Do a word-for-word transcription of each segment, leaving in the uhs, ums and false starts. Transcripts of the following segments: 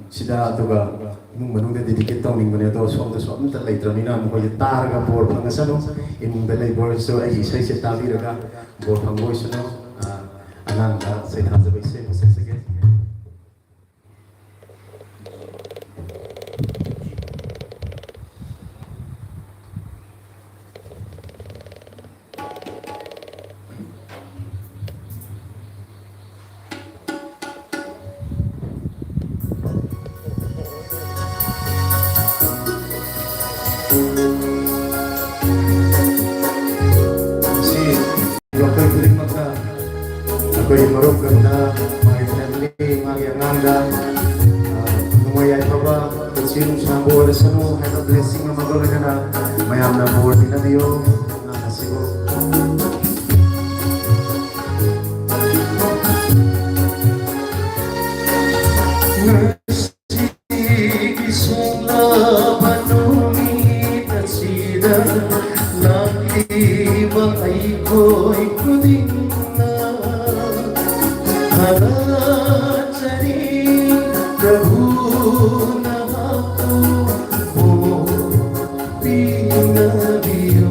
ꯁꯤꯗ, ꯑꯗꯨꯒ ꯏꯃꯨꯡ ꯃꯅꯨꯡꯗ dedicate ꯇꯧꯅꯤꯡꯕꯅꯦ, ꯑꯗꯣ ꯁꯣꯝꯗꯁꯨ ꯑꯝꯇ ꯂꯩꯇ꯭ꯔꯕꯅꯤꯅ ꯃꯈꯣꯏꯁꯦ ꯇꯥꯔꯒ ꯕꯣꯔ ꯐꯪꯉꯁꯅꯨ꯫ ꯏꯃꯨꯡꯗ ꯂꯩꯕ ꯑꯣꯏꯔꯁꯨ ꯑꯩꯒꯤ ꯏꯁꯩꯁꯦ ꯇꯥꯕꯤꯔꯒ ꯕꯣꯔ ꯐꯪꯕ ꯑꯣꯏꯁꯅꯨ꯫ ꯑ, ꯑꯉꯥꯡꯗ ꯁꯩꯊꯥꯖꯕ ꯏꯁꯩ ꯑꯃ ꯁꯛꯆꯒꯦ꯫ ꯉꯁꯤ ꯑꯩꯈꯣꯏ ꯈꯨꯗꯤꯡꯃꯛꯇ, ꯑꯩꯈꯣꯏꯒꯤ ꯃꯔꯨꯞ ꯀꯝꯗ, ꯃꯥꯒꯤ family, ꯃꯥꯒꯤ ꯑꯉꯥꯡꯗ, ꯑ, ꯅꯣꯡꯃ ꯌꯥꯏꯐꯕ, ꯄꯨꯟꯁꯤ ꯅꯨꯡꯁꯥꯡꯕ ꯑꯣꯏꯔꯁꯅꯨ ꯍꯥꯏꯕ blessing ꯑꯃꯒ ꯂꯣꯏꯅꯅ ꯃꯌꯥꯝꯅ ꯕꯣꯔ ꯄꯤꯅꯕꯤꯌꯨ꯫ ꯑꯉꯥꯡ ꯑꯁꯤꯕꯨ꯫ ꯉꯁꯤꯒꯤ ꯁꯣꯡꯂꯕ ꯅꯨꯃꯤꯠ ꯑꯁꯤꯗ ꯂꯥꯛꯂꯤꯕ ꯑꯩꯈꯣꯏ ꯈꯨꯗꯤꯡꯃꯛ ꯊꯥꯒꯠꯆꯔꯤ꯫ ꯄ꯭ꯔꯚꯨ ꯅꯍꯥꯛꯄꯨ ꯕꯣꯔ ꯄꯤꯅꯕꯤꯌꯨ꯫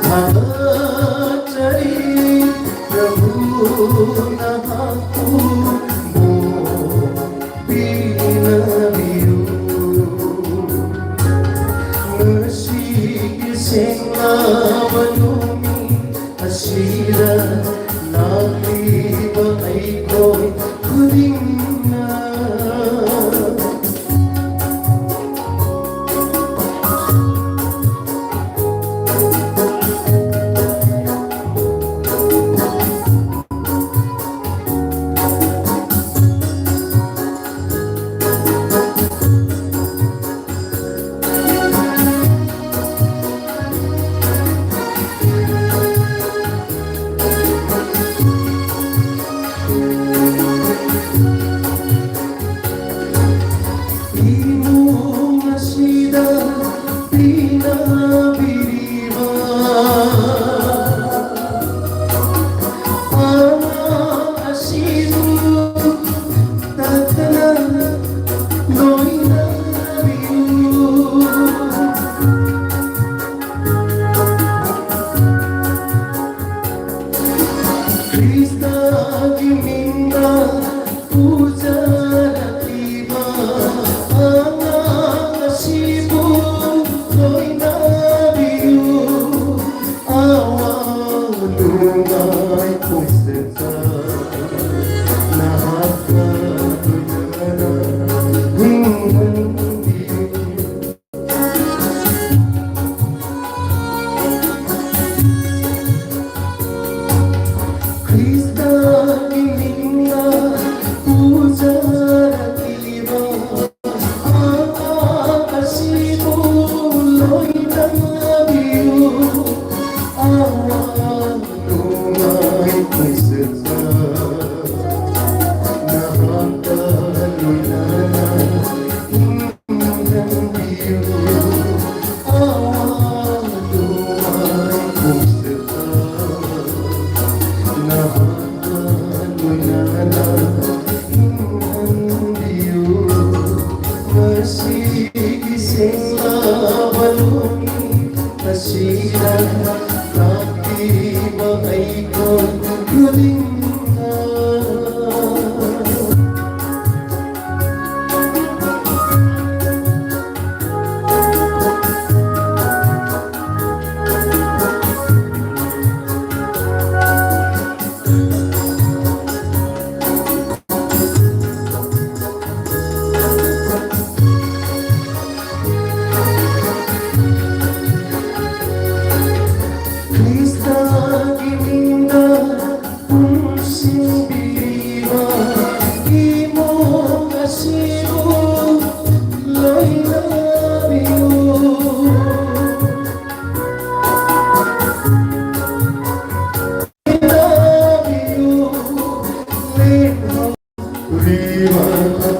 ꯊꯥꯒꯠꯆꯔꯤ, ꯄ꯭ꯔꯚꯨ ꯅꯍꯥꯛꯄꯨ ꯕꯣꯔ ꯄꯤꯅꯕꯤꯌꯨ꯫ ꯉꯁꯤꯒꯤ ꯁꯦꯡꯂꯕ ꯅꯨꯃꯤꯠ ꯑꯁꯤꯗ ꯂꯥꯛꯂꯤꯕ ꯑꯩꯈꯣꯏ ꯈꯨꯗꯤꯡꯃꯛ꯫ ꯏꯃꯨꯡ ꯑꯁꯤꯗ ꯄꯤꯅꯕꯤꯔꯤꯕ ꯑꯉꯥꯡ ꯑꯁꯤꯕꯨ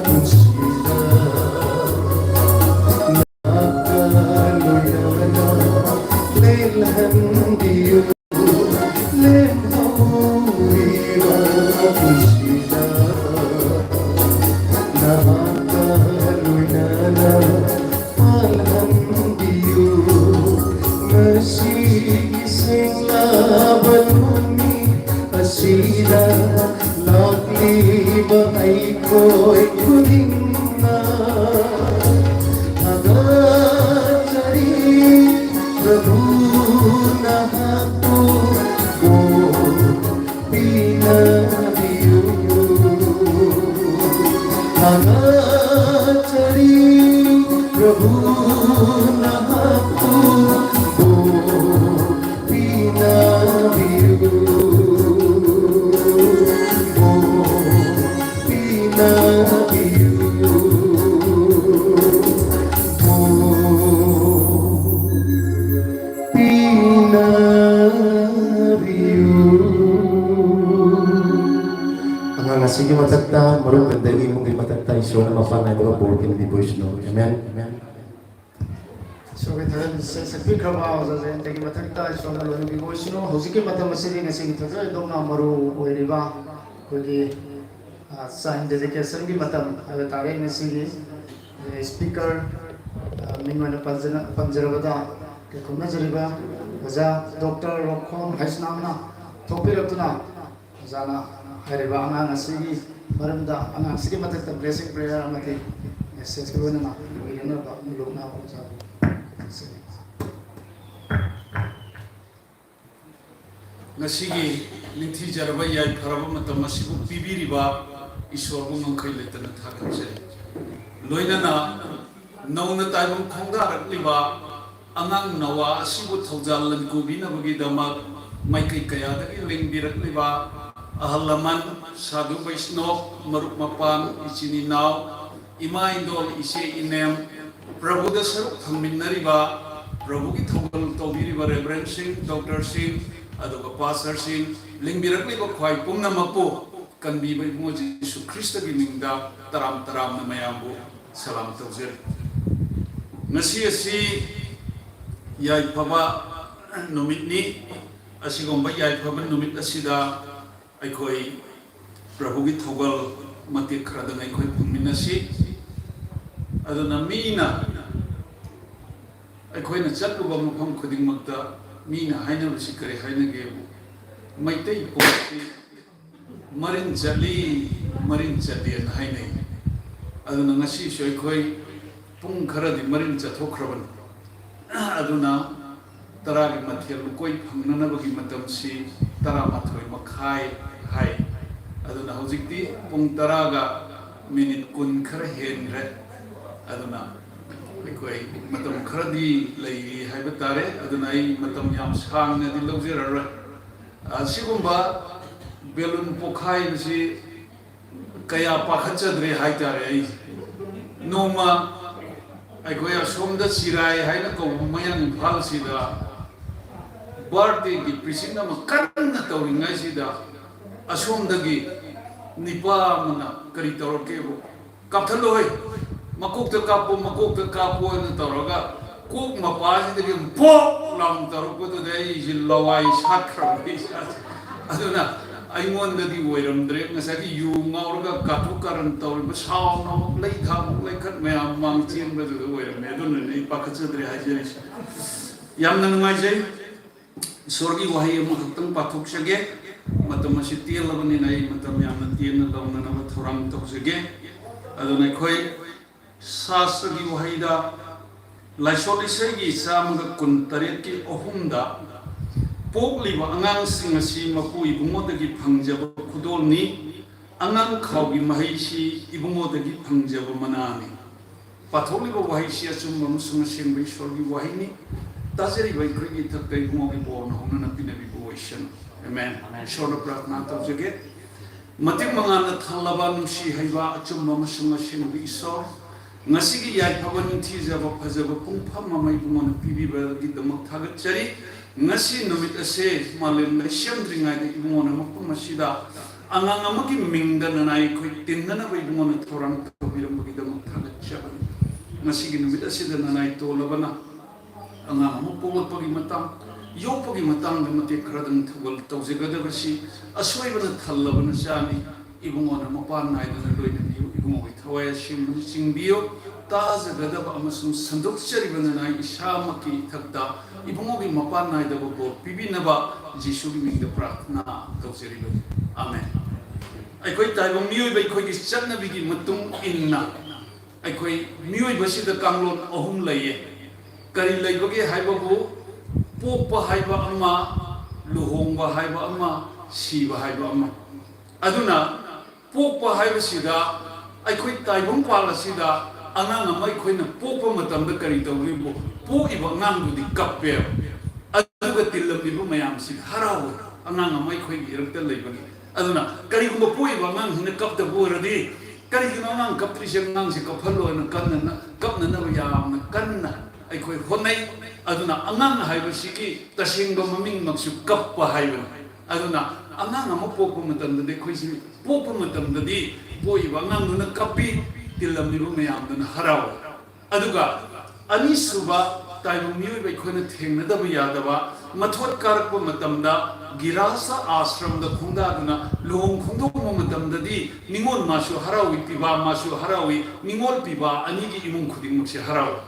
ꯄꯨꯟꯁꯤꯗ ꯅꯥꯛꯇ ꯂꯣꯏꯅꯅ ꯂꯦꯜꯍꯟꯕꯤꯌꯨ꯫ ꯂꯦꯝꯍꯧꯔꯤꯕ ꯄꯨꯟꯁꯤꯗ ꯅꯍꯥꯛꯀ ꯂꯣꯏꯅꯅ ꯄꯥꯜꯍꯟꯕꯤꯌꯨ꯫ ꯉꯁꯤꯒꯤ ꯁꯦꯡꯂꯕ ꯅꯨꯃꯤꯠ ꯑꯁꯤꯗ ꯂꯥꯛꯂꯤꯕ ꯑꯩꯈꯣꯏ ꯈꯨꯗꯤꯡꯃꯛ ꯊꯥꯒꯠꯆꯔꯤ꯫ ꯄ꯭ꯔꯚꯨ ꯅꯍꯥꯛꯄꯨ ꯄꯤꯅꯕꯤꯌꯨ꯫ ꯊꯥꯒꯠꯆꯔꯤ꯫ ꯄ꯭ꯔꯚꯨ ꯅꯍꯥꯛꯄꯨ ꯄꯤꯅꯕꯤꯌꯨ꯫ ꯄꯤꯅꯕꯤꯌꯨ꯫ ꯄꯤꯅꯕꯤꯌꯨ꯫ ꯑꯉꯥꯡ ꯑꯁꯤꯒꯤ ꯃꯊꯛꯇ, ꯃꯔꯨꯞ ꯒꯟꯗꯒꯤ ꯏꯃꯨꯡꯒꯤ ꯃꯊꯛꯇ ꯏꯁꯣꯔꯅ ꯃꯄꯥꯟ ꯅꯥꯏꯗꯕ ꯕꯣꯔ ꯄꯤꯕꯤꯕ ꯑꯣꯏꯁꯅꯨ꯫ ꯑꯃꯦꯟ꯫ ꯏꯁꯣꯔꯒꯤ ꯊꯥꯒꯠꯄ ꯁꯛꯄꯤꯈ꯭ꯔꯕ ꯑꯣꯖꯥ ꯖꯌꯟꯇꯒꯤ ꯃꯊꯛꯇ ꯏꯁꯣꯔꯅ ꯂꯣꯏꯅꯕꯤꯕ ꯑꯣꯏꯁꯅꯨ꯫ ꯍꯧꯖꯤꯛꯀꯤ ꯃꯇꯝ ꯑꯁꯤꯗꯤ ꯉꯁꯤꯒꯤ ꯊꯣꯏꯗꯣꯛ ꯍꯦꯟꯗꯣꯛꯅ ꯃꯔꯨ ꯑꯣꯏꯔꯤꯕ ꯑꯩꯈꯣꯏꯒꯤ, ꯑ, sign dedicationꯒꯤ ꯃꯇꯝ ꯍꯥꯏꯕ ꯇꯥꯔꯦ꯫ ꯉꯁꯤꯒꯤ speaker, ꯑ, ꯃꯤꯡ ꯑꯣꯏꯅ ꯄꯟꯖꯅ-, ꯄꯟꯖꯔꯕꯗ ꯈꯨꯝꯅꯖꯔꯤꯕ ꯑꯣꯖꯥ ꯗꯣꯛꯇꯔ ꯔꯣꯛꯈꯣꯡ ꯍꯩꯁꯅꯥꯝꯅ ꯊꯣꯛꯄꯤꯔꯛꯇꯨꯅ ꯑꯣꯖꯥꯅ ꯍꯥꯏꯔꯤꯕ ꯑꯉꯥꯡ ꯑꯁꯤꯒꯤ ꯃꯔꯝꯗ, ꯑꯉꯥꯡꯁꯤꯒꯤ ꯃꯊꯛꯇ blessing prayer ꯑꯃꯗꯤ messageꯀ ꯂꯣꯏꯅꯅ ꯂꯣꯏꯅꯅꯕ ꯂꯨꯞꯅ ꯑꯣꯖꯥꯕꯨ ꯈꯪꯖꯔꯤ꯫ ꯉꯁꯤꯒꯤ ꯅꯤꯡꯊꯤꯖꯔꯕ ꯌꯥꯏꯐꯔꯕ ꯃꯇꯝ ꯑꯁꯤꯕꯨ ꯄꯤꯕꯤꯔꯤꯕ ꯏꯁꯣꯔꯕꯨ ꯉꯝꯈꯩ ꯂꯩꯇꯅ ꯊꯥꯒꯠꯆꯔꯤ꯫ ꯂꯣꯏꯅꯅ ꯅꯧꯅ ꯇꯥꯏꯕꯪ ꯈꯣꯡꯗꯥꯔꯛꯂꯤꯕ ꯑꯉꯥꯡ ꯅꯋꯥ ꯑꯁꯤꯕꯨ ꯊꯧꯖꯥꯜ ꯂꯟꯀꯨꯕꯤꯅꯕꯒꯤꯗꯃꯛ ꯃꯥꯏꯀꯩ ꯀꯌꯥꯗꯒꯤ ꯂꯦꯡꯕꯤꯔꯛꯂꯤꯕ ꯑꯍꯜ ꯂꯃꯟ, ꯁꯥꯙꯨ ꯕꯩꯁꯅꯣꯞ, ꯃꯔꯨꯞ ꯃꯄꯥꯡ, ꯏꯆꯤꯟ ꯏꯅꯥꯎ, ꯏꯃꯥ ꯏꯟꯗꯣꯜ, ꯏꯆꯦ ꯏꯅꯦꯝ, ꯄ꯭ꯔꯚꯨꯗ ꯁꯔꯨꯛ ꯊꯝꯃꯤꯟꯅꯔꯤꯕ, ꯄ꯭ꯔꯚꯨꯒꯤ ꯊꯧꯒꯜ ꯇꯧꯕꯤꯔꯤꯕ ꯔꯦꯚꯔꯦꯟꯁꯤꯡ, ꯗꯣꯛꯇꯔꯁꯤꯡ, ꯑꯗꯨꯒ ꯄꯥꯁꯇꯔꯁꯤꯡ, ꯂꯦꯡꯕꯤꯔꯛꯂꯤꯕ ꯈ꯭ꯋꯥꯏ ꯄꯨꯝꯅꯃꯛꯄꯨ ꯀꯟꯕꯤꯕ ꯏꯕꯨꯡꯉꯣ ꯖꯤꯁꯨ ꯈ꯭ꯔꯤꯁꯇꯒꯤ ꯃꯤꯡꯗ ꯇꯔꯥꯝ ꯇꯔꯥꯝꯅ ꯃꯌꯥꯝꯕꯨ ꯁꯂꯥꯝ ꯇꯧꯖꯔꯤ꯫ ꯉꯁꯤ ꯑꯁꯤ ꯌꯥꯏꯐꯕ ꯅꯨꯃꯤꯠꯅꯤ꯫ ꯑꯁꯤꯒꯨꯝꯕ ꯌꯥꯏꯐꯕ ꯅꯨꯃꯤꯠ ꯑꯁꯤꯗ ꯑꯩꯈꯣꯏ ꯄ꯭ꯔꯚꯨꯒꯤ ꯊꯧꯒꯜ ꯃꯇꯦꯛ ꯈꯔꯗꯪ ꯑꯩꯈꯣꯏ ꯐꯪꯃꯤꯟꯅꯁꯤ꯫ ꯑꯗꯨꯅ ꯃꯤꯅ, ꯑꯩꯈꯣꯏꯅ ꯆꯠꯂꯨꯕ ꯃꯐꯝ ꯈꯨꯗꯤꯡꯃꯛꯇ ꯃꯤꯅ ꯍꯥꯏꯅꯕꯁꯤ ꯀꯔꯤ ꯍꯥꯏꯅꯒꯦꯕꯨ, "ꯃꯩꯇꯩ ꯄꯣꯠꯁꯤ ꯃꯔꯤꯟ ꯆꯠꯂꯤ, ꯃꯔꯤꯟ ꯆꯠꯂꯤ" ꯍꯥꯏꯅꯩ꯫ ꯑꯗꯨꯅ ꯉꯁꯤꯁꯨ ꯑꯩꯈꯣꯏ ꯄꯨꯡ ꯈꯔꯗꯤ ꯃꯔꯤꯟ ꯆꯠꯊꯣꯛꯈ꯭ꯔꯕꯅꯤ꯫ ꯑꯗꯨꯅ ꯇꯔꯥꯒꯤ ꯃꯊꯦꯜ ꯂꯨꯀꯣꯏ ꯐꯪꯅꯅꯕꯒꯤ ꯃꯇꯝꯁꯤ ꯇꯔꯥꯃꯥꯊꯣꯏ ꯃꯈꯥꯏ ꯍꯥꯏ꯫ ꯑꯗꯨꯅ ꯍꯧꯖꯤꯛꯇꯤ ꯄꯨꯡ ꯇꯔꯥꯒ ꯃꯤꯅꯤꯠ ꯀꯨꯟ ꯈꯔ ꯍꯦꯟꯈ꯭ꯔꯦ꯫ ꯑꯗꯨꯅ ꯑꯩꯈꯣꯏ ꯃꯇꯝ ꯈꯔꯗꯤ ꯂꯩꯔꯤ ꯍꯥꯏꯕ ꯇꯥꯔꯦ꯫ ꯑꯗꯨꯅ ꯑꯩ ꯃꯇꯝ ꯌꯥꯝ ꯁꯥꯡꯅꯗꯤ ꯂꯧꯖꯔꯔꯣꯏ꯫ ꯑꯁꯤꯒꯨꯝꯕ ꯕꯦꯂꯨꯟ ꯄꯣꯈꯥꯏꯕꯁꯤ ꯀꯌꯥ ꯄꯥꯈꯠꯆꯗ꯭ꯔꯦ ꯍꯥꯏꯇꯥꯔꯦ꯫ ꯑꯩ ꯅꯣꯡꯃ ꯑꯩꯈꯣꯏ ꯑꯁꯣꯝꯗ ꯆꯤꯔꯥꯏ ꯍꯥꯏꯅ ꯀꯧꯕ ꯃꯌꯥꯡ ꯏꯝꯐꯥꯜꯁꯤꯗ ꯕꯥꯔꯗꯦꯒꯤ ꯄ꯭ꯔꯤꯆꯤꯡ ꯑꯃ ꯀꯟꯅ ꯇꯧꯔꯤꯉꯩꯁꯤꯗ ꯑꯁꯣꯝꯗꯒꯤ ꯅꯤꯄꯥ ꯑꯃꯅ ꯀꯔꯤ ꯇꯧꯔꯛꯀꯦꯕꯨ, "ꯀꯥꯞꯊꯠꯂꯣꯍꯦ, ꯃꯀꯣꯛꯇ ꯀꯥꯞꯄꯣ, ꯃꯀꯣꯛꯇ ꯀꯥꯞꯄꯣ" ꯍꯥꯏꯅ ꯇꯧꯔꯒ ꯀꯣꯛ ꯃꯄꯥꯁꯤꯗꯒꯤ ꯄꯣꯛ ꯂꯥꯎꯅ ꯇꯧꯔꯛꯄꯗꯨꯗ ꯑꯩꯁꯦ ꯂꯋꯥꯏ ꯁꯥꯠꯈ꯭ꯔꯕꯅꯤ ꯏꯁꯥꯁꯦ꯫ ꯑꯗꯨꯅ ꯑꯩꯉꯣꯟꯗꯗꯤ ꯑꯣꯏꯔꯝꯗ꯭ꯔꯦ꯫ ꯉꯁꯥꯏꯒꯤ ꯌꯨ ꯉꯥꯎꯔꯒ ꯀꯥꯇꯨ ꯀꯥꯔꯟ ꯇꯧꯔꯤꯕ, ꯁꯥꯎꯅ ꯑꯃꯨꯛ ꯂꯩꯊꯥ ꯑꯃꯨꯛ ꯂꯩꯈꯠ ꯃꯌꯥꯝ ꯃꯥꯡ ꯆꯦꯟꯕꯗꯨꯗ ꯑꯣꯏꯔꯝꯃꯦ꯫ ꯑꯗꯨꯅꯅꯦ ꯑꯩ ꯄꯥꯈꯠꯆꯗ꯭ꯔꯦ ꯍꯥꯏꯖꯔꯤꯁꯦ꯫ ꯌꯥꯝꯅ ꯅꯨꯡꯉꯥꯏꯖꯩ꯫ ꯏꯁꯣꯔꯒꯤ ꯋꯥꯍꯩ ꯑꯃꯈꯛꯇꯪ ꯄꯥꯊꯣꯛꯆꯒꯦ꯫ ꯃꯇꯝ ꯑꯁꯤ ꯇꯦꯜꯂꯕꯅꯤꯅ ꯑꯩ ꯃꯇꯝ ꯌꯥꯝꯅ ꯇꯦꯟꯅ ꯂꯧꯅꯅꯕ ꯊꯧꯔꯥꯡ ꯇꯧꯖꯒꯦ꯫ ꯑꯗꯨꯅ ꯑꯩꯈꯣꯏ ꯁꯥꯁ꯭ꯇꯔꯒꯤ ꯋꯥꯍꯩꯗ ꯂꯥꯏꯁꯣꯟ ꯏꯁꯩꯒꯤ ꯆꯥꯝꯃꯒ ꯀꯨꯟ ꯇꯔꯦꯠꯀꯤ ꯑꯍꯨꯝꯗ, "ꯄꯣꯛꯂꯤꯕ ꯑꯉꯥꯡꯁꯤꯡ ꯑꯁꯤ ꯃꯄꯨ ꯏꯕꯨꯡꯉꯣꯗꯒꯤ ꯐꯪꯖꯕ ꯈꯨꯗꯣꯜꯅꯤ, ꯑꯉꯥꯡ ꯈꯥꯎꯒꯤ ꯃꯍꯩꯁꯤ ꯏꯕꯨꯡꯉꯣꯗꯒꯤ ꯐꯪꯖꯕ ꯃꯅꯥꯅꯤ"꯫ ꯄꯥꯊꯣꯛꯂꯤꯕ ꯋꯥꯍꯩꯁꯤ ꯑꯆꯨꯝꯕ ꯑꯃꯁꯨꯡ ꯑꯁꯦꯡꯕ ꯏꯁꯣꯔꯒꯤ ꯋꯥꯍꯩꯅꯤ꯫ ꯇꯥꯖꯔꯤꯕ ꯑꯩꯈꯣꯏꯒꯤ ꯏꯊꯛꯇ ꯏꯕꯨꯡꯉꯣꯒꯤ ꯕꯣꯔꯅ ꯍꯧꯅꯅ ꯄꯤꯅꯕꯤꯕ ꯑꯣꯏꯁꯅꯨ꯫ ꯑꯃꯦꯟ꯫ ꯑꯃꯦꯟ꯫ ꯏꯁꯣꯔꯗ ꯄ꯭ꯔꯥꯔꯊꯅꯥ ꯇꯧꯖꯒꯦ꯫ ꯃꯇꯤꯛ ꯃꯉꯥꯅ ꯊꯜꯂꯕ ꯅꯨꯡꯁꯤ ꯍꯩꯕ ꯑꯆꯨꯝꯕ ꯑꯃꯁꯨꯡ ꯑꯁꯦꯡꯕ ꯏꯁꯣꯔ, ꯉꯁꯤꯒꯤ ꯌꯥꯏꯐꯕ ꯅꯤꯡꯊꯤꯖꯕ ꯐꯖꯕ ꯄꯨꯡꯐꯝ ꯑꯃ ꯏꯕꯨꯡꯉꯣꯅ ꯄꯤꯕꯤꯕꯒꯤꯗꯃꯛ ꯊꯥꯒꯠꯆꯔꯤ꯫ ꯉꯁꯤ ꯅꯨꯃꯤꯠ ꯑꯁꯦ ꯃꯥꯂꯦꯝ ꯂꯩꯁꯦꯝꯗ꯭ꯔꯤꯉꯩꯗ ꯏꯕꯨꯡꯉꯣꯅ ꯃꯐꯝ ꯑꯁꯤꯗ ꯑꯉꯥꯡ ꯑꯃꯒꯤ ꯃꯤꯡꯗ ꯅꯅꯥꯏ ꯑꯩꯈꯣꯏ ꯇꯤꯟꯅꯅꯕ ꯏꯕꯨꯡꯉꯣꯅ ꯊꯧꯔꯥꯡ ꯇꯧꯕꯤꯔꯝꯕꯒꯤꯗꯃꯛ ꯊꯥꯒꯠꯆꯕꯅꯤ꯫ ꯉꯁꯤꯒꯤ ꯅꯨꯃꯤꯠ ꯑꯁꯤꯗ ꯅꯅꯥꯏ ꯇꯣꯜꯂꯕꯅ ꯑꯉꯥꯡ ꯑꯃ ꯄꯣꯛꯂꯛꯄꯒꯤ ꯃꯇꯥꯡ, ꯌꯣꯛꯄꯒꯤ ꯃꯇꯥꯡꯗ ꯃꯇꯦꯛ ꯈꯔꯗꯪ ꯊꯧꯒꯜ ꯇꯧꯖꯒꯗꯕꯁꯤ ꯑꯁꯣꯏꯕꯅ ꯊꯜꯂꯕꯅ ꯆꯥꯅꯤ꯫ ꯏꯕꯨꯡꯉꯣꯅ ꯃꯄꯥꯟ ꯅꯥꯏꯗꯅ ꯂꯣꯏꯅꯕꯤꯌꯨ꯫ ꯏꯕꯨꯡꯉꯣꯒꯤ ꯊꯋꯥꯏ ꯑꯁꯦꯡꯕꯁꯨ ꯆꯤꯡꯕꯤꯌꯨ꯫ ꯇꯥꯖꯒꯗꯕ ꯑꯃꯁꯨꯡ ꯁꯟꯗꯣꯛꯆꯔꯤꯕ ꯅꯅꯥꯏ ꯏꯁꯥꯃꯛꯀꯤ ꯏꯊꯛꯇ ꯏꯕꯨꯡꯉꯣꯒꯤ ꯃꯄꯥꯟ ꯅꯥꯏꯗꯕ ꯕꯣꯔ ꯄꯤꯕꯤꯅꯕ ꯖꯤꯁꯨꯒꯤ ꯃꯤꯡꯗ ꯄ꯭ꯔꯥꯔꯊꯅꯥ ꯇꯧꯖꯔꯤꯕꯅꯤ꯫ ꯑꯥꯃꯦꯟ꯫ ꯑꯩꯈꯣꯏ ꯇꯥꯏꯕꯪ ꯃꯤꯑꯣꯏꯕ ꯑꯩꯈꯣꯏꯒꯤ ꯆꯠꯅꯕꯤꯒꯤ ꯃꯇꯨꯡ ꯏꯟꯅ ꯑꯩꯈꯣꯏ ꯃꯤꯑꯣꯏꯕꯁꯤꯗ ꯀꯥꯡꯂꯣꯟ ꯑꯍꯨꯝ ꯂꯩꯌꯦ꯫ ꯀꯔꯤ ꯂꯩꯕꯒꯦ ꯍꯥꯏꯕꯕꯨ, ꯄꯣꯛꯄ ꯍꯥꯏꯕ ꯑꯃ, ꯂꯨꯍꯣꯡꯕ ꯍꯥꯏꯕ ꯑꯃ, ꯁꯤꯕ ꯍꯥꯏꯕ ꯑꯃ꯫ ꯑꯗꯨꯅ ꯄꯣꯛꯄ ꯍꯥꯏꯕꯁꯤꯗ, ꯑꯩꯈꯣꯏ ꯇꯥꯏꯕꯪꯄꯥꯜ ꯑꯁꯤꯗ ꯑꯉꯥꯡ ꯑꯃ ꯑꯩꯈꯣꯏꯅ ꯄꯣꯛꯄ ꯃꯇꯝꯗ ꯀꯔꯤ ꯇꯧꯒꯦꯕꯨ, ꯄꯣꯛꯏꯕ ꯑꯉꯥꯡꯗꯨꯗꯤ ꯀꯞꯄꯦꯕ, ꯑꯗꯨꯒ ꯇꯤꯜꯂꯝꯃꯤꯕ ꯃꯌꯥꯝꯁꯤ ꯍꯔꯥꯎꯋꯦ꯫ ꯑꯉꯥꯡ ꯑꯃ ꯑꯩꯈꯣꯏꯒꯤ ꯏꯔꯛꯇ ꯂꯩꯕꯒꯤ꯫ ꯑꯗꯨꯅ ꯀꯔꯤꯒꯨꯝꯕ ꯄꯣꯛꯏꯕ ꯑꯉꯥꯡꯁꯤꯅ ꯀꯞꯇꯕ ꯑꯣꯏꯔꯗꯤ, "ꯀꯔꯤꯒꯤꯅꯣ ꯑꯉꯥꯡ ꯀꯞꯇ꯭ꯔꯤꯁꯦ? ꯑꯉꯥꯡꯁꯦ ꯀꯞꯍꯜꯂꯣ" ꯍꯥꯏꯅ ꯀꯟꯅ, ꯀꯞꯅꯅꯕ ꯌꯥꯝꯅ ꯀꯟꯅ ꯑꯩꯈꯣꯏ ꯍꯣꯠꯅꯩ꯫ ꯑꯗꯨꯅ ꯑꯉꯥꯡ ꯍꯥꯏꯕꯁꯤꯒꯤ ꯇꯁꯦꯡꯕ ꯃꯃꯤꯡꯃꯛꯁꯨ ꯀꯞꯄ ꯍꯥꯏꯕꯅꯤ꯫ ꯑꯗꯨꯅ ꯑꯉꯥꯡ ꯑꯃ ꯄꯣꯛꯄ ꯃꯇꯝꯗꯗꯤ, ꯑꯩꯈꯣꯏꯁꯤ ꯄꯣꯛꯄ ꯃꯇꯝꯗꯗꯤ ꯄꯣꯛꯏꯕ ꯑꯉꯥꯡꯗꯨꯅ ꯀꯞꯄꯤ, ꯇꯤꯜꯂꯝꯂꯤꯕ ꯃꯌꯥꯝꯗꯨꯅ ꯍꯔꯥꯎꯏ꯫ ꯑꯗꯨꯒ ꯑꯅꯤꯁꯨꯕ, ꯇꯥꯏꯕꯪ ꯃꯤꯑꯣꯏꯕ ꯑꯩꯈꯣꯏꯅ ꯊꯦꯡꯅꯗꯕ ꯌꯥꯗꯕ, ꯃꯊꯣꯠ ꯀꯥꯔꯛꯄ ꯃꯇꯝꯗ ꯒꯤꯔꯥꯁ ꯑꯥꯁ꯭ꯔꯝꯗ ꯈꯣꯡꯗꯥꯗꯨꯅ ꯂꯨꯍꯣꯡ ꯈꯣꯡꯗꯣꯡꯕ ꯃꯇꯝꯗꯗꯤ ꯅꯤꯉꯣꯜ ꯃꯥꯁꯨ ꯍꯔꯥꯎꯏ, ꯄꯤꯕꯥ ꯃꯥꯁꯨ ꯍꯔꯥꯎꯏ, ꯅꯤꯉꯣꯜ ꯄꯤꯕꯥ ꯑꯅꯤꯒꯤ ꯏꯃꯨꯡ ꯈꯨꯗꯤꯡꯃꯛꯁꯦ ꯍꯔꯥꯎꯏ꯫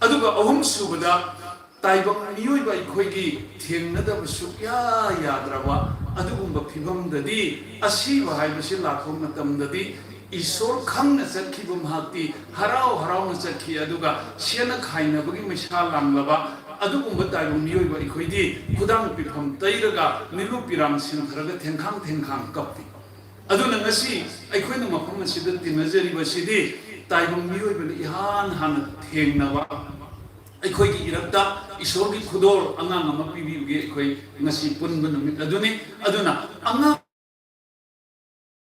ꯑꯗꯨꯒ ꯑꯍꯨꯝꯁꯨꯕꯗ, ꯇꯥꯏꯕꯪ ꯃꯤꯑꯣꯏꯕ ꯑꯩꯈꯣꯏꯒꯤ ꯊꯦꯡꯅꯗꯕ ꯁꯨꯛꯌꯥ ꯌꯥꯗ꯭ꯔꯕ ꯑꯗꯨꯒꯨꯝꯕ ꯐꯤꯕꯝꯗꯗꯤ, ꯑꯁꯤꯕ ꯍꯥꯏꯕꯁꯤ ꯂꯥꯛꯄ ꯃꯇꯝꯗꯗꯤ, ꯏꯁꯣꯔ ꯈꯪꯅ ꯆꯠꯈꯤꯕ ꯃꯍꯥꯛꯇꯤ ꯍꯔꯥꯎ ꯍꯔꯥꯎꯅ ꯆꯠꯈꯤ, ꯑꯗꯨꯒ ꯁꯦꯟꯅ ꯈꯥꯏꯅꯕꯒꯤ ꯃꯩꯁꯥ ꯂꯥꯡꯂꯕ ꯑꯗꯨꯒꯨꯝꯕ ꯇꯥꯏꯕꯪ ꯃꯤꯑꯣꯏꯕ ꯑꯩꯈꯣꯏꯗꯤ ꯈꯨꯗꯥꯡ ꯄꯤꯐꯝ ꯇꯩꯔꯒ, ꯃꯤꯂꯨ ꯄꯤꯔꯥꯡ ꯁꯤꯟꯊꯔꯒ ꯊꯦꯡꯈꯥꯡ ꯊꯦꯡꯈꯥꯡ ꯀꯞꯄꯤ꯫ ꯑꯗꯨꯅ ꯉꯁꯤ ꯑꯩꯈꯣꯏꯅ ꯃꯐꯝ ꯑꯁꯤꯗ ꯇꯤꯟꯅꯖꯔꯤꯕꯁꯤꯗꯤ ꯇꯥꯏꯕꯪ ꯃꯤꯑꯣꯏꯕꯅ ꯏꯍꯥꯟ ꯍꯥꯟꯅ ꯊꯦꯡꯅꯕ, ꯑꯩꯈꯣꯏꯒꯤ ꯏꯔꯛꯇ ꯏꯁꯣꯔꯒꯤ ꯈꯨꯗꯣꯜ ꯑꯉꯥꯡ ꯑꯃ ꯄꯤꯕꯤꯕꯒꯤ ꯑꯩꯈꯣꯏ ꯉꯁꯤ ꯄꯨꯟꯕ ꯅꯨꯃꯤꯠ ꯑꯗꯨꯅꯤ꯫ ꯑꯗꯨꯅ ꯑꯉꯥꯡ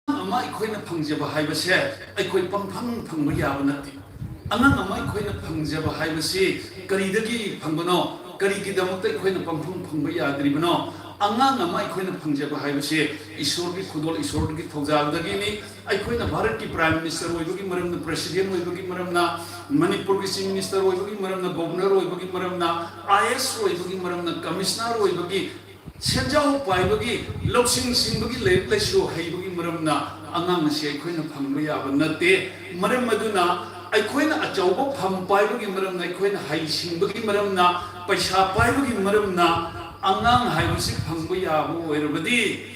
ꯑꯃ ꯑꯩꯈꯣꯏꯅ ꯐꯪꯖꯕ ꯍꯥꯏꯕꯁꯦ ꯑꯩꯈꯣꯏ ꯄꯪꯐꯪ ꯐꯪꯕ ꯌꯥꯕ ꯅꯠꯇꯦ꯫ ꯑꯉꯥꯡ ꯑꯃ ꯑꯩꯈꯣꯏꯅ ꯐꯪꯖꯕ ꯍꯥꯏꯕꯁꯤ ꯀꯔꯤꯗꯒꯤ ꯐꯪꯕꯅꯣ? ꯀꯔꯤꯒꯤꯗꯃꯛꯇ ꯑꯩꯈꯣꯏꯅ ꯄꯪꯐꯪ ꯐꯪꯕ ꯌꯥꯗ꯭ꯔꯤꯕꯅꯣ? ꯑꯉꯥꯡ ꯑꯃ ꯑꯩꯈꯣꯏꯅ ꯐꯪꯖꯕ ꯍꯥꯏꯕꯁꯦ ꯏꯁꯣꯔꯒꯤ ꯈꯨꯗꯣꯜ, ꯏꯁꯣꯔꯒꯤ ꯊꯧꯖꯥꯜꯗꯒꯤꯅꯤ꯫ ꯑꯩꯈꯣꯏꯅ ꯚꯥꯔꯠꯀꯤ Prime Minister ꯑꯣꯏꯕꯒꯤ ꯃꯔꯝꯅ, President ꯑꯣꯏꯕꯒꯤ ꯃꯔꯝꯅ, ꯃꯅꯤꯄꯨꯔꯒꯤ Chief Minister ꯑꯣꯏꯕꯒꯤ ꯃꯔꯝꯅ, Governor ꯑꯣꯏꯕꯒꯤ ꯃꯔꯝꯅ, I A S ꯑꯣꯏꯕꯒꯤ ꯃꯔꯝꯅ, Commissioner ꯑꯣꯏꯕꯒꯤ, ꯁꯦꯟꯖꯥꯎ ꯄꯥꯏꯕꯒꯤ, ꯂꯧꯁꯤꯡ ꯁꯤꯡꯕꯒꯤ, ꯂꯥꯏꯔꯤꯛ ꯂꯥꯏꯁꯨ ꯍꯩꯕꯒꯤ ꯃꯔꯝꯅ ꯑꯉꯥꯡ ꯑꯁꯤ ꯑꯩꯈꯣꯏꯅ ꯐꯪꯕ ꯌꯥꯕ ꯅꯠꯇꯦ꯫ ꯃꯔꯝ ꯑꯗꯨꯅ ꯑꯩꯈꯣꯏꯅ ꯑꯆꯧꯕ ꯐꯝ ꯄꯥꯏꯕꯒꯤ ꯃꯔꯝꯅ, ꯑꯩꯈꯣꯏꯅ ꯍꯩ ꯁꯤꯡꯕꯒꯤ ꯃꯔꯝꯅ, ꯄꯩꯁꯥ ꯄꯥꯏꯕꯒꯤ ꯃꯔꯝꯅ ꯑꯉꯥꯡ ꯍꯥꯏꯕꯁꯤ ꯐꯪꯕ ꯌꯥꯕ ꯑꯣꯏꯔꯕꯗꯤ,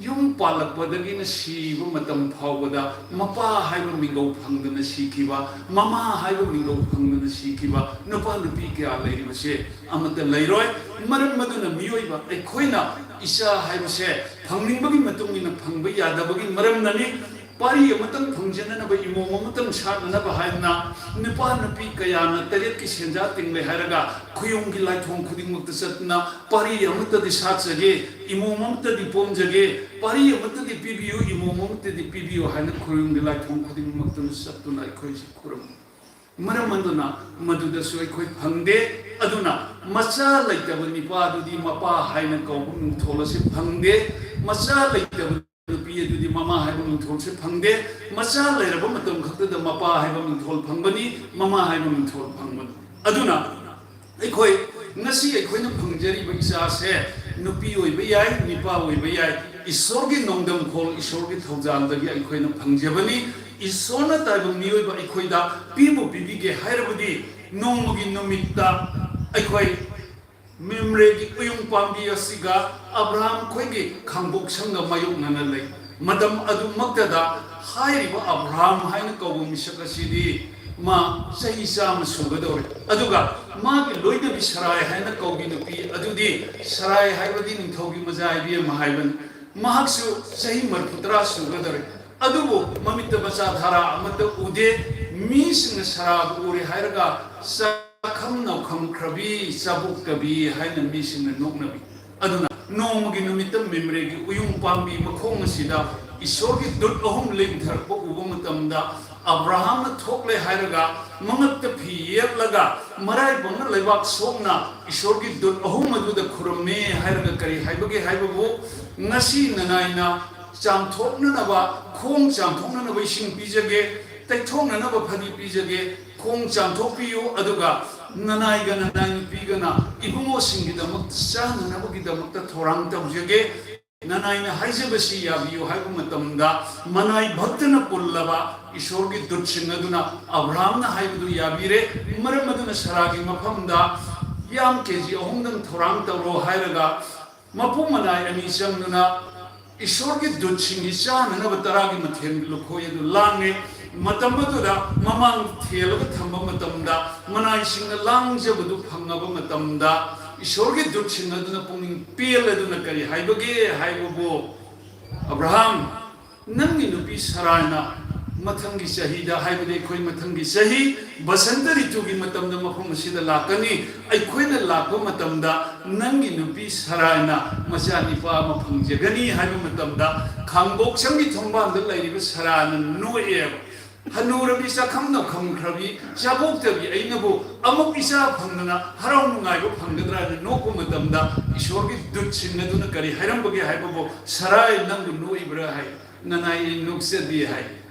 ꯌꯨꯝ ꯄꯥꯜꯂꯛꯄꯗꯒꯤꯅ ꯁꯤꯕ ꯃꯇꯝ ꯐꯥꯎꯕꯗ ꯃꯄꯥ ꯍꯥꯏꯕ ꯃꯤꯡꯒꯧ ꯐꯪꯗꯅ ꯁꯤꯈꯤꯕ, ꯃꯃꯥ ꯍꯥꯏꯕ ꯃꯤꯡꯒꯧ ꯐꯪꯗꯅ ꯁꯤꯈꯤꯕ ꯅꯨꯄꯥ ꯅꯨꯄꯤ ꯀꯌꯥ ꯂꯩꯔꯤꯕꯁꯦ ꯑꯃꯠꯇ ꯂꯩꯔꯣꯏ꯫ ꯃꯔꯝ ꯑꯗꯨꯅ ꯃꯤꯑꯣꯏꯕ ꯑꯩꯈꯣꯏꯅ ꯏꯆꯥ ꯍꯥꯏꯕꯁꯦ ꯐꯪꯅꯤꯡꯕꯒꯤ ꯃꯇꯨꯡ ꯏꯟꯅ ꯐꯪꯕ ꯌꯥꯗꯕꯒꯤ ꯃꯔꯝꯅꯅꯤ꯫ ꯄꯥꯔꯤ ꯑꯃꯇꯪ ꯐꯪꯖꯅꯅꯕ, ꯏꯃꯣꯝ ꯑꯃꯇꯪ ꯁꯥꯠꯅꯅꯕ ꯍꯥꯏꯗꯅ ꯅꯨꯄꯥ ꯅꯨꯄꯤ ꯀꯌꯥꯅ ꯇꯔꯦꯠꯀꯤ ꯁꯦꯟꯖꯥ ꯇꯤꯡꯂꯦ ꯍꯥꯏꯔꯒ ꯈꯨꯌꯨꯝꯒꯤ ꯂꯥꯏꯊꯣꯡ ꯈꯨꯗꯤꯡꯃꯛꯇ ꯆꯠꯇꯨꯅ ꯄꯥꯔꯤ ꯑꯃꯠꯇꯗꯤ ꯁꯥꯠꯆꯒꯦ, ꯏꯃꯣꯝ ꯑꯃꯠꯇꯗꯤ ꯄꯣꯝꯖꯒꯦ, ꯄꯥꯔꯤ ꯑꯃꯠꯇꯗꯤ ꯄꯤꯕꯤꯌꯨ, ꯏꯃꯣꯝ ꯑꯃꯠꯇꯗꯤ ꯄꯤꯕꯤꯌꯨ ꯍꯥꯏꯅ ꯈꯨꯌꯨꯝꯒꯤ ꯂꯥꯏꯊꯣꯡ ꯈꯨꯗꯤꯡꯃꯛꯇꯅ ꯆꯠꯇꯨꯅ ꯑꯩꯈꯣꯏꯁꯤ ꯈꯨꯔꯨꯝꯃꯤ꯫ ꯃꯔꯝ ꯑꯗꯨꯅ ꯃꯗꯨꯗꯁꯨ ꯑꯩꯈꯣꯏ ꯐꯪꯗꯦ꯫ ꯑꯗꯨꯅ ꯃꯆꯥ ꯂꯩꯇꯕ ꯅꯨꯄꯥꯗꯨꯗꯤ ꯃꯄꯥ ꯍꯥꯏꯅ ꯀꯧꯕ ꯃꯤꯡꯊꯣꯜ ꯑꯁꯤ ꯐꯪꯗꯦ꯫ ꯃꯆꯥ ꯂꯩꯇꯕ ꯅꯨꯄꯤ ꯑꯗꯨꯗꯤ ꯃꯃꯥ ꯍꯥꯏꯕ ꯃꯤꯡꯊꯣꯜꯁꯦ ꯐꯪꯗꯦ꯫ ꯃꯆꯥ ꯂꯩꯔꯕ ꯃꯇꯝ ꯈꯛꯇꯗ ꯃꯄꯥ ꯍꯥꯏꯕ ꯃꯤꯡꯊꯣꯜ ꯐꯪꯕꯅꯤ, ꯃꯃꯥ ꯍꯥꯏꯕ ꯃꯤꯡꯊꯣꯜ ꯐꯪꯕꯅꯤ꯫ ꯑꯗꯨꯅ ꯑꯩꯈꯣꯏ ꯉꯁꯤ ꯑꯩꯈꯣꯏꯅ ꯐꯪꯖꯔꯤꯕ ꯏꯆꯥꯁꯦ ꯅꯨꯄꯤ ꯑꯣꯏꯕ ꯌꯥꯏ, ꯅꯨꯄꯥ ꯑꯣꯏꯕ ꯌꯥꯏ, ꯏꯁꯣꯔꯒꯤ ꯅꯣꯡꯗꯝꯈꯣꯜ, ꯏꯁꯣꯔꯒꯤ ꯊꯧꯖꯥꯜꯗꯒꯤ ꯑꯩꯈꯣꯏꯅ ꯐꯪꯖꯕꯅꯤ꯫ ꯏꯁꯣꯔꯅ ꯇꯥꯏꯕꯪ ꯃꯤꯑꯣꯏꯕ ꯑꯩꯈꯣꯏꯗ ꯄꯤꯕꯨ ꯄꯤꯕꯤꯒꯦ ꯍꯥꯏꯔꯕꯗꯤ ꯅꯣꯡꯃꯒꯤ ꯅꯨꯃꯤꯠꯇ ꯑꯩꯈꯣꯏ ꯃꯤꯝꯔꯦꯒꯤ ꯎꯌꯨꯡ ꯄꯥꯝꯕꯤ ꯑꯁꯤꯒ ꯑꯕ꯭ꯔꯥꯍꯝ ꯈꯣꯏꯒꯤ ꯈꯥꯡꯕꯣꯛꯁꯪꯒ ꯃꯥꯌꯣꯛꯅꯅ ꯂꯩ꯫ ꯃꯇꯝ ꯑꯗꯨꯃꯛꯇꯗ ꯍꯥꯏꯔꯤꯕ ꯑꯕ꯭ꯔꯥꯍꯝ ꯍꯥꯏꯅ ꯀꯧꯕ ꯃꯤꯁꯛ ꯑꯁꯤꯗꯤ ꯃꯥ ꯆꯍꯤ ꯆꯥꯝꯃ ꯁꯨꯒꯗꯧꯔꯦ꯫ ꯑꯗꯨꯒ ꯃꯥꯒꯤ ꯂꯣꯏꯅꯕꯤ ꯁꯔꯥꯏ ꯍꯥꯏꯅ ꯀꯧꯕꯤ ꯅꯨꯄꯤ ꯑꯗꯨꯗꯤ, ꯁꯔꯥꯏ ꯍꯥꯏꯕꯗꯤ ꯅꯤꯡꯊꯧꯒꯤ ꯃꯆꯥ ꯏꯕꯦꯝꯃ ꯍꯥꯏꯕꯅꯤ, ꯃꯍꯥꯛꯁꯨ ꯆꯍꯤ ꯃꯔꯤꯐꯨ ꯇꯔꯥ ꯁꯨꯒꯗꯧꯔꯦ꯫ ꯑꯗꯨꯕꯨ ꯃꯃꯤꯠꯇ ꯃꯆꯥ ꯙꯥꯔꯥ ꯑꯃꯠꯇ ꯎꯗꯦ꯫ ꯃꯤꯁꯤꯡꯅ ꯁꯔꯥꯕꯨ ꯎꯔꯦ ꯍꯥꯏꯔꯒ ꯆꯥꯛꯈꯝ ꯅꯥꯎꯈꯝ ꯈ꯭ꯔꯕꯤ, ꯆꯥꯕꯣꯛ ꯀꯕꯤ ꯍꯥꯏꯅ ꯃꯤꯁꯤꯡꯅ ꯅꯣꯛꯅꯕꯤ꯫ ꯑꯗꯨꯅ ꯅꯣꯡꯃꯒꯤ ꯅꯨꯃꯤꯠꯇ ꯃꯤꯝꯔꯦꯒꯤ ꯎꯌꯨꯡ ꯄꯥꯝꯕꯤ ꯃꯈꯣꯡ ꯑꯁꯤꯗ ꯏꯁꯣꯔꯒꯤ ꯗꯨꯠ ꯑꯍꯨꯝ ꯂꯦꯡꯊꯔꯛꯄ ꯎꯕ ꯃꯇꯝꯗ, ꯑꯕ꯭ꯔꯥꯍꯥꯝꯅ ꯊꯣꯛꯂꯦ ꯍꯥꯏꯔꯒ ꯃꯉꯛꯇ ꯐꯤ ꯌꯦꯠꯂꯒ ꯃꯔꯥꯏꯕꯛꯅ ꯂꯩꯕꯥꯛ ꯁꯣꯛꯅ ꯏꯁꯣꯔꯒꯤ ꯗꯨꯠ ꯑꯍꯨꯝ ꯑꯗꯨꯗ ꯈꯨꯔꯨꯝꯃꯦ ꯍꯥꯏꯔꯒ ꯀꯔꯤ ꯍꯥꯏꯕꯒꯦ ꯍꯥꯏꯕꯕꯨ, ꯉꯁꯤ ꯅꯅꯥꯏꯅ ꯆꯥꯝꯊꯣꯛꯅꯅꯕ, ꯈꯣꯡ ꯆꯥꯝꯊꯣꯛꯅꯅꯕ ꯏꯁꯤꯡ ꯄꯤꯖꯒꯦ, ꯇꯩꯊꯣꯛꯅꯅꯕ ꯐꯗꯤ ꯄꯤꯖꯒꯦ, ꯈꯣꯡ ꯆꯥꯝꯊꯣꯛꯄꯤꯌꯨ, ꯑꯗꯨꯒ ꯅꯅꯥꯏꯒ ꯅꯅꯥꯏ ꯅꯨꯄꯤꯒꯅ ꯏꯕꯨꯡꯉꯣꯁꯤꯡꯒꯤꯗꯃꯛꯇ ꯆꯥꯅꯅꯕꯒꯤꯗꯃꯛꯇ ꯊꯧꯔꯥꯡ ꯇꯧꯖꯒꯦ, ꯅꯅꯥꯏꯅ ꯍꯥꯏꯖꯕꯁꯤ ꯌꯥꯕꯤꯌꯨ ꯍꯥꯏꯕ ꯃꯇꯝꯗ, ꯃꯅꯥꯏ ꯚꯛꯇꯅ ꯄꯨꯜꯂꯕ ꯏꯁꯣꯔꯒꯤ ꯗꯨꯠꯁꯤꯡ ꯑꯗꯨꯅ ꯑꯕ꯭ꯔꯥꯍꯝꯅ ꯍꯥꯏꯕꯗꯨ ꯌꯥꯕꯤꯔꯦ꯫ ꯃꯔꯝ ꯑꯗꯨꯅ ꯁꯔꯥꯒꯤ ꯃꯐꯝꯗ ꯌꯥꯝ ꯀꯦ ꯖꯤ ꯑꯍꯨꯝꯗꯪ ꯊꯧꯔꯥꯡ ꯇꯧꯔꯣ ꯍꯥꯏꯔꯒ, ꯃꯄꯨ ꯃꯅꯥꯏ ꯑꯅꯤ ꯆꯪꯗꯨꯅ ꯏꯁꯣꯔꯒꯤ ꯗꯨꯠꯁꯤꯡꯒꯤ ꯆꯥꯅꯅꯕ ꯇꯔꯥꯒꯤ ꯃꯊꯦꯜ ꯂꯨꯈꯣꯏ ꯑꯗꯨ ꯂꯥꯡꯉꯦ꯫ ꯃꯇꯝ ꯑꯗꯨꯗ ꯃꯃꯥꯡ ꯊꯦꯜꯂꯒ ꯊꯝꯕ ꯃꯇꯝꯗ, ꯃꯅꯥꯏꯁꯤꯡꯅ ꯂꯥꯡꯖꯕꯗꯨ ꯐꯪꯉꯕ ꯃꯇꯝꯗ, ꯏꯁꯣꯔꯒꯤ ꯗꯨꯠꯁꯤꯡ ꯑꯗꯨꯅ ꯄꯨꯛꯅꯤꯡ ꯄꯦꯜꯂꯗꯨꯅ ꯀꯔꯤ ꯍꯥꯏꯕꯒꯦ ꯍꯥꯏꯕꯕꯨ, "ꯑꯕ꯭ꯔꯥꯍꯥꯝ, ꯅꯪꯒꯤ ꯅꯨꯄꯤ ꯁꯔꯥꯏꯅ ꯃꯊꯪꯒꯤ ꯆꯍꯤꯗ, ꯍꯥꯏꯕꯗꯤ ꯑꯩꯈꯣꯏ ꯃꯊꯪꯒꯤ ꯆꯍꯤ ꯕꯁꯟꯇ ꯔꯤꯇꯨꯒꯤ ꯃꯇꯝꯗ ꯃꯐꯝ ꯑꯁꯤꯗ ꯂꯥꯛꯀꯅꯤ꯫ ꯑꯩꯈꯣꯏꯅ ꯂꯥꯛꯄ ꯃꯇꯝꯗ ꯅꯪꯒꯤ ꯅꯨꯄꯤ ꯁꯔꯥꯏꯅ ꯃꯆꯥ ꯅꯤꯄꯥ ꯑꯃ ꯐꯪꯖꯒꯅꯤ" ꯍꯥꯏꯕ ꯃꯇꯝꯗ, ꯈꯥꯡꯕꯣꯛꯁꯪꯒꯤ ꯊꯣꯡꯕꯥꯟꯗ ꯂꯩꯔꯤꯕ ꯁꯔꯥꯅ ꯅꯣꯛꯑꯦꯕ꯫ ꯍꯅꯨꯔꯕꯤ, ꯆꯥꯛꯈꯝ ꯅꯧꯈꯝꯈ꯭ꯔꯕꯤ, ꯆꯥꯕꯣꯛꯇꯕꯤ ꯑꯩꯅꯕꯨ ꯑꯃꯨꯛ ꯏꯆꯥ ꯐꯪꯗꯅ ꯍꯔꯥꯎ ꯅꯨꯡꯉꯥꯏꯕ ꯐꯪꯒꯗ꯭ꯔꯥ ꯍꯥꯏꯅ ꯅꯣꯛꯄ ꯃꯇꯝꯗ, ꯏꯁꯣꯔꯒꯤ ꯗꯨꯠꯁꯤꯡ ꯑꯗꯨꯅ ꯀꯔꯤ ꯍꯥꯏꯔꯝꯕꯒꯦ ꯍꯥꯏꯕꯕꯨ, "ꯁꯔꯥꯏ, ꯅꯪꯕꯨ ꯅꯣꯛꯏꯕ꯭ꯔꯥ?" ꯍꯥꯏ꯫ "ꯅꯅꯥꯏ, ꯑꯩ ꯅꯣꯛꯆꯗꯦ" ꯍꯥꯏ꯫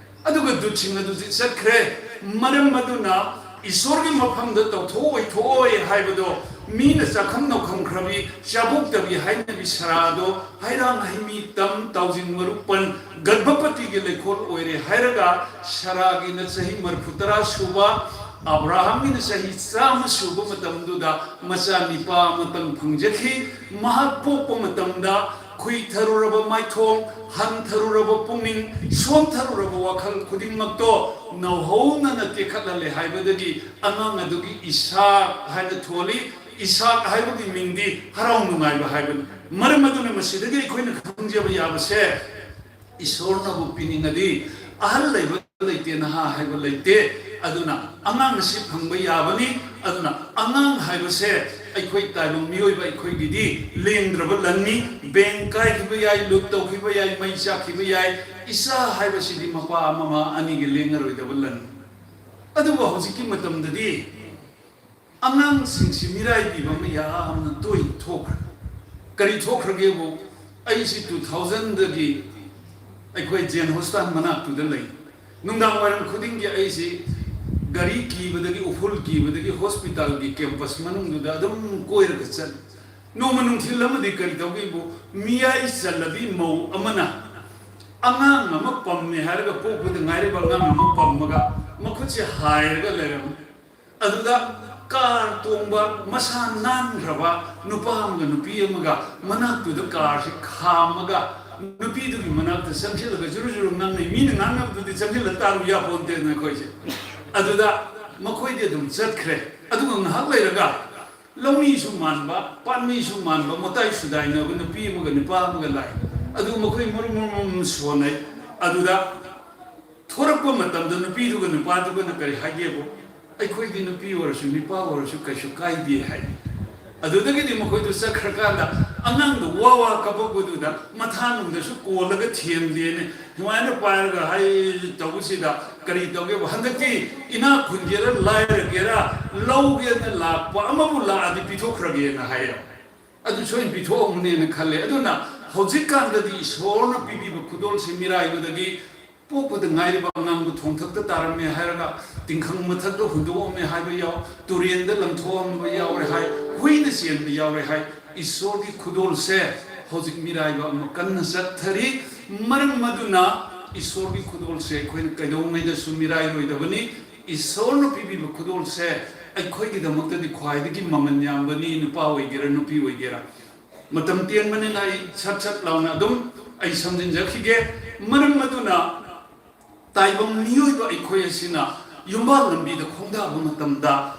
ꯑꯗꯨꯒ ꯗꯨꯠꯁꯤꯡ ꯑꯗꯨꯗꯤ ꯆꯠꯈ꯭ꯔꯦ꯫ ꯃꯔꯝ ꯑꯗꯨꯅ ꯏꯁꯣꯔꯒꯤ ꯃꯐꯝꯗ ꯇꯧꯊꯣꯛꯑꯣꯏ ꯊꯣꯛꯑꯣꯏ ꯍꯥꯏꯕꯗꯣ, ꯃꯤꯅ ꯆꯥꯛꯈꯝ ꯅꯧꯈꯝꯈ꯭ꯔꯕꯤ, ꯆꯥꯕꯣꯛꯇꯕꯤ ꯍꯥꯏꯅꯕꯤ ꯁꯔꯥꯗꯣ ꯍꯩꯔꯥꯡ ꯍꯩꯃꯤ ꯇꯝ ꯇꯥꯎꯖꯤꯡ ꯃꯔꯨꯛ ꯄꯟ ꯒꯔꯚꯄꯇꯤꯒꯤ ꯂꯩꯈꯣꯜ ꯑꯣꯏꯔꯦ ꯍꯥꯏꯔꯒ, ꯁꯔꯥꯒꯤꯅ ꯆꯍꯤ ꯃꯔꯤꯐꯨ ꯇꯔꯥ ꯁꯨꯕ, ꯑꯕ꯭ꯔꯥꯍꯥꯝꯒꯤꯅ ꯆꯍꯤ ꯆꯥꯝꯃ ꯁꯨꯕ ꯃꯇꯝꯗꯨꯗ ꯃꯆꯥ ꯅꯤꯄꯥ ꯑꯃꯇꯪ ꯐꯪꯖꯈꯤ꯫ ꯃꯍꯥꯛ ꯄꯣꯛꯄ ꯃꯇꯝꯗ ꯈꯨꯏꯊꯔꯨꯔꯕ ꯃꯥꯏꯊꯣꯡ, ꯍꯟꯊꯔꯨꯔꯕ ꯄꯨꯛꯅꯤꯡ, ꯁꯣꯟꯊꯔꯨꯔꯕ ꯋꯥꯈꯜ ꯈꯨꯗꯤꯡꯃꯛꯇꯣ ꯅꯧꯍꯧꯅꯅ ꯇꯦꯛꯈꯠꯍꯜꯂꯦ ꯍꯥꯏꯕꯗꯒꯤ ꯑꯉꯥꯡ ꯑꯗꯨꯒꯤ ꯏꯁꯥꯛ ꯍꯥꯏꯅ ꯊꯣꯜꯂꯤ꯫ ꯏꯁꯥꯛ ꯍꯥꯏꯕꯒꯤ ꯃꯤꯡꯗꯤ ꯍꯔꯥꯎ ꯅꯨꯡꯉꯥꯏꯕ ꯍꯥꯏꯕꯅꯤ꯫ ꯃꯔꯝ ꯑꯗꯨꯅ ꯃꯁꯤꯗꯒꯤ ꯑꯩꯈꯣꯏꯅ ꯈꯪꯖꯕ ꯌꯥꯕꯁꯦ, ꯏꯁꯣꯔꯅꯕꯨ ꯄꯤꯅꯤꯡꯉꯗꯤ ꯑꯍꯜ ꯂꯩꯕ ꯂꯩꯇꯦ, ꯅꯍꯥ ꯍꯥꯏꯕ ꯂꯩꯇꯦ꯫ ꯑꯗꯨꯅ ꯑꯉꯥꯡ ꯑꯁꯤ ꯐꯪꯕ ꯌꯥꯕꯅꯤ꯫ ꯑꯗꯨꯅ ꯑꯉꯥꯡ ꯍꯥꯏꯕꯁꯦ ꯑꯩꯈꯣꯏ ꯇꯥꯏꯕꯪ ꯃꯤꯑꯣꯏꯕ ꯑꯩꯈꯣꯏꯒꯤꯗꯤ ꯂꯦꯡꯗ꯭ꯔꯕ ꯂꯟꯅꯤ꯫ ꯕꯦꯡ ꯀꯥꯏꯈꯤꯕ ꯌꯥꯏ, ꯂꯨꯠ ꯇꯧꯈꯤꯕ ꯌꯥꯏ, ꯃꯩ ꯆꯥꯛꯈꯤꯕ ꯌꯥꯏ꯫ ꯏꯆꯥ ꯍꯥꯏꯕꯁꯤꯗꯤ ꯃꯄꯥ ꯑꯃ, ꯃꯃꯥ ꯑꯅꯤꯒꯤ ꯂꯦꯡꯉꯔꯣꯏꯗꯕ ꯂꯟꯅꯤ꯫ ꯑꯗꯨꯕꯨ ꯍꯧꯖꯤꯛꯀꯤ ꯃꯇꯝꯗꯗꯤ ꯑꯉꯥꯡꯁꯤꯡꯁꯤ ꯃꯤꯔꯥꯏꯕꯤꯕ ꯑꯃ ꯌꯥꯝꯅ ꯇꯣꯏꯅ ꯊꯣꯛꯈ꯭ꯔꯦ꯫ ꯀꯔꯤ ꯊꯣꯛꯈ꯭ꯔꯒꯦꯕꯨ, ꯑꯩꯁꯤ two thousandꯗꯒꯤ ꯑꯩꯈꯣꯏ ꯖꯦꯟ ꯍꯣꯁꯄꯤꯇꯥꯜ ꯃꯅꯥꯛꯇꯨꯗ ꯂꯩ꯫ ꯅꯨꯡꯗꯥꯡ ꯋꯥꯏꯔꯝ ꯈꯨꯗꯤꯡꯒꯤ ꯑꯩꯁꯤ ꯒꯥꯔꯤ ꯀꯤꯕꯗꯒꯤ, ꯎꯐꯨꯜ ꯀꯤꯕꯗꯒꯤ ꯍꯣꯁꯄꯤꯇꯥꯜꯒꯤ ꯀꯦꯝꯄꯁ ꯃꯅꯨꯡꯗꯨꯗ ꯑꯗꯨꯝ ꯀꯣꯏꯔꯒ ꯆꯠꯂꯤ꯫ ꯅꯣꯡꯃ ꯅꯨꯡꯊꯤꯜ ꯑꯃꯗꯤ ꯀꯔꯤ ꯇꯧꯒꯦꯕꯨ, ꯃꯤꯌꯥꯏ ꯆꯜꯂꯕꯤ ꯃꯧ ꯑꯃꯅ ꯑꯉꯥꯡ ꯑꯃ ꯄꯝꯃꯦ ꯍꯥꯏꯔꯒ, ꯄꯣꯛꯄꯗ ꯉꯥꯏꯔꯤꯕ ꯑꯉꯥꯡ ꯑꯃ ꯄꯝꯃꯒ ꯃꯈꯨꯠꯁꯦ ꯍꯥꯏꯔꯒ ꯂꯩꯔꯝꯃꯤ꯫ ꯑꯗꯨꯗ ꯀꯥꯔ ꯇꯣꯡꯕ ꯃꯁꯥ ꯅꯥꯟꯈ꯭ꯔꯕ ꯅꯨꯄꯥ ꯑꯃꯒ ꯅꯨꯄꯤ ꯑꯃꯒ ꯃꯅꯥꯛꯇꯨꯗ ꯀꯥꯔꯁꯤ ꯈꯥꯝꯃꯒ ꯅꯨꯄꯤꯗꯨꯒꯤ ꯃꯅꯥꯛꯇ ꯆꯪꯁꯤꯜꯂꯒ ꯖꯨꯔꯨ ꯖꯨꯔꯨ ꯉꯥꯡꯅꯩ꯫ ꯃꯤꯅ ꯉꯥꯡꯅꯕꯗꯨꯗꯤ ꯆꯪꯁꯤꯜꯂ ꯇꯥꯔꯨ ꯌꯥꯄꯣꯟꯇꯦꯗꯅ ꯑꯩꯈꯣꯏꯁꯦ꯫ ꯑꯗꯨꯗ ꯃꯈꯣꯏꯗꯤ ꯑꯗꯨꯝ ꯆꯠꯈ꯭ꯔꯦ꯫ ꯑꯗꯨꯒ ꯉꯥꯏꯍꯥꯛ ꯂꯩꯔꯒ ꯂꯧꯃꯤꯁꯨ ꯃꯥꯟꯕ, ꯄꯥꯠꯃꯤꯁꯨ ꯃꯥꯟꯕ, ꯃꯇꯥꯏ ꯁꯨꯗꯥꯏꯅꯕ ꯅꯨꯄꯤ ꯑꯃꯒ ꯅꯨꯄꯥ ꯑꯃꯒ ꯂꯥꯛꯏ꯫ ꯑꯗꯨ ꯃꯈꯣꯏ ꯃꯔꯨꯝ ꯃꯔꯨꯝ ꯃꯔꯨꯝ ꯁꯣꯟꯅꯩ꯫ ꯑꯗꯨꯗ ꯊꯣꯔꯛꯄ ꯃꯇꯝꯗ ꯅꯨꯄꯤꯗꯨꯒ ꯅꯨꯄꯥꯗꯨꯒꯅ ꯀꯔꯤ ꯍꯥꯏꯒꯦꯕꯨ, "ꯑꯩꯈꯣꯏꯗꯤ ꯅꯨꯄꯤ ꯑꯣꯏꯔꯁꯨ ꯅꯨꯄꯥ ꯑꯣꯏꯔꯁꯨ ꯀꯩꯁꯨ ꯀꯥꯏꯗꯦ" ꯍꯥꯏ꯫ ꯑꯗꯨꯗꯒꯤꯗꯤ ꯃꯈꯣꯏꯗꯨ ꯆꯠꯈ꯭ꯔꯀꯥꯟꯗ ꯑꯉꯥꯡꯗꯣ ꯋꯥ ꯋꯥ ꯀꯞꯄꯛꯄꯗꯨꯗ ꯃꯊꯥꯅꯨꯡꯗꯁꯨ ꯀꯣꯜꯂꯒ ꯊꯦꯝꯗꯦꯅꯦ꯫ ꯁꯨꯃꯥꯏꯅ ꯄꯥꯏꯔꯒ ꯍꯥꯏ ꯇꯧꯕꯁꯤꯗ ꯀꯔꯤ ꯇꯧꯒꯦꯕꯨ, ꯍꯟꯗꯛꯇꯤ ꯏꯅꯥꯛ ꯈꯨꯟꯒꯦꯔꯥ ꯂꯥꯏꯔꯒꯦꯔꯥ ꯂꯧꯒꯦꯅ ꯂꯥꯛꯄ ꯑꯃꯕꯨ ꯂꯥꯛꯑꯗꯤ ꯄꯤꯊꯣꯛꯈ꯭ꯔꯒꯦꯅ ꯍꯥꯏꯌꯦ꯫ ꯑꯗꯨ ꯁꯣꯏꯅ ꯄꯤꯊꯣꯛꯑꯝꯒꯅꯦꯅ ꯈꯜꯂꯦ꯫ ꯑꯗꯨꯅ ꯍꯧꯖꯤꯛꯀꯥꯟꯗꯗꯤ ꯏꯁꯣꯔꯅ ꯄꯤꯕꯤꯕ ꯈꯨꯗꯣꯜꯁꯦ ꯃꯤꯔꯥꯏꯕꯗꯒꯤ ꯄꯣꯛꯄꯗ ꯉꯥꯏꯔꯤꯕ ꯑꯉꯥꯡꯕꯨ ꯊꯣꯡꯊꯛꯇ ꯇꯥꯔꯝꯃꯦ ꯍꯥꯏꯔꯒ ꯇꯤꯡꯈꯪ ꯃꯊꯛꯇ ꯍꯨꯟꯗꯣꯛꯑꯝꯃꯦ ꯍꯥꯏꯕ ꯌꯥꯎ, ꯇꯨꯔꯦꯟꯗ ꯂꯪꯊꯣꯛꯑꯝꯕ ꯌꯥꯎꯔꯦ ꯍꯥꯏ, ꯍꯨꯏꯅ ꯆꯦꯟꯕ ꯌꯥꯎꯔꯦ ꯍꯥꯏ꯫ ꯏꯁꯣꯔꯒꯤ ꯈꯨꯗꯣꯜꯁꯦ ꯍꯧꯖꯤꯛ ꯃꯤꯔꯥꯏꯕ ꯑꯃ ꯀꯟꯅ ꯆꯠꯊꯔꯤ꯫ ꯃꯔꯝ ꯑꯗꯨꯅ ꯏꯁꯣꯔꯒꯤ ꯈꯨꯗꯣꯜꯁꯦ ꯑꯩꯈꯣꯏꯅ ꯀꯩꯗꯧꯉꯩꯗꯁꯨ ꯃꯤꯔꯥꯏꯔꯣꯏꯗꯕꯅꯤ꯫ ꯏꯁꯣꯔꯅ ꯄꯤꯕꯤꯕ ꯈꯨꯗꯣꯜꯁꯦ ꯑꯩꯈꯣꯏꯒꯤꯗꯃꯛꯇꯗꯤ ꯈ꯭ꯋꯥꯏꯗꯒꯤ ꯃꯃꯜ ꯌꯥꯝꯕꯅꯤ, ꯅꯨꯄꯥ ꯑꯣꯏꯒꯦꯔꯥ ꯅꯨꯄꯤ ꯑꯣꯏꯒꯦꯔꯥ꯫ ꯃꯇꯝ ꯇꯦꯟꯕꯅꯤꯅ ꯑꯩ ꯁꯠ ꯁꯠ ꯂꯥꯎꯅ ꯑꯗꯨꯝ ꯑꯩ ꯁꯝꯖꯤꯟꯖꯈꯤꯒꯦ꯫ ꯃꯔꯝ ꯑꯗꯨꯅ ꯇꯥꯏꯕꯪ ꯃꯤꯑꯣꯏꯕ ꯑꯩꯈꯣꯏ ꯑꯁꯤꯅ ꯌꯨꯝꯕꯥꯜ ꯂꯝꯕꯤꯗ ꯈꯣꯡꯗꯥꯕ ꯃꯇꯝꯗ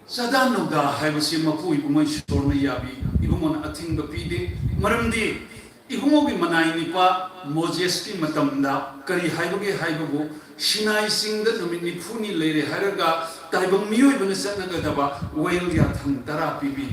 ꯆꯥꯗꯥ ꯅꯧꯗꯥ ꯍꯥꯏꯕꯁꯤ ꯃꯄꯨ ꯏꯕꯨꯡꯉꯣ ꯏꯁꯣꯔꯅ ꯌꯥꯕꯤ, ꯏꯕꯨꯡꯉꯣꯅ ꯑꯊꯤꯡꯕ ꯄꯤꯗꯦ꯫ ꯃꯔꯝꯗꯤ ꯏꯕꯨꯡꯉꯣꯒꯤ ꯃꯅꯥꯏ ꯅꯤꯄꯥ ꯃꯣꯖꯦꯁꯀꯤ ꯃꯇꯝꯗ ꯀꯔꯤ ꯍꯥꯏꯕꯒꯦ ꯍꯥꯏꯕꯕꯨ, ꯁꯤꯅꯥꯏ ꯆꯤꯡꯗ ꯅꯨꯃꯤꯠ ꯅꯤꯐꯨꯅꯤ ꯂꯩꯔꯦ ꯍꯥꯏꯔꯒ ꯇꯥꯏꯕꯪ ꯃꯤꯑꯣꯏꯕꯅ ꯆꯠꯅꯒꯗꯕ ꯋꯥꯌꯦꯜ ꯌꯥꯊꯪ ꯇꯔꯥ ꯄꯤꯕꯤ꯫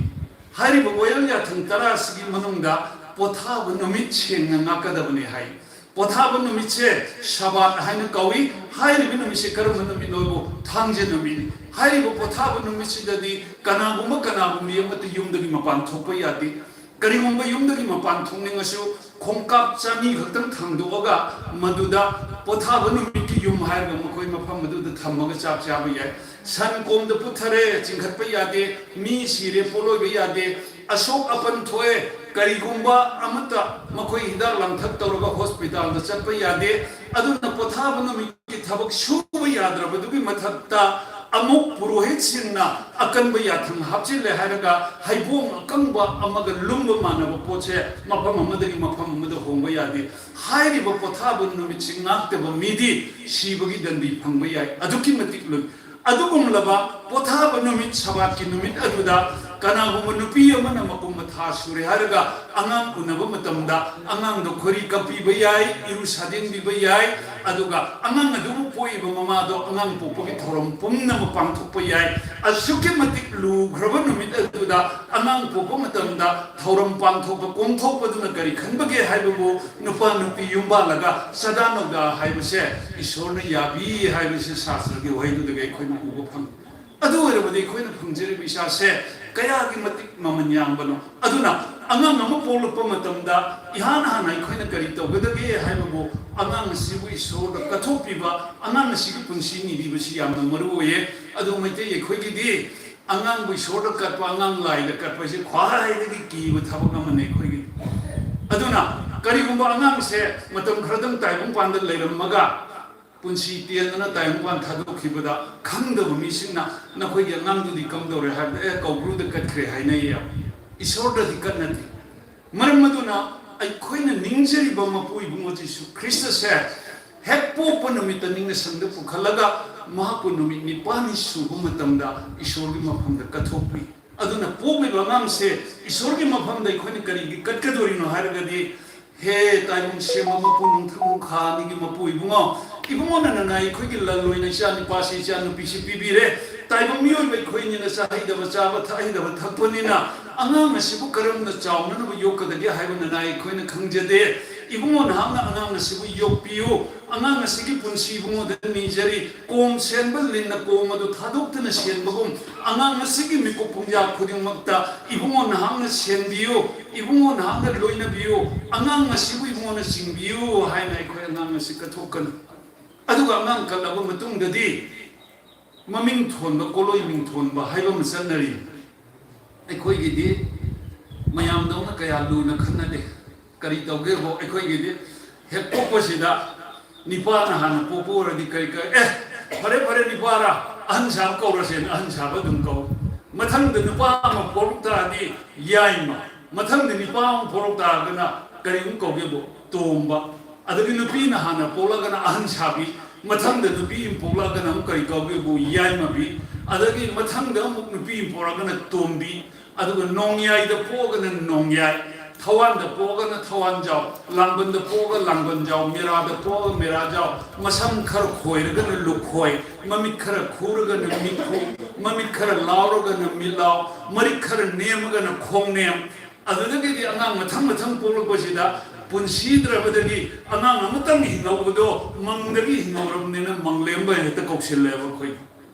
ꯍꯥꯏꯔꯤꯕ ꯋꯥꯌꯦꯜ ꯌꯥꯊꯪ ꯇꯔꯥ ꯑꯁꯤꯒꯤ ꯃꯅꯨꯡꯗ ꯄꯣꯊꯥꯕ ꯅꯨꯃꯤꯠ ꯁꯦꯡꯅ ꯉꯥꯛꯀꯗꯕꯅꯤ ꯍꯥꯏ꯫ ꯄꯣꯊꯥꯕ ꯅꯨꯃꯤꯠꯁꯦ ꯁꯕꯥꯠ ꯍꯥꯏꯅ ꯀꯧꯏ꯫ ꯍꯥꯏꯔꯤꯕ ꯅꯨꯃꯤꯠꯁꯦ ꯀꯔꯝꯕ ꯅꯨꯃꯤꯠꯅꯣꯕꯨ? ꯊꯥꯡꯖ ꯅꯨꯃꯤꯠꯅꯤ꯫ ꯍꯥꯏꯔꯤꯕ ꯄꯣꯊꯥꯕ ꯅꯨꯃꯤꯠꯁꯤꯗꯗꯤ ꯀꯅꯥꯒꯨꯝꯕ ꯀꯅꯥꯒꯨꯝꯕꯤ ꯑꯃꯠꯇ ꯌꯨꯝꯗꯒꯤ ꯃꯄꯥꯟ ꯊꯣꯛꯄ ꯌꯥꯗꯦ꯫ ꯀꯔꯤꯒꯨꯝꯕ ꯌꯨꯝꯗꯒꯤ ꯃꯄꯥꯟ ꯊꯣꯛꯅꯤꯡꯉꯁꯨ, ꯈꯣꯡꯀꯥꯞ ꯆꯅꯤ ꯈꯛꯇꯪ ꯊꯥꯡꯗꯣꯛꯑꯒ ꯃꯗꯨꯗ ꯄꯣꯊꯥꯕ ꯅꯨꯃꯤꯠꯀꯤ ꯌꯨꯝ ꯍꯥꯏꯔꯒ ꯃꯈꯣꯏ ꯃꯐꯝ ꯑꯗꯨꯗ ꯊꯝꯃꯒ ꯆꯥꯛ ꯆꯥꯕ ꯌꯥꯏ꯫ ꯁꯟ ꯀꯣꯝꯗ ꯄꯨꯊꯔꯦ, ꯆꯤꯡꯈꯠꯄ ꯌꯥꯗꯦ꯫ ꯃꯤ ꯁꯤꯔꯦ, ꯄꯣꯠꯂꯣꯏꯕ ꯌꯥꯗꯦ꯫ ꯑꯁꯣꯛ ꯑꯄꯟ ꯊꯣꯛꯑꯦ, ꯀꯔꯤꯒꯨꯝꯕ ꯑꯃꯠꯇ ꯃꯈꯣꯏ ꯍꯤꯗꯥꯛ ꯂꯥꯡꯊꯛ ꯇꯧꯔꯒ ꯍꯣꯁꯄꯤꯇꯥꯜꯗ ꯆꯠꯄ ꯌꯥꯗꯦ꯫ ꯑꯗꯨꯅ ꯄꯣꯊꯥꯕ ꯅꯨꯃꯤꯠꯀꯤ ꯊꯕꯛ ꯁꯨꯕ ꯌꯥꯗ꯭ꯔꯕꯗꯨꯒꯤ ꯃꯊꯛꯇ ꯑꯃꯨꯛ ꯄꯨꯔꯣꯍꯤꯠꯁꯤꯡꯅ ꯑꯀꯟꯕ ꯌꯥꯊꯪ ꯍꯥꯞꯆꯤꯜꯂꯦ ꯍꯥꯏꯔꯒ ꯍꯩꯕꯣꯡ ꯑꯀꯪꯕ ꯑꯃꯒ ꯂꯨꯝꯕ ꯃꯥꯟꯅꯕ ꯄꯣꯠꯁꯦ ꯃꯐꯝ ꯑꯃꯗꯒꯤ ꯃꯐꯝ ꯑꯃꯗ ꯍꯣꯡꯕ ꯌꯥꯗꯦ꯫ ꯍꯥꯏꯔꯤꯕ ꯄꯣꯊꯥꯕ ꯅꯨꯃꯤꯠꯁꯤ ꯉꯥꯛꯇꯕ ꯃꯤꯗꯤ ꯁꯤꯕꯒꯤ ꯗꯟꯗꯤ ꯐꯪꯕ ꯌꯥꯏ꯫ ꯑꯗꯨꯛꯀꯤ ꯃꯇꯤꯛ ꯂꯨꯏ꯫ ꯑꯗꯨꯒꯨꯝꯂꯕ ꯄꯣꯊꯥꯕ ꯅꯨꯃꯤꯠ, ꯁꯕꯥꯠꯀꯤ ꯅꯨꯃꯤꯠ ꯑꯗꯨꯗ ꯀꯅꯥꯒꯨꯝꯕ ꯅꯨꯄꯤ ꯑꯃꯅ ꯃꯄꯨꯡ ꯃꯊꯥ ꯁꯨꯔꯦ ꯍꯥꯏꯔꯒ ꯑꯉꯥꯡ ꯎꯅꯕ ꯃꯇꯝꯗ ꯑꯉꯥꯡꯗꯣ ꯈꯣꯔꯤ ꯀꯞꯄꯤꯕ ꯌꯥꯏ, ꯏꯔꯨ ꯁꯥꯗꯦꯡꯕꯤꯕ ꯌꯥꯏ, ꯑꯗꯨꯒ ꯑꯉꯥꯡ ꯑꯗꯨꯕꯨ ꯄꯣꯛꯏꯕ ꯃꯃꯥꯗꯣ ꯑꯉꯥꯡ ꯄꯣꯛꯄꯒꯤ ꯊꯧꯔꯝ ꯄꯨꯝꯅꯃꯛ ꯄꯥꯡꯊꯣꯛꯄ ꯌꯥꯏ꯫ ꯑꯁꯨꯛꯀꯤ ꯃꯇꯤꯛ ꯂꯨꯈ꯭ꯔꯕ ꯅꯨꯃꯤꯠ ꯑꯗꯨꯗ ꯑꯉꯥꯡ ꯄꯣꯛꯄ ꯃꯇꯝꯗ ꯊꯧꯔꯝ ꯄꯥꯡꯊꯣꯛꯄ ꯀꯣꯝꯊꯣꯛꯄꯗꯨꯅ ꯀꯔꯤ ꯈꯟꯕꯒꯦ ꯍꯥꯏꯕꯕꯨ ꯅꯨꯄꯥ ꯅꯨꯄꯤ ꯌꯨꯝꯕꯥꯜꯂꯒ ꯆꯗꯥ ꯅꯧꯗꯥ ꯍꯥꯏꯕꯁꯦ ꯏꯁꯣꯔꯅ ꯌꯥꯕꯤ ꯍꯥꯏꯕꯁꯤ ꯁꯥꯁꯇ꯭ꯔꯒꯤ ꯋꯥꯍꯩꯗꯨꯗꯒꯤ ꯑꯩꯈꯣꯏꯅ ꯎꯕ ꯐꯪꯏ꯫ ꯑꯗꯨ ꯑꯣꯏꯔꯕꯗꯤ ꯑꯩꯈꯣꯏꯅ ꯐꯪꯖꯔꯤꯕ ꯏꯆꯥꯁꯦ ꯀꯌꯥꯒꯤ ꯃꯇꯤꯛ ꯃꯃꯜ ꯌꯥꯝꯕꯅꯣ꯫ ꯑꯗꯨꯅ ꯑꯉꯥꯡ ꯑꯃ ꯄꯣꯛꯂꯛꯄ ꯃꯇꯝꯗ ꯏꯍꯥꯟ ꯍꯥꯟꯅ ꯑꯩꯈꯣꯏꯅ ꯀꯔꯤ ꯇꯧꯒꯗꯒꯦ ꯍꯥꯏꯕꯕꯨ ꯑꯉꯥꯡ ꯑꯁꯤꯕꯨ ꯏꯁꯣꯔꯗ ꯀꯠꯊꯣꯛꯄꯤꯕ, ꯑꯉꯥꯡ ꯑꯁꯤꯒꯤ ꯄꯨꯟꯁꯤ ꯅꯤꯕꯤꯕꯁꯤ ꯌꯥꯝꯅ ꯃꯔꯨ ꯑꯣꯏꯌꯦ꯫ ꯑꯗꯨ ꯃꯩꯇꯩ ꯑꯩꯈꯣꯏꯒꯤꯗꯤ ꯑꯉꯥꯡꯕꯨ ꯏꯁꯣꯔꯗ ꯀꯠꯄ, ꯑꯉꯥꯡ ꯂꯥꯏꯗ ꯀꯠꯄ ꯍꯥꯏꯁꯦ ꯈ꯭ꯋꯥꯏꯗꯒꯤ ꯀꯤꯕ ꯊꯕꯛ ꯑꯃꯅꯤ ꯑꯩꯈꯣꯏꯒꯤ꯫ ꯑꯗꯨꯅ ꯀꯔꯤꯒꯨꯝꯕ ꯑꯉꯥꯡꯁꯦ ꯃꯇꯝ ꯈꯔꯗꯪ ꯇꯥꯏꯕꯪꯄꯥꯟꯗ ꯂꯩꯔꯝꯃꯒ ꯄꯨꯟꯁꯤ ꯇꯦꯟꯗꯅ ꯇꯥꯏꯕꯪꯄꯥꯟ ꯊꯥꯗꯣꯛꯈꯤꯕꯗ ꯈꯪꯗꯕ ꯃꯤꯁꯤꯡꯅ ꯅꯈꯣꯏꯒꯤ ꯑꯉꯥꯡꯗꯨꯗꯤ ꯀꯝꯗꯧꯔꯦ ꯍꯥꯏꯕꯗ, "ꯑꯦ, ꯀꯧꯕ꯭ꯔꯨꯗ ꯀꯠꯈ꯭ꯔꯦ" ꯍꯥꯏꯅꯩꯌꯦ꯫ ꯏꯁꯣꯔꯗꯗꯤ ꯀꯠꯅꯗꯦ꯫ ꯃꯔꯝ ꯑꯗꯨꯅ ꯑꯩꯈꯣꯏꯅ ꯅꯤꯡꯖꯔꯤꯕ ꯃꯄꯨ ꯏꯕꯨꯡꯉꯣ ꯖꯤꯁꯨ ꯈ꯭ꯔꯤꯁꯇꯁꯦ ꯍꯦꯛ ꯄꯣꯛꯄ ꯅꯨꯃꯤꯠꯇ ꯅꯤꯡꯅ ꯁꯪꯗ ꯄꯨꯈꯠꯂꯒ ꯃꯍꯥꯛꯄꯨ ꯅꯨꯃꯤꯠ ꯅꯤꯄꯥꯜꯅꯤ ꯁꯨꯕ ꯃꯇꯝꯗ ꯏꯁꯣꯔꯒꯤ ꯃꯐꯝꯗ ꯀꯠꯊꯣꯛꯄꯤ꯫ ꯑꯗꯨꯅ ꯄꯣꯛꯂꯤꯕ ꯑꯉꯥꯡꯁꯦ ꯏꯁꯣꯔꯒꯤ ꯃꯐꯝꯗ ꯑꯩꯈꯣꯏꯅ ꯀꯔꯤꯒꯤ ꯀꯠꯀꯗꯣꯔꯤꯅꯣ ꯍꯥꯏꯔꯒꯗꯤ, ꯍꯦ ꯇꯥꯏꯕꯪ ꯁꯦꯝꯕ ꯃꯄꯨ, ꯅꯣꯡꯊꯛ ꯅꯣꯡꯈꯥ ꯑꯅꯤꯒꯤ ꯃꯄꯨ ꯏꯕꯨꯡꯉꯣ, ꯏꯕꯨꯡꯉꯣꯅ ꯅꯅꯥꯏ ꯑꯩꯈꯣꯏꯒꯤ ꯂꯜ ꯑꯣꯏꯅ ꯏꯆꯥ ꯅꯨꯄꯥꯁꯤ, ꯏꯆꯥ ꯅꯨꯄꯤꯁꯤ ꯄꯤꯕꯤꯔꯦ꯫ ꯇꯥꯏꯕꯪ ꯃꯤꯑꯣꯏꯕ ꯑꯩꯈꯣꯏꯅꯤꯅ ꯆꯥ ꯍꯩꯗꯕ ꯆꯥꯕ, ꯊꯛ ꯍꯩꯗꯕ ꯊꯛꯄꯅꯤꯅ, ꯑꯉꯥꯡ ꯑꯁꯤꯕꯨ ꯀꯔꯝꯅ ꯆꯥꯎꯅꯅꯕ ꯌꯣꯛꯀꯗꯒꯦ ꯍꯥꯏꯕ ꯅꯅꯥꯏ ꯑꯩꯈꯣꯏꯅ ꯈꯪꯖꯗꯦ꯫ ꯏꯕꯨꯡꯉꯣ, ꯅꯍꯥꯛꯅ ꯑꯉꯥꯡ ꯑꯁꯤꯕꯨ ꯌꯣꯛꯄꯤꯌꯨ꯫ ꯑꯉꯥꯡ ꯑꯁꯤꯒꯤ ꯄꯨꯟꯁꯤ ꯏꯕꯨꯡꯉꯣꯗ ꯅꯤꯖꯔꯤ꯫ ꯀꯣꯝ ꯁꯦꯟꯕ ꯂꯤꯟꯅ ꯀꯣꯝ ꯑꯗꯨ ꯊꯥꯗꯣꯛꯇꯨꯅ ꯁꯦꯟꯕꯒꯨꯝ, ꯑꯉꯥꯡ ꯑꯁꯤꯒꯤ ꯃꯤꯀꯨꯞ ꯄꯨꯡꯖꯥ ꯈꯨꯗꯤꯡꯃꯛꯇ ꯏꯕꯨꯡꯉꯣ ꯅꯍꯥꯛꯅ ꯁꯦꯟꯕꯤꯌꯨ, ꯏꯕꯨꯡꯉꯣ ꯅꯍꯥꯛꯅ ꯂꯣꯏꯅꯕꯤꯌꯨ, ꯑꯉꯥꯡ ꯑꯁꯤꯕꯨ ꯏꯕꯨꯡꯉꯣꯅ ꯆꯤꯡꯕꯤꯌꯨ ꯍꯥꯏꯅ ꯑꯩꯈꯣꯏ ꯑꯉꯥꯡ ꯑꯁꯤ ꯀꯠꯊꯣꯛꯀꯅꯤ꯫ ꯑꯗꯨꯒ ꯑꯉꯥꯡ ꯀꯠꯂꯕ ꯃꯇꯨꯡꯗꯗꯤ ꯃꯃꯤꯡ ꯊꯣꯟꯕ, ꯀꯣꯂꯣꯏ ꯃꯤꯡ ꯊꯣꯟꯕ ꯍꯥꯏꯕ ꯑꯃ ꯆꯠꯅꯔꯤ꯫ ꯑꯩꯈꯣꯏꯒꯤꯗꯤ ꯃꯌꯥꯝꯗꯧꯅ ꯀꯌꯥ ꯂꯨꯅ ꯈꯟꯅꯗꯦ꯫ ꯀꯔꯤ ꯇꯧꯒꯦꯕꯨ, ꯑꯩꯈꯣꯏꯒꯤꯗꯤ ꯍꯦꯛ ꯄꯣꯛꯄꯁꯤꯗ ꯅꯤꯄꯥꯅ ꯍꯥꯟꯅ ꯄꯣꯛꯄ ꯑꯣꯏꯔꯗꯤ ꯀꯔꯤ ꯀꯔꯤ, "ꯑꯦ, ꯐꯔꯦ ꯐꯔꯦ, ꯅꯤꯄꯥꯔꯥ, ꯑꯍꯟ ꯁꯥꯕ ꯀꯧꯔꯁꯦꯅ" ꯑꯍꯟ ꯁꯥꯕ ꯑꯗꯨꯝ ꯀꯧ꯫ ꯃꯊꯪꯗ ꯅꯨꯄꯥ ꯑꯃ ꯄꯣꯛꯂꯛ ꯇꯥꯔꯗꯤ ꯌꯥꯏꯃ, ꯃꯊꯪꯗ ꯅꯨꯄꯥ ꯑꯃ ꯄꯣꯛꯂꯛ ꯇꯥꯔꯒꯅ ꯀꯔꯤꯒꯨꯝꯕ ꯀꯧꯒꯦꯕꯨ, ꯇꯣꯝꯕ꯫ ꯑꯗꯒꯤ ꯅꯨꯄꯤꯅ ꯍꯥꯟꯅ ꯄꯣꯛꯂꯒꯅ ꯑꯍꯟ ꯁꯥꯕꯤ, ꯃꯊꯪꯗ ꯅꯨꯄꯤ ꯑꯃ ꯄꯣꯛꯂꯛꯑꯒꯅ ꯑꯃꯨꯛ ꯀꯔꯤ ꯀꯧꯒꯦꯕꯨ, ꯌꯥꯏꯃꯕꯤ꯫ ꯑꯗꯒꯤ ꯃꯊꯪꯗ ꯑꯃꯨꯛ ꯅꯨꯄꯤ ꯑꯃ ꯄꯣꯛꯂꯛꯑꯒꯅ ꯇꯣꯝꯕꯤ꯫ ꯑꯗꯨꯒ ꯅꯣꯡꯌꯥꯏꯗ ꯄꯣꯛꯑꯒꯅ ꯅꯣꯡꯌꯥꯏ, ꯊꯋꯥꯟꯗ ꯄꯣꯛꯑꯒꯅ ꯊꯋꯥꯟꯖꯥꯎ, ꯂꯥꯡꯕꯟꯗ ꯄꯣꯛꯑꯒ ꯂꯥꯡꯕꯟꯖꯥꯎ, ꯃꯦꯔꯥꯗ ꯄꯣꯛꯑꯒ ꯃꯦꯔꯥꯖꯥꯎ, ꯃꯁꯝ ꯈꯔ ꯈꯣꯏꯔꯒꯅ ꯂꯨꯈꯣꯏ, ꯃꯃꯤꯠ ꯈꯔ ꯈꯨꯔꯒꯅ ꯃꯤꯠꯈꯨ, ꯃꯃꯤꯠ ꯈꯔ ꯂꯥꯎꯔꯒꯅ ꯃꯤꯠꯂꯥꯎ, ꯃꯔꯤꯛ ꯈꯔ ꯅꯦꯝꯃꯒꯅ ꯈꯣꯡꯅꯦꯝ꯫ ꯑꯗꯨꯗꯒꯤꯗꯤ ꯑꯉꯥꯡ ꯃꯊꯪ ꯃꯊꯪ ꯄꯣꯛꯂꯛꯄꯁꯤꯗ ꯄꯨꯟꯁꯤꯗ꯭ꯔꯕꯗꯒꯤ ꯑꯉꯥꯡ ꯑꯃꯇꯪ ꯍꯤꯡꯍꯧꯕꯗꯣ ꯃꯪꯗꯒꯤ ꯍꯤꯡꯍꯧꯔꯕꯅꯤꯅ ꯃꯪꯂꯦꯝꯕ ꯍꯦꯛꯇ ꯀꯧꯁꯤꯜꯂꯦꯕ ꯑꯩꯈꯣꯏ꯫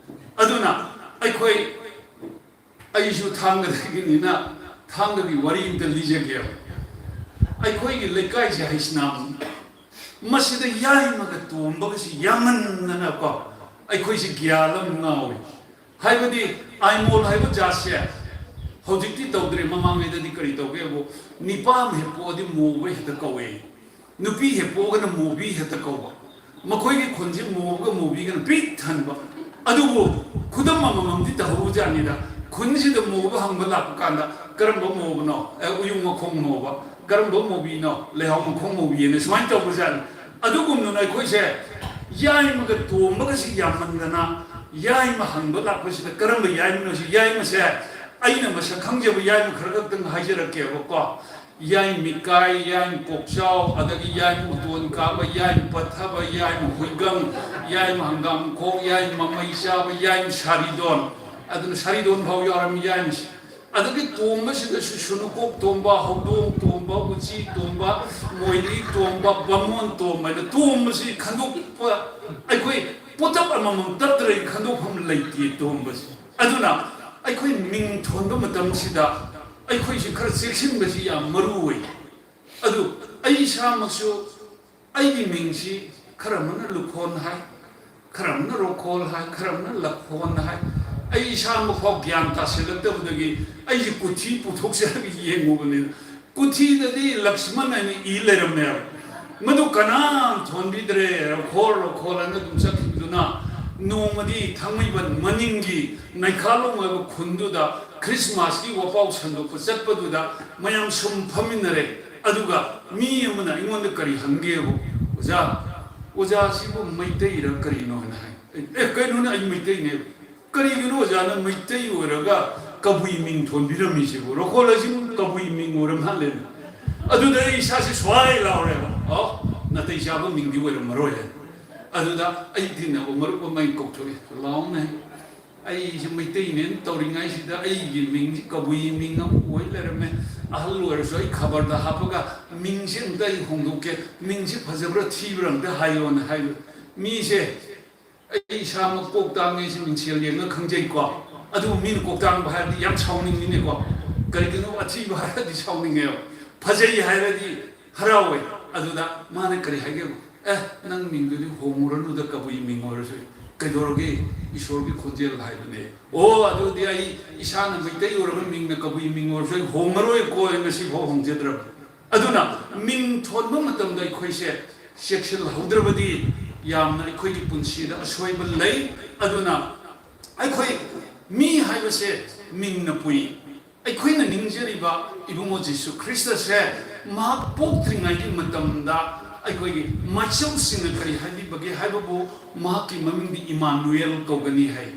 ꯑꯗꯨꯅ ꯑꯩꯈꯣꯏ, ꯑꯩꯁꯨ ꯊꯥꯡꯒꯗꯒꯤꯅꯤꯅ ꯊꯥꯡꯒꯒꯤ ꯋꯥꯔꯤ ꯑꯝꯇ ꯂꯤꯖꯒꯦꯕ꯫ ꯑꯩꯈꯣꯏꯒꯤ ꯂꯩꯀꯥꯏꯁꯦ ꯍꯩꯁꯅꯥꯝ, ꯃꯁꯤꯗ ꯌꯥꯏꯃꯒ ꯇꯣꯝꯕꯒꯁꯤ ꯌꯥꯝꯃꯟꯗꯅꯀꯣ, ꯑꯩꯈꯣꯏꯁꯤ ꯒ꯭ꯌꯥꯟ ꯑꯃ ꯉꯥꯎꯏ꯫ ꯍꯥꯏꯕꯗꯤ ꯑꯥꯏꯃꯣꯜ ꯍꯥꯏꯕ ꯖꯥꯠꯁꯦ ꯍꯧꯖꯤꯛꯇꯤ ꯇꯧꯗ꯭ꯔꯦ꯫ ꯃꯃꯥꯡꯉꯩꯗꯗꯤ ꯀꯔꯤ ꯇꯧꯒꯦꯕꯨ, ꯅꯤꯄꯥ ꯑꯃ ꯍꯦꯛ ꯄꯣꯛꯑꯗꯤ ꯃꯣꯕ ꯍꯦꯛꯇ ꯀꯧꯋꯦ, ꯅꯨꯄꯤ ꯍꯦꯛ ꯄꯣꯛꯑꯒꯅ ꯃꯣꯕꯤ ꯍꯦꯛꯇ ꯀꯧꯕ꯫ ꯃꯈꯣꯏꯒꯤ ꯈꯨꯟꯁꯤ ꯃꯣꯕꯒ ꯃꯣꯕꯤꯒꯅ ꯄꯤꯛ ꯊꯟꯕ꯫ ꯑꯗꯨꯕꯨ ꯈꯨꯗꯝ ꯑꯃꯃꯝꯗꯤ ꯇꯧꯍꯧꯕꯖꯥꯠꯅꯤꯗ꯫ ꯈꯨꯟꯁꯤꯗ ꯃꯣꯕ ꯍꯪꯕ ꯂꯥꯛꯄ ꯀꯥꯟꯗ, "ꯀꯔꯝꯕ ꯃꯣꯕꯅꯣ?" ꯑꯦ, "ꯎꯌꯨꯡ ꯃꯈꯣꯡ ꯃꯣꯕ"꯫ "ꯀꯔꯝꯕ ꯃꯣꯕꯤꯅꯣ?" "ꯂꯩꯍꯥꯎ ꯃꯈꯣꯡ ꯃꯣꯕꯤꯅ"꯫ ꯁꯨꯃꯥꯏꯅ ꯇꯧꯕꯖꯥꯠꯅꯤ꯫ ꯑꯗꯨꯒꯨꯝꯅ ꯑꯩꯈꯣꯏꯁꯦ ꯌꯥꯏꯃꯒ ꯇꯣꯝꯕꯒꯁꯤ ꯌꯥꯝꯃꯟꯗꯅ, ꯌꯥꯏꯃ ꯍꯪꯕ ꯂꯥꯛꯄꯁꯤꯗ, "ꯀꯔꯝꯕ ꯌꯥꯏꯃꯅꯣ?" ꯁꯤ ꯌꯥꯏꯃꯁꯦ ꯑꯩꯅ ꯃꯁꯛ ꯈꯪꯖꯕ ꯌꯥꯏꯃ ꯈꯔ ꯈꯛꯇꯪ ꯍꯥꯏꯖꯔꯛꯀꯦꯕꯀꯣ꯫ ꯌꯥꯏꯃ ꯃꯤꯀꯥꯏ, ꯌꯥꯏꯃ ꯀꯣꯛꯆꯥꯎ, ꯑꯗꯒꯤ ꯌꯥꯏꯃ ꯎꯇꯣꯟ ꯀꯥꯕ, ꯌꯥꯏꯃ ꯄꯠꯊꯕ, ꯌꯥꯏꯃ ꯍꯨꯏꯒꯪ, ꯌꯥꯏꯃ ꯍꯪꯒꯥꯝ ꯈꯣꯛ, ꯌꯥꯏꯃ ꯃꯃꯩ ꯆꯥꯕ, ꯌꯥꯏꯃ ꯁꯥꯔꯤꯗꯣꯟ, ꯑꯗꯨꯅ ꯁꯥꯔꯤꯗꯣꯟ ꯐꯥꯎ ꯌꯥꯎꯔꯝꯃꯤ ꯌꯥꯏꯃꯁꯦ꯫ ꯑꯗꯒꯤ ꯇꯣꯝꯕꯁꯤꯗꯁꯨ ꯁꯨꯅꯨꯀꯣꯛ ꯇꯣꯝꯕ, ꯍꯧꯗꯣꯡ ꯇꯣꯝꯕ, ꯎꯆꯤ ꯇꯣꯝꯕ, ꯃꯣꯏꯔꯤ ꯇꯣꯝꯕ, ꯕꯥꯃꯣꯟ ꯇꯣꯝꯕ ꯍꯥꯏꯅ ꯇꯣꯝꯕꯁꯤ ꯈꯟꯗꯣꯛꯄ, ꯑꯩꯈꯣꯏ ꯄꯣꯠꯇꯞ ꯑꯃꯃꯝ ꯇꯠꯇ꯭ꯔꯗꯤ ꯈꯟꯗꯣꯛꯐꯝ ꯂꯩꯇꯦ ꯇꯣꯝꯕꯁꯤ꯫ ꯑꯗꯨꯅ ꯑꯩꯈꯣꯏ ꯃꯤꯡ ꯊꯣꯟꯕ ꯃꯇꯝꯁꯤꯗ ꯑꯩꯈꯣꯏꯁꯤ ꯈꯔ ꯆꯦꯛꯁꯤꯟꯕꯁꯤ ꯌꯥꯝ ꯃꯔꯨ ꯑꯣꯏ꯫ ꯑꯗꯨ ꯑꯩ ꯏꯁꯥꯃꯛꯁꯨ ꯑꯩꯒꯤ ꯃꯤꯡꯁꯤ ꯈꯔ ꯑꯃꯅ ꯂꯨꯈꯣꯟ ꯍꯥꯏ, ꯈꯔ ꯑꯃꯅ ꯔꯣꯈꯣꯜ ꯍꯥꯏ, ꯈꯔ ꯑꯃꯅ ꯂꯈꯣꯟ ꯍꯥꯏ꯫ ꯑꯩ ꯏꯁꯥꯃꯛ ꯐꯥꯎ ꯒ꯭ꯌꯥꯟ ꯇꯥꯁꯤꯜꯂꯛꯇꯕꯗꯒꯤ ꯑꯩꯁꯤ ꯀꯨꯊꯤ ꯄꯨꯊꯣꯛꯆꯔꯒ ꯌꯦꯡꯉꯨꯕꯅꯤꯅ, ꯀꯨꯊꯤꯗꯗꯤ ꯂꯛꯁꯃꯟ ꯍꯥꯏꯅ ꯏ ꯂꯩꯔꯝꯃꯦꯕ꯫ ꯃꯗꯨ ꯀꯅꯥꯝ ꯊꯣꯟꯕꯤꯗ꯭ꯔꯦ, ꯔꯣꯈꯣꯜ ꯔꯣꯈꯣꯜ ꯍꯥꯏꯅ ꯑꯗꯨꯝ ꯆꯠꯈꯤꯕꯗꯨꯅ꯫ ꯅꯣꯡꯃꯗꯤ ꯊꯥꯡꯃꯩꯕꯟ ꯃꯅꯤꯡꯒꯤ ꯅꯩꯈꯥꯂꯣꯡ ꯍꯥꯏꯕ ꯈꯨꯟꯗꯨꯗ ꯈ꯭ꯔꯤꯁꯃꯥꯁꯀꯤ ꯋꯥꯄꯥꯎ ꯁꯟꯗꯣꯛꯄ ꯆꯠꯄꯗꯨꯗ ꯃꯌꯥꯝ ꯁꯨꯝ ꯐꯝꯃꯤꯟꯅꯔꯦ꯫ ꯑꯗꯨꯒ ꯃꯤ ꯑꯃꯅ ꯑꯩꯉꯣꯟꯗ ꯀꯔꯤ ꯍꯪꯒꯦꯕꯨ, "ꯑꯣꯖꯥ, ꯑꯣꯖꯥꯁꯤꯕꯨ ꯃꯩꯇꯩꯔ ꯀꯔꯤꯅꯣ?" ꯍꯥꯏꯅ ꯍꯥꯏ꯫ "ꯑꯦ, ꯀꯩꯅꯣꯅꯦ, ꯑꯩ ꯃꯩꯇꯩꯅꯦ꯫ ꯀꯔꯤꯒꯤꯅꯣ ꯑꯣꯖꯥꯅ ꯃꯩꯇꯩ ꯑꯣꯏꯔꯒ ꯀꯕꯨꯏ ꯃꯤꯡ ꯊꯣꯟꯕꯤꯔꯝꯃꯤꯁꯤꯕꯨ? ꯔꯣꯈꯣꯜ ꯍꯥꯏꯁꯤꯕꯨ ꯀꯕꯨꯏ ꯃꯤꯡ ꯑꯣꯏꯔ ꯃꯥꯜꯂꯦꯅ?" ꯑꯗꯨꯗ ꯑꯩ ꯏꯁꯥꯁꯦ ꯁ꯭ꯋꯥꯏ ꯂꯥꯎꯔꯦꯕ꯫ "ꯑꯣ, ꯅꯥꯇꯩ ꯆꯥꯕ ꯃꯤꯡꯗꯤ ꯑꯣꯏꯔꯝꯃꯔꯣꯏ" ꯍꯥꯏꯅ꯫ ꯑꯗꯨꯗ ꯑꯩ ꯇꯤꯟꯅꯕ ꯃꯔꯨꯞ ꯑꯃ ꯑꯩ ꯀꯧꯊꯣꯛꯑꯦ, "ꯂꯥꯎꯅꯦ, ꯑꯩꯁꯦ ꯃꯩꯇꯩꯅꯦꯅ ꯇꯧꯔꯤꯉꯩꯁꯤꯗ ꯑꯩꯒꯤ ꯃꯤꯡꯁꯤ ꯀꯕꯨꯏ ꯃꯤꯡ ꯑꯃ ꯑꯣꯏ ꯂꯩꯔꯝꯃꯦ꯫ ꯑꯍꯜ ꯑꯣꯏꯔꯁꯨ ꯑꯩ ꯈꯕꯔꯗ ꯍꯥꯞꯄꯒ ꯃꯤꯡꯁꯤ ꯑꯝꯇ ꯑꯩ ꯍꯣꯡꯗꯣꯛꯀꯦ, ꯃꯤꯡꯁꯤ ꯐꯖꯕ꯭ꯔꯥ ꯊꯤꯕ꯭ꯔꯥ ꯑꯝꯇ ꯍꯥꯏꯌꯣꯅ" ꯍꯥꯏꯕ꯫ ꯃꯤꯁꯦ ꯑꯩ ꯏꯁꯥꯃꯛ ꯀꯣꯛ ꯇꯥꯡꯉꯦ ꯁꯤ ꯃꯤꯡꯁꯦꯜ ꯌꯦꯡꯉ ꯈꯪꯖꯩꯀꯣ꯫ ꯑꯗꯨꯕꯨ ꯃꯤꯅ ꯀꯣꯛ ꯇꯥꯡꯕ ꯍꯥꯏꯔꯗꯤ ꯌꯥꯝ ꯁꯥꯎꯅꯤꯡꯉꯤꯅꯦꯀꯣ꯫ ꯀꯔꯤꯒꯤꯅꯣ, ꯑꯊꯤꯕ ꯍꯥꯏꯔꯗꯤ ꯁꯥꯎꯅꯤꯡꯉꯦꯕ, ꯐꯖꯩ ꯍꯥꯏꯔꯗꯤ ꯍꯔꯥꯎꯋꯦ꯫ ꯑꯗꯨꯗ ꯃꯥꯅ ꯀꯔꯤ ꯍꯥꯏꯒꯦꯕꯨ, "ꯑꯦ, ꯅꯪ ꯃꯤꯡꯗꯨꯗꯤ ꯍꯣꯡꯉꯨꯔꯅꯨꯗ, ꯀꯕꯨꯏ ꯃꯤꯡ ꯑꯣꯏꯔꯁꯨ꯫ ꯀꯩꯗꯧꯔꯒꯦ? ꯏꯁꯣꯔꯒꯤ ꯈꯣꯟꯖꯦꯜ ꯍꯥꯏꯕꯅꯦ꯫ ꯑꯣ, ꯑꯗꯨꯗꯤ ꯑꯩ ꯏꯁꯥꯅ ꯃꯩꯇꯩ ꯑꯣꯏꯔꯕ ꯃꯤꯡꯅ ꯀꯕꯨꯏ ꯃꯤꯡ ꯑꯣꯏꯔꯁꯨ ꯑꯩ ꯍꯣꯡꯉꯔꯣꯏꯀꯣ, ꯑꯩ ꯉꯁꯤꯐꯥꯎ ꯍꯣꯡꯖꯗ꯭ꯔꯕꯅꯤ"꯫ ꯑꯗꯨꯅ ꯃꯤꯡ ꯊꯣꯟꯕ ꯃꯇꯝꯗ ꯑꯩꯈꯣꯏꯁꯦ ꯆꯦꯛꯁꯤꯜꯍꯧꯗ꯭ꯔꯕꯗꯤ ꯌꯥꯝꯅ ꯑꯩꯈꯣꯏꯒꯤ ꯄꯨꯟꯁꯤꯗ ꯑꯁꯣꯏꯕ ꯂꯩ꯫ ꯑꯗꯨꯅ ꯑꯩꯈꯣꯏ ꯃꯤ ꯍꯥꯏꯕꯁꯦ ꯃꯤꯡꯅ ꯄꯨꯏ꯫ ꯑꯩꯈꯣꯏꯅ ꯅꯤꯡꯖꯔꯤꯕ ꯏꯕꯨꯡꯉꯣ ꯖꯤꯁꯨ ꯈ꯭ꯔꯤꯁꯇꯁꯦ ꯃꯍꯥꯛ ꯄꯣꯛꯇ꯭ꯔꯤꯉꯩꯒꯤ ꯃꯇꯝꯗ ꯑꯩꯈꯣꯏꯒꯤ ꯃꯥꯏꯆꯧꯁꯤꯡꯅ ꯀꯔꯤ ꯍꯥꯏꯕꯤꯕꯒꯦ ꯍꯥꯏꯕꯕꯨ, ꯃꯍꯥꯛꯀꯤ ꯃꯃꯤꯡꯗꯤ ꯏꯃꯥꯅꯨꯑꯦꯜ ꯀꯧꯒꯅꯤ ꯍꯥꯏ꯫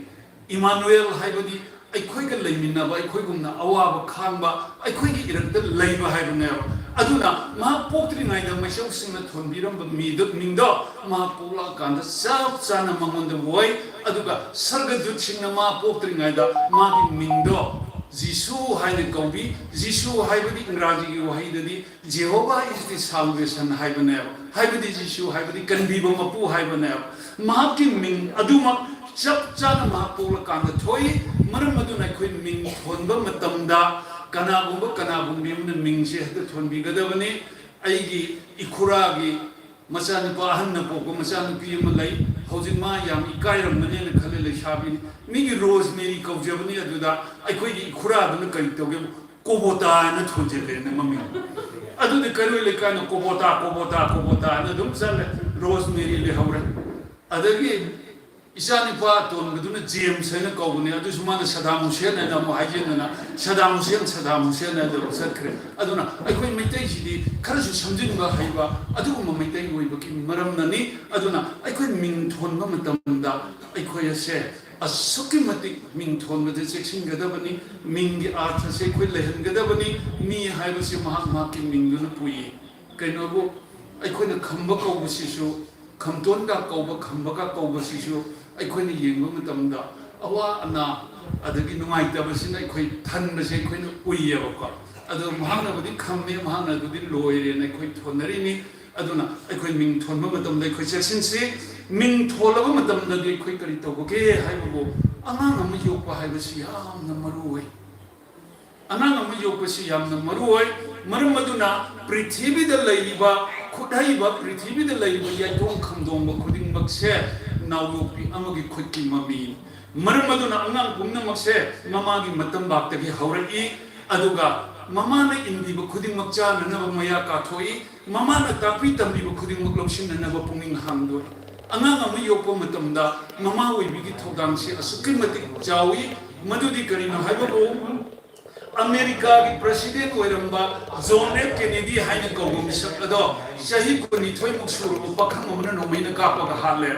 ꯏꯃꯥꯅꯨꯑꯦꯜ ꯍꯥꯏꯕꯗꯤ ꯑꯩꯈꯣꯏꯒ ꯂꯩꯃꯤꯟꯅꯕ, ꯑꯩꯈꯣꯏꯒꯨꯝꯅ ꯑꯋꯥꯕ ꯈꯥꯡꯕ, ꯑꯩꯈꯣꯏꯒꯤ ꯏꯔꯛꯇ ꯂꯩꯕ ꯍꯥꯏꯕꯅꯦꯕ꯫ ꯑꯗꯨꯅ ꯃꯍꯥꯛ ꯄꯣꯛꯇ꯭ꯔꯤꯉꯩꯗ ꯃꯩꯆꯧꯁꯤꯡꯅ ꯊꯣꯟꯕꯤꯔꯝꯕ ꯃꯤꯗꯨ, ꯃꯤꯡꯗꯣ ꯃꯍꯥꯛ ꯄꯣꯛꯂꯛꯑꯀꯥꯟꯗ ꯆꯞ ꯆꯥꯅ ꯃꯉꯣꯟꯗ ꯑꯣꯏ꯫ ꯑꯗꯨꯒ ꯁꯔꯒꯗꯨꯠꯁꯤꯡꯅ ꯃꯥ ꯄꯣꯛꯇ꯭ꯔꯤꯉꯩꯗ ꯃꯥꯒꯤ ꯃꯤꯡꯗꯣ ꯖꯤꯁꯨ ꯍꯥꯏꯅ ꯀꯧꯕꯤ꯫ ꯖꯤꯁꯨ ꯍꯥꯏꯕꯗꯤ ꯏꯪꯒ꯭ꯔꯥꯖꯤꯒꯤ ꯋꯥꯍꯩꯗꯗꯤ Jehovah is the salvation ꯍꯥꯏꯕꯅꯦꯕ, ꯍꯥꯏꯕꯗꯤ ꯖꯤꯁꯨ ꯍꯥꯏꯕꯗꯤ ꯀꯟꯕꯤꯕ ꯃꯄꯨ ꯍꯥꯏꯕꯅꯦꯕ꯫ ꯃꯍꯥꯛꯀꯤ ꯃꯤꯡ ꯑꯗꯨꯃꯛ ꯆꯞ ꯆꯥꯅ ꯃꯍꯥꯛ ꯄꯣꯛꯂꯀꯥꯟꯗ ꯊꯣꯛꯏ꯫ ꯃꯔꯝ ꯑꯗꯨꯅ ꯑꯩꯈꯣꯏ ꯃꯤꯡ ꯊꯣꯟꯕ ꯃꯇꯝꯗ ꯀꯅꯥꯒꯨꯝꯕ ꯀꯅꯥꯒꯨꯝꯕꯤ ꯑꯃꯅ ꯃꯤꯡꯁꯦ ꯍꯦꯛꯇ ꯊꯣꯟꯕꯤꯒꯗꯕꯅꯤ꯫ ꯑꯩꯒꯤ ꯏꯈꯨꯔꯥꯒꯤ ꯃꯆꯥꯅꯨꯄꯥ, ꯑꯍꯟꯅ ꯄꯣꯛꯄ ꯃꯆꯥꯅꯨꯄꯤ ꯑꯃ ꯂꯩ꯫ ꯍꯧꯖꯤꯛ ꯃꯥ ꯌꯥꯝ ꯏꯀꯥꯏꯔꯝꯒꯅꯦꯅ ꯈꯜꯂꯦ, ꯂꯩꯁꯥꯕꯤꯅꯤ꯫ ꯃꯤꯒꯤ ꯔꯣꯖꯃꯦꯔꯤ ꯀꯧꯖꯕꯅꯤ, ꯑꯗꯨꯗ ꯑꯩꯈꯣꯏꯒꯤ ꯏꯈꯨꯔꯥꯗꯨꯅ ꯀꯔꯤ ꯇꯧꯒꯦ, ꯀꯣꯕꯣꯇꯥ ꯍꯥꯏꯅ ꯊꯣꯟꯖꯤꯜꯂꯦꯅ ꯃꯃꯤꯡ꯫ ꯑꯗꯨꯗꯤ ꯀꯩꯔꯣꯏ ꯂꯩꯀꯥꯏꯅ ꯀꯣꯕꯣꯇꯥ, ꯀꯣꯕꯣꯇꯥ, ꯀꯣꯕꯣꯇꯥ ꯍꯥꯏꯅ ꯑꯗꯨꯝ ꯆꯠꯂꯦ꯫ ꯔꯣꯖꯃꯦꯔꯤ ꯂꯩꯍꯧꯔꯦ꯫ ꯑꯗꯒꯤ ꯏꯆꯥꯅꯨꯄꯥ ꯑꯇꯣꯟꯕꯗꯨꯅ ꯖꯦꯝꯁ ꯍꯥꯏꯅ ꯀꯧꯕꯅꯦ, ꯑꯗꯨꯁꯨ ꯃꯥꯅ ꯁꯗꯥꯝ ꯍꯨꯁꯦꯟ ꯍꯥꯏꯅ ꯑꯃꯨꯛ ꯍꯥꯏꯖꯤꯟꯗꯅ ꯁꯗꯥꯝ ꯍꯨꯁꯦꯟ, ꯁꯗꯥꯝ ꯍꯨꯁꯦꯟ ꯍꯥꯏꯅ ꯑꯃꯨꯛ ꯆꯠꯈ꯭ꯔꯦ꯫ ꯑꯗꯨꯅ ꯑꯩꯈꯣꯏ ꯃꯩꯇꯩꯁꯤꯗꯤ ꯈꯔꯁꯨ ꯁꯝꯖꯤꯟꯕ ꯍꯩꯕ ꯑꯗꯨꯒꯨꯝꯕ ꯃꯩꯇꯩ ꯑꯣꯏꯕꯒꯤ ꯃꯔꯝꯅꯅꯤ꯫ ꯑꯗꯨꯅ ꯑꯩꯈꯣꯏ ꯃꯤꯡ ꯊꯣꯟꯕ ꯃꯇꯝꯗ ꯑꯩꯈꯣꯏ ꯑꯁꯦ ꯑꯁꯨꯛꯀꯤ ꯃꯇꯤꯛ ꯃꯤꯡ ꯊꯣꯟꯕꯗ ꯆꯦꯛꯁꯤꯟꯒꯗꯕꯅꯤ꯫ ꯃꯤꯡꯒꯤ ꯑꯥꯔꯊꯁꯦ ꯑꯩꯈꯣꯏ ꯂꯩꯍꯟꯒꯗꯕꯅꯤ꯫ ꯃꯤ ꯍꯥꯏꯕꯁꯤ ꯃꯍꯥꯛ ꯃꯍꯥꯛꯀꯤ ꯃꯤꯡꯗꯨꯅ ꯄꯨꯏ꯫ ꯀꯩꯅꯣꯕꯨ ꯑꯩꯈꯣꯏꯅ ꯈꯝꯕ ꯀꯧꯕꯁꯤꯁꯨ, ꯈꯝꯇꯣꯟꯒ ꯀꯧꯕ, ꯈꯝꯕꯒ ꯀꯧꯕꯁꯤꯁꯨ ꯑꯩꯈꯣꯏꯅ ꯌꯦꯡꯕ ꯃꯇꯝꯗ ꯑꯋꯥ ꯑꯅꯥ ꯑꯗꯒꯤ ꯅꯨꯡꯉꯥꯏꯇꯕꯁꯤꯅ ꯑꯩꯈꯣꯏ ꯊꯟꯕꯁꯦ ꯑꯩꯈꯣꯏꯅ ꯎꯏꯌꯦꯕꯀꯣ꯫ ꯑꯗꯣ ꯃꯍꯥꯛꯅꯕꯨꯗꯤ ꯈꯝꯃꯦ, ꯃꯍꯥꯛꯅꯕꯨꯗꯤ ꯂꯣꯏꯔꯦꯅ ꯑꯩꯈꯣꯏ ꯊꯣꯟꯅꯔꯤꯅꯤ꯫ ꯑꯗꯨꯅ ꯑꯩꯈꯣꯏ ꯃꯤꯡ ꯊꯣꯟꯕ ꯃꯇꯝꯗ ꯑꯩꯈꯣꯏ ꯆꯦꯛꯁꯤꯟꯁꯤ꯫ ꯃꯤꯡ ꯊꯣꯜꯂꯕ ꯃꯇꯝꯗꯗꯤ ꯑꯩꯈꯣꯏ ꯀꯔꯤ ꯇꯧꯕꯒꯦ ꯍꯥꯏꯕꯕꯨ, ꯑꯉꯥꯡ ꯑꯃ ꯌꯣꯛꯄ ꯍꯥꯏꯕꯁꯤ ꯌꯥꯝꯅ ꯃꯔꯨ ꯑꯣꯏ꯫ ꯑꯉꯥꯡ ꯑꯃ ꯌꯣꯛꯄꯁꯤ ꯌꯥꯝꯅ ꯃꯔꯨ ꯑꯣꯏ꯫ ꯃꯔꯝ ꯑꯗꯨꯅ ꯄ꯭ꯔꯤꯊꯤꯕꯤꯗ ꯂꯩꯔꯤꯕ ꯈꯨꯠꯍꯩꯕ, ꯄ꯭ꯔꯤꯊꯤꯕꯤꯗ ꯂꯩꯔꯤꯕ ꯌꯥꯏꯇꯣꯡ ꯈꯝꯗꯣꯡꯕ ꯈꯨꯗꯤꯡꯃꯛꯁꯦ ꯅꯥꯎꯌꯣꯛꯄꯤ ꯑꯃꯒꯤ ꯈꯨꯠꯀꯤ ꯃꯃꯤꯅꯤ꯫ ꯃꯔꯝ ꯑꯗꯨꯅ ꯑꯉꯥꯡ ꯄꯨꯝꯅꯃꯛꯁꯦ ꯃꯃꯥꯒꯤ ꯃꯇꯝꯕꯥꯛꯇꯒꯤ ꯍꯧꯔꯛꯏ, ꯑꯗꯨꯒ ꯃꯃꯥꯅ ꯏꯟꯕꯤꯕ ꯈꯨꯗꯤꯡꯃꯛ ꯆꯥꯅꯅꯕ ꯃꯌꯥ ꯀꯥꯊꯣꯛꯏ, ꯃꯃꯥꯅ ꯇꯥꯛꯄꯤ ꯇꯝꯕꯤꯕ ꯈꯨꯗꯤꯡꯃꯛ ꯂꯧꯁꯤꯟꯅꯅꯕ ꯄꯨꯛꯅꯤꯡ ꯍꯥꯡꯗꯣꯛꯏ꯫ ꯑꯉꯥꯡ ꯑꯃ ꯌꯣꯛꯄ ꯃꯇꯝꯗ ꯃꯃꯥ ꯑꯣꯏꯕꯤꯒꯤ ꯊꯧꯗꯥꯡꯁꯤ ꯑꯁꯨꯛꯀꯤ ꯃꯇꯤꯛ ꯆꯥꯎꯏ꯫ ꯃꯗꯨꯗꯤ ꯀꯔꯤꯅꯣ ꯍꯥꯏꯕꯕꯨ, ꯑꯃꯦꯔꯤꯀꯥꯒꯤ ꯄ꯭ꯔꯁꯤꯗꯦꯟ ꯑꯣꯏꯔꯝꯕ ꯖꯣꯟ ꯑꯦꯐ ꯀꯦꯅꯦꯗꯤ ꯍꯥꯏꯅ ꯀꯧꯕ ꯃꯤꯁꯛ ꯑꯗꯣ ꯆꯍꯤ ꯀꯨꯟꯅꯤꯊꯣꯏꯃꯨꯛ ꯁꯨꯔꯕ ꯄꯥꯈꯪ ꯑꯃꯅ ꯅꯣꯡꯃꯩꯅ ꯀꯥꯞꯄꯒ ꯍꯥꯠꯂꯦ꯫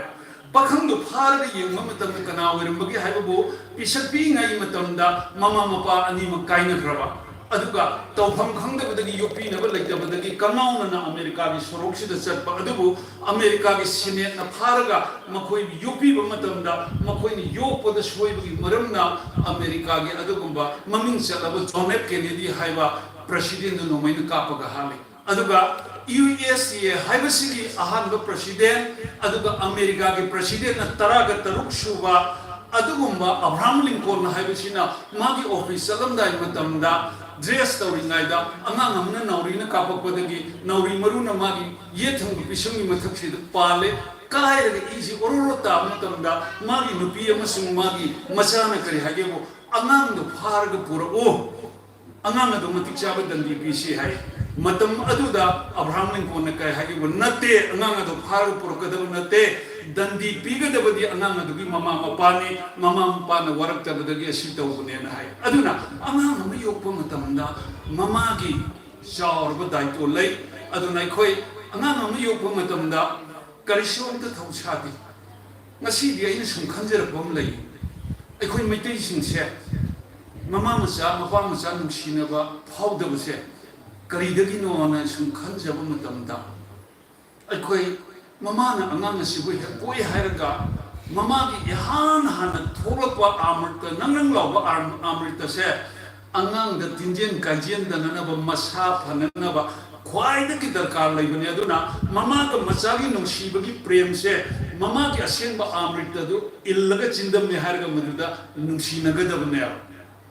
ꯄꯥꯈꯪꯗꯨ ꯐꯥꯔꯒ ꯌꯦꯡꯕ ꯃꯇꯝꯗ ꯀꯅꯥ ꯑꯣꯏꯔꯝꯕꯒꯦ ꯍꯥꯏꯕꯕꯨ, ꯄꯤꯁꯛ ꯄꯤꯛꯏꯉꯩ ꯃꯇꯝꯗ ꯃꯃꯥ ꯃꯄꯥ ꯑꯅꯤꯃꯛ ꯀꯥꯏꯅꯈ꯭ꯔꯕ, ꯑꯗꯨꯒ ꯇꯧꯐꯝ ꯈꯪꯗꯕꯗꯒꯤ, ꯌꯣꯛꯄꯤꯅꯕ ꯂꯩꯇꯕꯗꯒꯤ ꯀꯉꯥꯎꯅꯅ ꯑꯃꯦꯔꯤꯀꯥꯒꯤ ꯁꯣꯔꯣꯛꯁꯤꯗ ꯆꯠꯄ꯫ ꯑꯗꯨꯕꯨ ꯑꯃꯦꯔꯤꯀꯥꯒꯤ ꯁꯦꯅꯦꯠꯅ ꯐꯥꯔꯒ ꯃꯈꯣꯏ ꯌꯣꯛꯄꯤꯕ ꯃꯇꯝꯗ, ꯃꯈꯣꯏꯅ ꯌꯣꯛꯄꯗ ꯁꯣꯏꯕꯒꯤ ꯃꯔꯝꯅ ꯑꯃꯦꯔꯤꯀꯥꯒꯤ ꯑꯗꯨꯒꯨꯝꯕ ꯃꯃꯤꯡ ꯆꯠꯂꯕ ꯖꯣꯟ ꯑꯦꯐ ꯀꯦꯅꯦꯗꯤ ꯍꯥꯏꯕ ꯄ꯭ꯔꯁꯤꯗꯦꯟꯗꯨ ꯅꯣꯡꯃꯩꯅ ꯀꯥꯞꯄꯒ ꯍꯥꯠꯂꯤ꯫ ꯑꯗꯨꯒ ꯌꯨ ꯑꯦꯁ ꯑꯦ ꯍꯥꯏꯕꯁꯤꯒꯤ ꯑꯍꯥꯟꯕ ꯄ꯭ꯔꯁꯤꯗꯦꯟ, ꯑꯗꯨꯒ ꯑꯃꯦꯔꯤꯀꯥꯒꯤ ꯄ꯭ꯔꯁꯤꯗꯦꯟꯅ ꯇꯔꯥꯒ ꯇꯔꯨꯛ ꯁꯨꯕ ꯑꯗꯨꯒꯨꯝꯕ ꯑꯕ꯭ꯔꯥꯍꯥꯝ ꯂꯤꯡꯀꯣꯜꯟ ꯍꯥꯏꯕꯁꯤꯅ ꯃꯥꯒꯤ ꯑꯣꯐꯤꯁ ꯆꯠꯂꯝꯗꯥꯏ ꯃꯇꯝꯗ, ꯗ꯭ꯔꯦꯁ ꯇꯧꯔꯤꯉꯩꯗ ꯑꯉꯥꯡ ꯑꯃꯅ ꯅꯥꯎꯔꯤꯅ ꯀꯥꯞꯄꯛꯄꯗꯒꯤ ꯅꯥꯎꯔꯤ ꯃꯔꯨꯅ ꯃꯥꯒꯤ ꯌꯦꯠ ꯊꯪꯕ ꯄꯤꯁꯨꯝꯒꯤ ꯃꯊꯛꯁꯤꯗ ꯄꯥꯜꯂꯦ꯫ ꯀꯥꯏꯔꯒ ꯏꯁꯤ ꯑꯣꯔꯣ ꯑꯣꯔꯣ ꯇꯥꯕ ꯃꯇꯝꯗ ꯃꯥꯒꯤ ꯅꯨꯄꯤ ꯑꯃꯁꯨꯡ ꯃꯥꯒꯤ ꯃꯆꯥꯅ ꯀꯔꯤ ꯍꯥꯏꯒꯦꯕꯨ, "ꯑꯉꯥꯡꯗꯣ ꯐꯥꯔꯒ ꯄꯨꯔꯛꯎ, ꯑꯉꯥꯡ ꯑꯗꯨ ꯃꯇꯤꯛ ꯆꯥꯕ ꯗꯟꯗꯤ ꯄꯤꯁꯤ" ꯍꯥꯏ꯫ ꯃꯇꯝ ꯑꯗꯨꯗ ꯑꯕ꯭ꯔꯥꯍꯥꯝ ꯂꯤꯡꯀꯣꯟꯅ ꯀꯔꯤ ꯍꯥꯏꯒꯦꯕꯨ, "ꯅꯠꯇꯦ, ꯑꯉꯥꯡ ꯑꯗꯨ ꯐꯥꯔꯒ ꯄꯨꯔꯛꯀꯗꯕ ꯅꯠꯇꯦ, ꯗꯟꯗꯤ ꯄꯤꯒꯗꯕꯗꯤ ꯑꯉꯥꯡ ꯑꯗꯨꯒꯤ ꯃꯃꯥ ꯃꯄꯥꯅꯤ, ꯃꯃꯥ ꯃꯄꯥꯅ ꯋꯥꯔꯛꯇꯕꯗꯒꯤ ꯑꯁꯤ ꯇꯧꯕꯅꯦꯅ" ꯍꯥꯏ꯫ ꯑꯗꯨꯅ ꯑꯉꯥꯡ ꯑꯃ ꯌꯣꯛꯄ ꯃꯇꯝꯗ ꯃꯃꯥꯒꯤ ꯆꯥꯎꯔꯕ ꯗꯥꯏꯇꯣ ꯂꯩ꯫ ꯑꯗꯨꯅ ꯑꯩꯈꯣꯏ ꯑꯉꯥꯡ ꯑꯃ ꯌꯣꯛꯄ ꯃꯇꯝꯗ ꯀꯔꯤꯁꯨ ꯑꯝꯇ ꯊꯧꯁꯥꯗꯦ꯫ ꯉꯁꯤꯗꯤ ꯑꯩꯅ ꯁꯨꯝ ꯈꯟꯖꯔꯛꯄ ꯑꯃ ꯂꯩ꯫ ꯑꯩꯈꯣꯏ ꯃꯩꯇꯩꯁꯤꯡꯁꯦ ꯃꯃꯥ ꯃꯆꯥ, ꯃꯄꯥ ꯃꯆꯥ ꯅꯨꯡꯁꯤꯅꯕ ꯐꯥꯎꯗꯕꯁꯦ ꯀꯔꯤꯗꯒꯤꯅꯣꯅ ꯁꯨꯝ ꯈꯟꯖꯕ ꯃꯇꯝꯗ, ꯑꯩꯈꯣꯏ ꯃꯃꯥꯅ ꯑꯉꯥꯡ ꯑꯁꯤꯕꯨ ꯍꯦꯛ ꯄꯣꯛꯏ ꯍꯥꯏꯔꯒ ꯃꯃꯥꯒꯤ ꯏꯍꯥꯟ ꯍꯥꯟꯅ ꯊꯣꯛꯂꯛꯄ ꯑꯥꯃ꯭ꯔꯤꯇ, ꯅꯪ ꯅꯪ ꯂꯥꯎꯕ ꯑꯥꯝ-, ꯑꯥꯃ꯭ꯔꯤꯇꯁꯦ ꯑꯉꯥꯡꯗ ꯇꯤꯟꯖꯦꯟ ꯀꯥꯏꯖꯦꯟꯗꯅꯅꯕ, ꯃꯁꯥ ꯐꯅꯅꯕ ꯈ꯭ꯋꯥꯏꯗꯒꯤ ꯗꯔꯀꯥꯔ ꯂꯩꯕꯅꯤ꯫ ꯑꯗꯨꯅ ꯃꯃꯥꯒ ꯃꯆꯥꯒꯤ ꯅꯨꯡꯁꯤꯕꯒꯤ ꯄ꯭ꯔꯦꯝꯁꯦ ꯃꯃꯥꯒꯤ ꯑꯁꯦꯡꯕ ꯑꯥꯃ꯭ꯔꯤꯇꯗꯨ ꯏꯜꯂꯒ ꯆꯤꯟꯗꯝꯃꯦ ꯍꯥꯏꯔꯒ ꯃꯗꯨꯗ ꯅꯨꯡꯁꯤꯅꯒꯗꯕꯅꯦꯕ꯫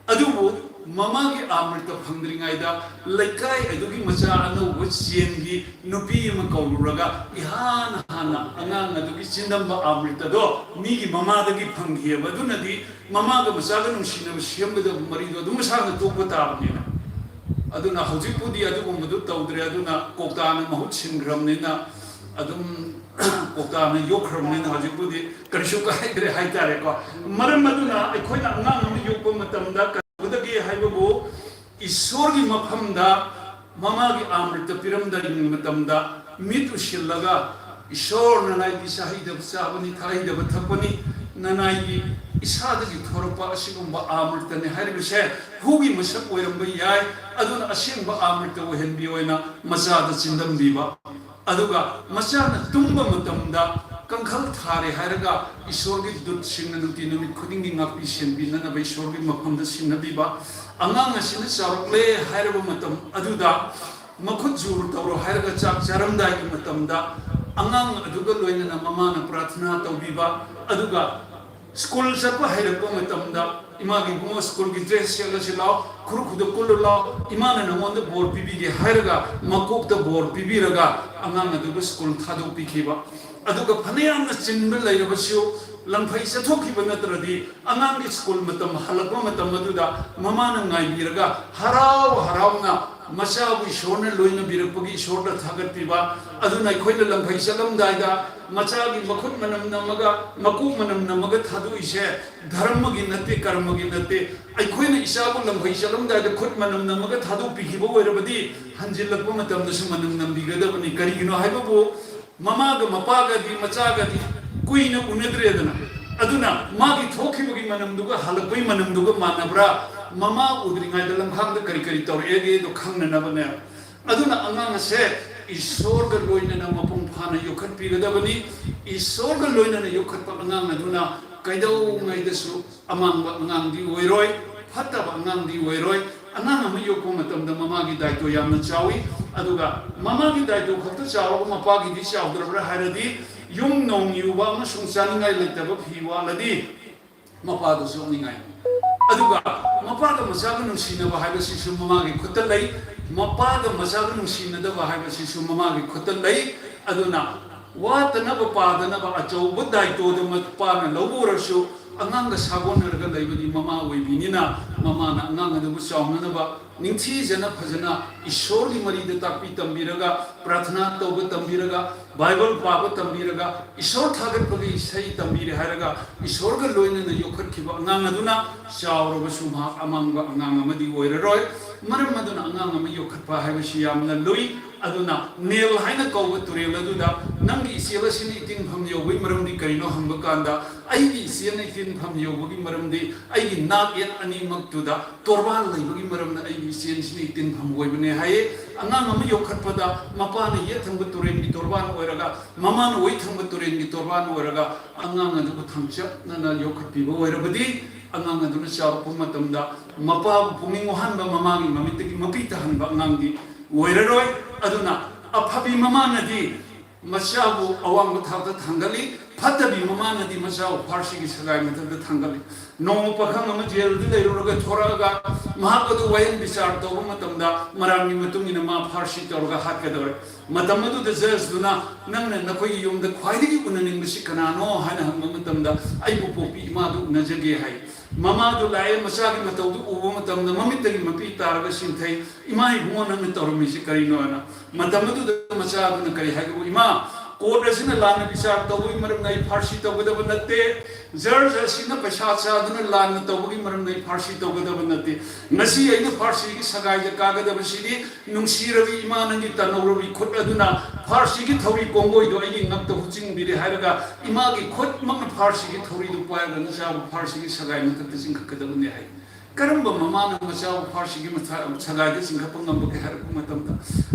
ꯑꯗꯨꯕꯨ ꯃꯃꯥꯒꯤ ꯑꯥꯃ꯭ꯔꯤꯇ ꯐꯪꯗ꯭ꯔꯤꯉꯩꯗ ꯂꯩꯀꯥꯏ ꯑꯗꯨꯒꯤ ꯃꯆꯥ ꯑꯅꯧꯕ ꯆꯦꯟꯒꯤ ꯅꯨꯄꯤ ꯑꯃ ꯀꯧꯔꯨꯔꯒ ꯏꯍꯥꯟ ꯍꯥꯟꯅ ꯑꯉꯥꯡ ꯑꯗꯨꯒꯤ ꯆꯤꯟꯗꯝꯕ ꯑꯥꯃ꯭ꯔꯤꯇꯗꯣ ꯃꯤꯒꯤ ꯃꯃꯥꯗꯒꯤ ꯐꯪꯈꯤꯑꯕ꯫ ꯑꯗꯨꯅꯗꯤ ꯃꯃꯥꯒ ꯃꯆꯥꯒ ꯅꯨꯡꯁꯤꯅꯕ ꯁꯦꯝꯒꯗꯕ ꯃꯔꯤꯗꯣ ꯑꯗꯨꯝ ꯃꯁꯥꯅ ꯇꯣꯛꯄ ꯇꯥꯕꯅꯤꯅ꯫ ꯑꯗꯨꯅ ꯍꯧꯖꯤꯛꯄꯨꯗꯤ ꯑꯗꯨꯒꯨꯝꯕꯗꯨ ꯇꯧꯗ꯭ꯔꯦ꯫ ꯑꯗꯨꯅ ꯀꯧꯇꯥꯅ ꯃꯍꯨꯠ ꯁꯤꯟꯈ꯭ꯔꯕꯅꯤꯅ, ꯑꯗꯨꯝ ꯀꯧꯇꯥꯅ ꯌꯣꯛꯈ꯭ꯔꯕꯅꯤꯅ ꯍꯧꯖꯤꯛꯄꯨꯗꯤ ꯀꯔꯤꯁꯨ ꯀꯥꯏꯗ꯭ꯔꯦ ꯍꯥꯏꯇꯥꯔꯦꯀꯣ꯫ ꯃꯔꯝ ꯑꯗꯨꯅ ꯑꯩꯈꯣꯏꯅ ꯑꯉꯥꯡ ꯑꯃ ꯌꯣꯛꯄ ꯃꯇꯝꯗ ꯀꯩꯗꯧꯒꯗꯒꯦ ꯍꯥꯏꯕꯕꯨ, ꯏꯁꯣꯔꯒꯤ ꯃꯐꯝꯗ ꯃꯃꯥꯒꯤ ꯑꯥꯃ꯭ꯔꯤꯇ ꯄꯤꯔꯝꯗꯥꯏꯒꯤ ꯃꯇꯝꯗ ꯃꯤꯠ ꯎꯁꯤꯜꯂꯒ ꯏꯁꯣꯔ ꯅꯅꯥꯏꯒꯤ ꯆꯥꯍꯩꯗꯕ ꯆꯥꯕꯅꯤ, ꯊꯛꯍꯩꯗꯕ ꯊꯛꯄꯅꯤ, ꯅꯅꯥꯏꯒꯤ ꯏꯁꯥꯗꯒꯤ ꯊꯣꯔꯛꯄ ꯑꯁꯤꯒꯨꯝꯕ ꯑꯥꯃ꯭ꯔꯇꯅꯤ ꯍꯥꯏꯔꯤꯕꯁꯦ ꯍꯨꯒꯤ ꯃꯁꯛ ꯑꯣꯏꯔꯝꯕ ꯌꯥꯏ꯫ ꯑꯗꯨꯅ ꯑꯁꯦꯡꯕ ꯑꯥꯃ꯭ꯔꯇ ꯑꯣꯏꯍꯟꯕꯤ ꯑꯣꯏꯅ ꯃꯆꯥꯗ ꯆꯤꯟꯗꯝꯕꯤꯕ, ꯑꯗꯨꯒ ꯃꯆꯥꯅ ꯇꯨꯝꯕ ꯃꯇꯝꯗ ꯀꯥꯡꯈꯜ ꯊꯥꯔꯦ ꯍꯥꯏꯔꯒ ꯏꯁꯣꯔꯒꯤ ꯗꯨꯠꯁꯤꯡꯅ ꯅꯨꯡꯇꯤ ꯅꯨꯃꯤꯠ ꯈꯨꯗꯤꯡꯒꯤ ꯉꯥꯛꯄꯤ ꯁꯦꯟꯕꯤꯅꯅꯕ ꯏꯁꯣꯔꯒꯤ ꯃꯐꯝꯗ ꯁꯤꯟꯅꯕꯤꯕ, ꯑꯉꯥꯡ ꯑꯁꯤꯅ ꯆꯥꯎꯔꯛꯂꯦ ꯍꯥꯏꯔꯕ ꯃꯇꯝ ꯑꯗꯨꯗ ꯃꯈꯨꯠ ꯖꯨꯔ ꯇꯧꯔꯣ ꯍꯥꯏꯔꯒ ꯆꯥꯛ ꯆꯥꯔꯝꯗꯥꯏꯒꯤ ꯃꯇꯝꯗ ꯑꯉꯥꯡ ꯑꯗꯨꯒ ꯂꯣꯏꯅꯅ ꯃꯃꯥꯅ ꯄ꯭ꯔꯥꯊꯅꯥ ꯇꯧꯕꯤꯕ, ꯑꯗꯨꯒ ꯁ꯭ꯀꯨꯜ ꯆꯠꯄ ꯍꯩꯔꯛꯄ ꯃꯇꯝꯗ ꯏꯃꯥꯒꯤ ꯏꯕꯨꯡꯉꯣ ꯁ꯭ꯀꯨꯜꯒꯤ ꯗ꯭ꯔꯦꯁ ꯁꯦꯠꯂꯁꯤ ꯂꯥꯎ, ꯈꯨꯔꯨ ꯈꯨꯗ ꯀꯨꯜꯂꯨ ꯂꯥꯎ, ꯏꯃꯥꯅ ꯅꯉꯣꯟꯗ ꯕꯣꯔ ꯄꯤꯕꯤꯒꯦ ꯍꯥꯏꯔꯒ ꯃꯀꯣꯛꯇ ꯕꯣꯔ ꯄꯤꯕꯤꯔꯒ ꯑꯉꯥꯡ ꯑꯗꯨꯕꯨ ꯁ꯭ꯀꯨꯜ ꯊꯥꯗꯣꯛꯄꯤꯈꯤꯕ꯫ ꯑꯗꯨꯒ ꯐꯅꯌꯥꯝꯅ ꯆꯤꯟꯕ ꯂꯩꯔꯕꯁꯨ ꯂꯝꯐꯩ ꯆꯠꯊꯣꯛꯈꯤꯕ ꯅꯠꯇ꯭ꯔꯗꯤ ꯑꯉꯥꯡꯒꯤ ꯁ꯭ꯀꯨꯜ ꯃꯇꯝ ꯍꯜꯂꯛꯄ ꯃꯇꯝ ꯑꯗꯨꯗ ꯃꯃꯥꯅ ꯉꯥꯏꯕꯤꯔꯒ ꯍꯔꯥꯎ ꯍꯔꯥꯎꯅ ꯃꯆꯥꯕꯨ ꯏꯁꯣꯔꯅ ꯂꯣꯏꯅꯕꯤꯔꯛꯄꯒꯤ ꯏꯁꯣꯔꯗ ꯊꯥꯒꯠꯄꯤꯕ꯫ ꯑꯗꯨꯅ ꯑꯩꯈꯣꯏꯅ ꯂꯝꯐꯩ ꯆꯠꯂꯝꯗꯥꯏꯗ ꯃꯆꯥꯒꯤ ꯃꯈꯨꯠ ꯃꯅꯝ ꯅꯝꯃꯒ ꯃꯀꯣꯛ ꯃꯅꯝ ꯅꯝꯃꯒ ꯊꯥꯗꯣꯛꯏꯁꯦ ꯙꯔꯃꯒꯤ ꯅꯠꯇꯦ, ꯀꯔꯃꯒꯤ ꯅꯠꯇꯦ꯫ ꯑꯩꯈꯣꯏꯅ ꯏꯆꯥꯕꯨ ꯂꯝꯐꯩ ꯆꯠꯂꯝꯗꯥꯏꯗ ꯈꯨꯠ ꯃꯅꯝ ꯅꯝꯃꯒ ꯊꯥꯗꯣꯛꯄꯤꯈꯤꯕ ꯑꯣꯏꯔꯕꯗꯤ ꯍꯟꯖꯤꯜꯂꯛꯄ ꯃꯇꯝꯗꯁꯨ ꯃꯅꯝ ꯅꯝꯕꯤꯒꯗꯕꯅꯤ꯫ ꯀꯔꯤꯒꯤꯅꯣ ꯍꯥꯏꯕꯕꯨ ꯃꯃꯥꯒ ꯃꯄꯥꯒꯗꯤ ꯃꯆꯥꯒꯗꯤ ꯀꯨꯏꯅ ꯎꯅꯗ꯭ꯔꯦꯗꯅ꯫ ꯑꯗꯨꯅ ꯃꯥꯒꯤ ꯊꯣꯛꯈꯤꯕꯒꯤ ꯃꯅꯝꯗꯨꯒ ꯍꯜꯂꯛꯄꯒꯤ ꯃꯅꯝꯗꯨꯒ ꯃꯥꯟꯅꯕ꯭ꯔꯥ, ꯃꯃꯥ ꯎꯗ꯭ꯔꯤꯉꯩꯗ ꯂꯝꯈꯥꯡꯗ ꯀꯔꯤ ꯀꯔꯤ ꯇꯧꯔꯛꯑꯦꯒꯦꯗꯣ ꯈꯪꯅꯅꯕꯅꯦ꯫ ꯑꯗꯨꯅ ꯑꯉꯥꯡ ꯑꯁꯦ ꯏꯁꯣꯔꯒ ꯂꯣꯏꯅꯅ ꯃꯄꯨꯡ ꯐꯥꯅ ꯌꯣꯛꯈꯠꯄꯤꯒꯗꯕꯅꯤ꯫ ꯏꯁꯣꯔꯒ ꯂꯣꯏꯅꯅ ꯌꯣꯛꯈꯠꯄ ꯑꯉꯥꯡ ꯑꯗꯨꯅ ꯀꯩꯗꯧꯉꯩꯗꯁꯨ ꯑꯃꯥꯡꯕ ꯑꯉꯥꯡꯗꯤ ꯑꯣꯏꯔꯣꯏ, ꯐꯠꯇꯕ ꯑꯉꯥꯡꯗꯤ ꯑꯣꯏꯔꯣꯏ꯫ ꯑꯉꯥꯡ ꯑꯃ ꯌꯣꯛꯄ ꯃꯇꯝꯗ ꯃꯃꯥꯒꯤ ꯗꯥꯏꯇꯣ ꯌꯥꯝꯅ ꯆꯥꯎꯏ꯫ ꯑꯗꯨꯒ ꯃꯃꯥꯒꯤ ꯗꯥꯏꯇꯣ ꯈꯛꯇ ꯆꯥꯎꯔꯒ ꯃꯄꯥꯒꯤꯗꯤ ꯆꯥꯎꯗ꯭ꯔꯕ꯭ꯔꯥ ꯍꯥꯏꯔꯗꯤ, ꯌꯨꯝ ꯅꯣꯡ ꯌꯨꯕ ꯑꯃꯁꯨꯡ ꯆꯥꯅꯤꯡꯉꯥꯏ ꯂꯩꯇꯕ ꯐꯤ ꯋꯥꯠꯂꯗꯤ ꯃꯄꯥꯗꯨ ꯆꯣꯛꯅꯤꯡꯉꯥꯏ꯫ ꯑꯗꯨꯒ ꯃꯄꯥꯒ ꯃꯆꯥꯒ ꯅꯨꯡꯁꯤꯅꯕ ꯍꯥꯏꯕꯁꯤꯁꯨ ꯃꯃꯥꯒꯤ ꯈꯨꯠꯇ ꯂꯩ, ꯃꯄꯥꯒ ꯃꯆꯥꯒ ꯅꯨꯡꯁꯤꯅꯗꯕ ꯍꯥꯏꯕꯁꯤꯁꯨ ꯃꯃꯥꯒꯤ ꯈꯨꯠꯇ ꯂꯩ꯫ ꯑꯗꯨꯅ ꯋꯥꯠꯇꯅꯕ ꯄꯥꯗꯅꯕ ꯑꯆꯧꯕ ꯗꯥꯏꯇꯣꯗꯨ ꯃꯄꯥꯅ ꯂꯧꯕ ꯑꯣꯏꯔꯁꯨ, ꯑꯉꯥꯡꯒ ꯁꯥꯒꯣꯟꯅꯔꯒ ꯂꯩꯕꯗꯤ ꯃꯃꯥ ꯑꯣꯏꯕꯤꯅꯤꯅ, ꯃꯃꯥꯅ ꯑꯉꯥꯡ ꯑꯗꯨꯕꯨ ꯆꯥꯎꯅꯅꯕ ꯅꯤꯡꯊꯤꯖꯅ ꯐꯖꯅ ꯏꯁꯣꯔꯒꯤ ꯃꯔꯤꯗ ꯇꯥꯛꯄꯤ ꯇꯝꯕꯤꯔꯒ, ꯄ꯭ꯔꯥꯊꯅꯥ ꯇꯧꯕ ꯇꯝꯕꯤꯔꯒ, ꯕꯥꯏꯕꯜ ꯄꯥꯕ ꯇꯝꯕꯤꯔꯒ, ꯏꯁꯣꯔ ꯊꯥꯒꯠꯄꯒꯤ ꯏꯁꯩ ꯇꯝꯕꯤꯔꯦ ꯍꯥꯏꯔꯒ, ꯏꯁꯣꯔꯒ ꯂꯣꯏꯅꯅ ꯌꯣꯛꯈꯠꯈꯤꯕ ꯑꯉꯥꯡ ꯑꯗꯨꯅ ꯆꯥꯎꯔꯕꯁꯨ ꯃꯍꯥꯛ ꯑꯃꯥꯡꯕ ꯑꯉꯥꯡ ꯑꯃꯗꯤ ꯑꯣꯏꯔꯔꯣꯏ꯫ ꯃꯔꯝ ꯑꯗꯨꯅ ꯑꯉꯥꯡ ꯑꯃ ꯌꯣꯛꯈꯠꯄ ꯍꯥꯏꯕꯁꯤ ꯌꯥꯝꯅ ꯂꯨꯏ꯫ ꯑꯗꯨꯅ ꯅꯦꯜ ꯍꯥꯏꯅ ꯀꯧꯕ ꯇꯨꯔꯦꯜ ꯑꯗꯨꯗ ꯅꯪꯒꯤ ꯏꯆꯦꯜ ꯑꯁꯤꯅ ꯏꯇꯤꯟꯐꯝ ꯌꯧꯕꯒꯤ ꯃꯔꯝꯗꯤ ꯀꯔꯤꯅꯣ ꯍꯪꯕ ꯀꯥꯟꯗ, ꯑꯩꯒꯤ ꯏꯆꯦꯜꯅ ꯏꯇꯤꯟꯐꯝ ꯌꯧꯕꯒꯤ ꯃꯔꯝꯗꯤ ꯑꯩꯒꯤ ꯅꯥꯛ ꯌꯦꯠ ꯑꯅꯤꯃꯛꯇꯨꯗ ꯇꯣꯔꯕꯥꯟ ꯂꯩꯕꯒꯤ ꯃꯔꯝꯅ ꯑꯩꯒꯤ ꯏꯆꯦꯜꯁꯤꯅ ꯏꯇꯤꯟꯐꯝ ꯑꯣꯏꯕꯅꯦ ꯍꯥꯏꯌꯦ꯫ ꯑꯉꯥꯡ ꯑꯃ ꯌꯣꯛꯈꯠꯄꯗ ꯃꯄꯥꯅ ꯌꯦꯠ ꯊꯪꯕ ꯇꯨꯔꯦꯜꯒꯤ ꯇꯣꯔꯕꯥꯟ ꯑꯣꯏꯔꯒ, ꯃꯃꯥꯅ ꯑꯣꯏ ꯊꯪꯕ ꯇꯨꯔꯦꯜꯒꯤ ꯇꯣꯔꯕꯥꯟ ꯑꯣꯏꯔꯒ, ꯑꯉꯥꯡ ꯑꯗꯨꯕꯨ ꯊꯥꯡꯆꯠꯅꯅ ꯌꯣꯛꯈꯠꯄꯤꯕ ꯑꯣꯏꯔꯕꯗꯤ, ꯑꯉꯥꯡ ꯑꯗꯨꯅ ꯆꯥꯎꯔꯛꯄ ꯃꯇꯝꯗ ꯃꯄꯥꯕꯨ ꯄꯨꯛꯅꯤꯡ ꯋꯥꯍꯟꯕ ꯃꯃꯥꯒꯤ ꯃꯃꯤꯠꯇꯒꯤ ꯃꯄꯤ ꯇꯥꯍꯟꯕ ꯑꯉꯥꯡꯗꯤ ꯑꯣꯏꯔꯔꯣꯏ꯫ ꯑꯗꯨꯅ ꯑꯐꯕꯤ ꯃꯃꯥꯅꯗꯤ ꯃꯆꯥꯕꯨ ꯑꯋꯥꯡꯕ ꯊꯥꯛꯇ ꯊꯥꯡꯒꯠꯂꯤ, ꯐꯠꯇꯕꯤ ꯃꯃꯥꯅꯗꯤ ꯃꯆꯥꯕꯨ ꯐꯥꯔꯁꯤꯒꯤ ꯁꯒꯥꯏ ꯃꯊꯛꯇ ꯊꯥꯡꯒꯠꯂꯤ꯫ ꯅꯣꯡꯃ ꯄꯥꯈꯪ ꯑꯃ ꯖꯦꯜꯗ ꯂꯩꯔꯨꯔꯒ ꯊꯣꯔꯛꯑꯒ, ꯃꯍꯥꯛ ꯑꯗꯨ ꯋꯥꯌꯦꯜ ꯕꯤꯆꯥꯔ ꯇꯧꯕ ꯃꯇꯝꯗ, ꯃꯔꯥꯜꯒꯤ ꯃꯇꯨꯡ ꯏꯟꯅ ꯃꯥ ꯐꯥꯔꯁꯤ ꯇꯧꯔꯒ ꯍꯥꯠꯀꯗꯧꯔꯦ꯫ ꯃꯇꯝ ꯑꯗꯨꯗ ꯖꯖꯗꯨꯅ, "ꯅꯪꯅ ꯅꯈꯣꯏꯒꯤ ꯌꯨꯝꯗ ꯈ꯭ꯋꯥꯏꯗꯒꯤ ꯎꯅꯅꯤꯡꯕꯁꯤ ꯀꯅꯥꯅꯣ?" ꯍꯥꯏꯅ ꯍꯪꯕ ꯃꯇꯝꯗ, "ꯑꯩꯕꯨ ꯄꯣꯛꯄꯤ ꯏꯃꯥꯗꯨ ꯎꯅꯖꯒꯦ" ꯍꯥꯏ꯫ ꯃꯃꯥꯗꯨ ꯂꯥꯛꯑꯦ, ꯃꯆꯥꯒꯤ ꯃꯇꯧꯗꯨ ꯎꯕ ꯃꯇꯝꯗ ꯃꯃꯤꯠꯇꯒꯤ ꯃꯄꯤ ꯇꯥꯔꯒ ꯆꯤꯡꯊꯩ꯫ "ꯏꯃꯥ ꯏꯕꯨꯡꯉꯣ, ꯅꯪꯅ ꯇꯧꯔꯝꯃꯤꯁꯤ ꯀꯔꯤꯅꯣ?" ꯍꯥꯏꯅ꯫ ꯃꯇꯝ ꯑꯗꯨꯗ ꯃꯆꯥ ꯑꯗꯨꯅ ꯀꯔꯤ ꯍꯥꯏꯒꯦꯕꯨ, "ꯏꯃꯥ, ꯀꯣꯔꯠ ꯑꯁꯤꯅ ꯂꯥꯟꯅ ꯕꯤꯆꯥꯔ ꯇꯧꯕꯒꯤ ꯃꯔꯝꯅ ꯑꯩ ꯐꯥꯔꯁꯤ ꯇꯧꯒꯗꯕ ꯅꯠꯇꯦ, ꯖꯔꯖ ꯑꯁꯤꯅ ꯄꯩꯁꯥ ꯆꯥꯗꯨꯅ ꯂꯥꯟꯅ ꯇꯧꯕꯒꯤ ꯃꯔꯝꯅ ꯑꯩ ꯐꯥꯔꯁꯤ ꯇꯧꯒꯗꯕ ꯅꯠꯇꯦ꯫ ꯉꯁꯤ ꯑꯩꯅ ꯐꯥꯔꯁꯤꯒꯤ ꯁꯒꯥꯏꯗ ꯀꯥꯒꯗꯕꯁꯤꯗꯤ ꯅꯨꯡꯁꯤꯔꯕꯤ ꯏꯃꯥ, ꯅꯪꯒꯤ ꯇꯅꯧꯔꯕꯤ ꯈꯨꯠ ꯑꯗꯨꯅ ꯐꯥꯔꯁꯤꯒꯤ ꯊꯧꯔꯤ ꯀꯣꯡꯒꯣꯏꯗꯣ ꯑꯩꯒꯤ ꯉꯛꯇ ꯍꯨꯠꯆꯤꯟꯕꯤꯔꯦ" ꯍꯥꯏꯔꯒ, ꯏꯃꯥꯒꯤ ꯈꯨꯠꯃꯛꯅ ꯐꯥꯔꯁꯤꯒꯤ ꯊꯧꯔꯤꯗꯨ ꯄꯥꯏꯔꯒ ꯅꯆꯥꯕꯨ ꯐꯥꯔꯁꯤꯒꯤ ꯁꯒꯥꯏ ꯃꯊꯛꯇ ꯆꯤꯡꯈꯠꯀꯗꯕꯅꯤ ꯍꯥꯏ꯫ ꯀꯔꯝꯕ ꯃꯃꯥꯅ ꯃꯆꯥꯕꯨ ꯐꯥꯔꯁꯤꯒꯤ ꯃꯊ-, ꯁꯒꯥꯏꯗ ꯆꯤꯡꯈꯠꯄ ꯉꯝꯕꯒꯦ ꯍꯥꯏꯔꯛꯄ ꯃꯇꯝꯗ,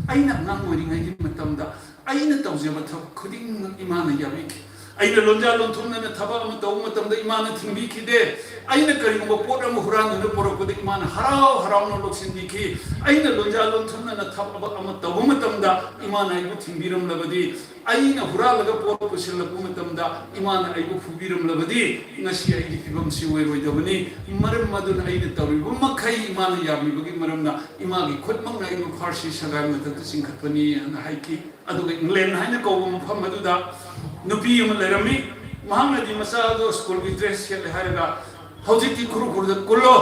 ꯑꯩꯅ ꯑꯉꯥꯡ ꯑꯣꯏꯔꯤꯉꯩꯒꯤ ꯃꯇꯝꯗ ꯑꯩꯅ ꯇꯧꯖꯕ ꯊꯕꯛ ꯈꯨꯗꯤꯡꯃꯛ ꯏꯃꯥꯅ ꯌꯥꯕꯤꯈꯤ꯫ ꯑꯩꯅ ꯂꯣꯟꯖꯥ ꯂꯣꯟꯊꯨꯞꯅꯅ ꯊꯕꯛ ꯑꯃ ꯇꯧꯕ ꯃꯇꯝꯗ ꯏꯃꯥꯅ ꯊꯤꯡꯕꯤꯈꯤꯗꯦ꯫ ꯑꯩꯅ ꯀꯔꯤꯒꯨꯝꯕ ꯄꯣꯠ ꯑꯃ ꯍꯨꯔꯥꯟꯗꯨꯅ ꯄꯨꯔꯛꯄꯗ ꯏꯃꯥꯅ ꯍꯔꯥꯎ ꯍꯔꯥꯎꯅ ꯂꯧꯁꯤꯟꯕꯤꯈꯤ꯫ ꯑꯩꯅ ꯂꯣꯟꯖꯥ ꯂꯣꯟꯊꯨꯞꯅꯅ ꯊꯕꯛ ꯑꯃ ꯇꯧꯕ ꯃꯇꯝꯗ ꯏꯃꯥꯅ ꯑꯩꯕꯨ ꯊꯤꯡꯕꯤꯔꯝꯂꯕꯗꯤ, ꯑꯩꯅ ꯍꯨꯔꯥꯜꯂꯒ ꯄꯣꯠ ꯄꯨꯁꯤꯜꯂꯛꯄ ꯃꯇꯝꯗ ꯏꯃꯥꯅ ꯑꯩꯕꯨ ꯐꯨꯕꯤꯔꯝꯂꯕꯗꯤ, ꯉꯁꯤ ꯑꯩꯒꯤ ꯐꯤꯕꯝꯁꯤ ꯑꯣꯏꯔꯣꯏꯗꯕꯅꯤ꯫ ꯃꯔꯝ ꯑꯗꯨꯅ ꯑꯩꯅ ꯇꯧꯔꯤꯕ ꯃꯈꯩ ꯏꯃꯥꯅ ꯌꯥꯕꯤꯕꯒꯤ ꯃꯔꯝꯅ ꯏꯃꯥꯒꯤ ꯈꯨꯠꯃꯛꯅ ꯑꯩꯕꯨ ꯐꯥꯔꯁꯤ ꯁꯒꯥꯏ ꯃꯊꯛꯇ ꯆꯤꯡꯈꯠꯄꯅꯤ ꯍꯥꯏꯅ ꯍꯥꯏꯈꯤ꯫ ꯑꯗꯨꯒ ꯏꯪꯂꯦꯟ ꯍꯥꯏꯅ ꯀꯧꯕ ꯃꯐꯝ ꯑꯗꯨꯗ ꯅꯨꯄꯤ ꯑꯃ ꯂꯩꯔꯝꯃꯤ꯫ ꯃꯍꯥꯛꯅꯗꯤ ꯃꯆꯥ ꯑꯗꯣ ꯁ꯭ꯀꯨꯜꯒꯤ ꯗ꯭ꯔꯦꯁ ꯁꯦꯠꯂꯦ ꯍꯥꯏꯔꯒ, "ꯍꯧꯖꯤꯛꯇꯤ ꯈꯨꯔꯨ ꯈꯨꯔꯨꯗ ꯀꯨꯜꯂꯣ,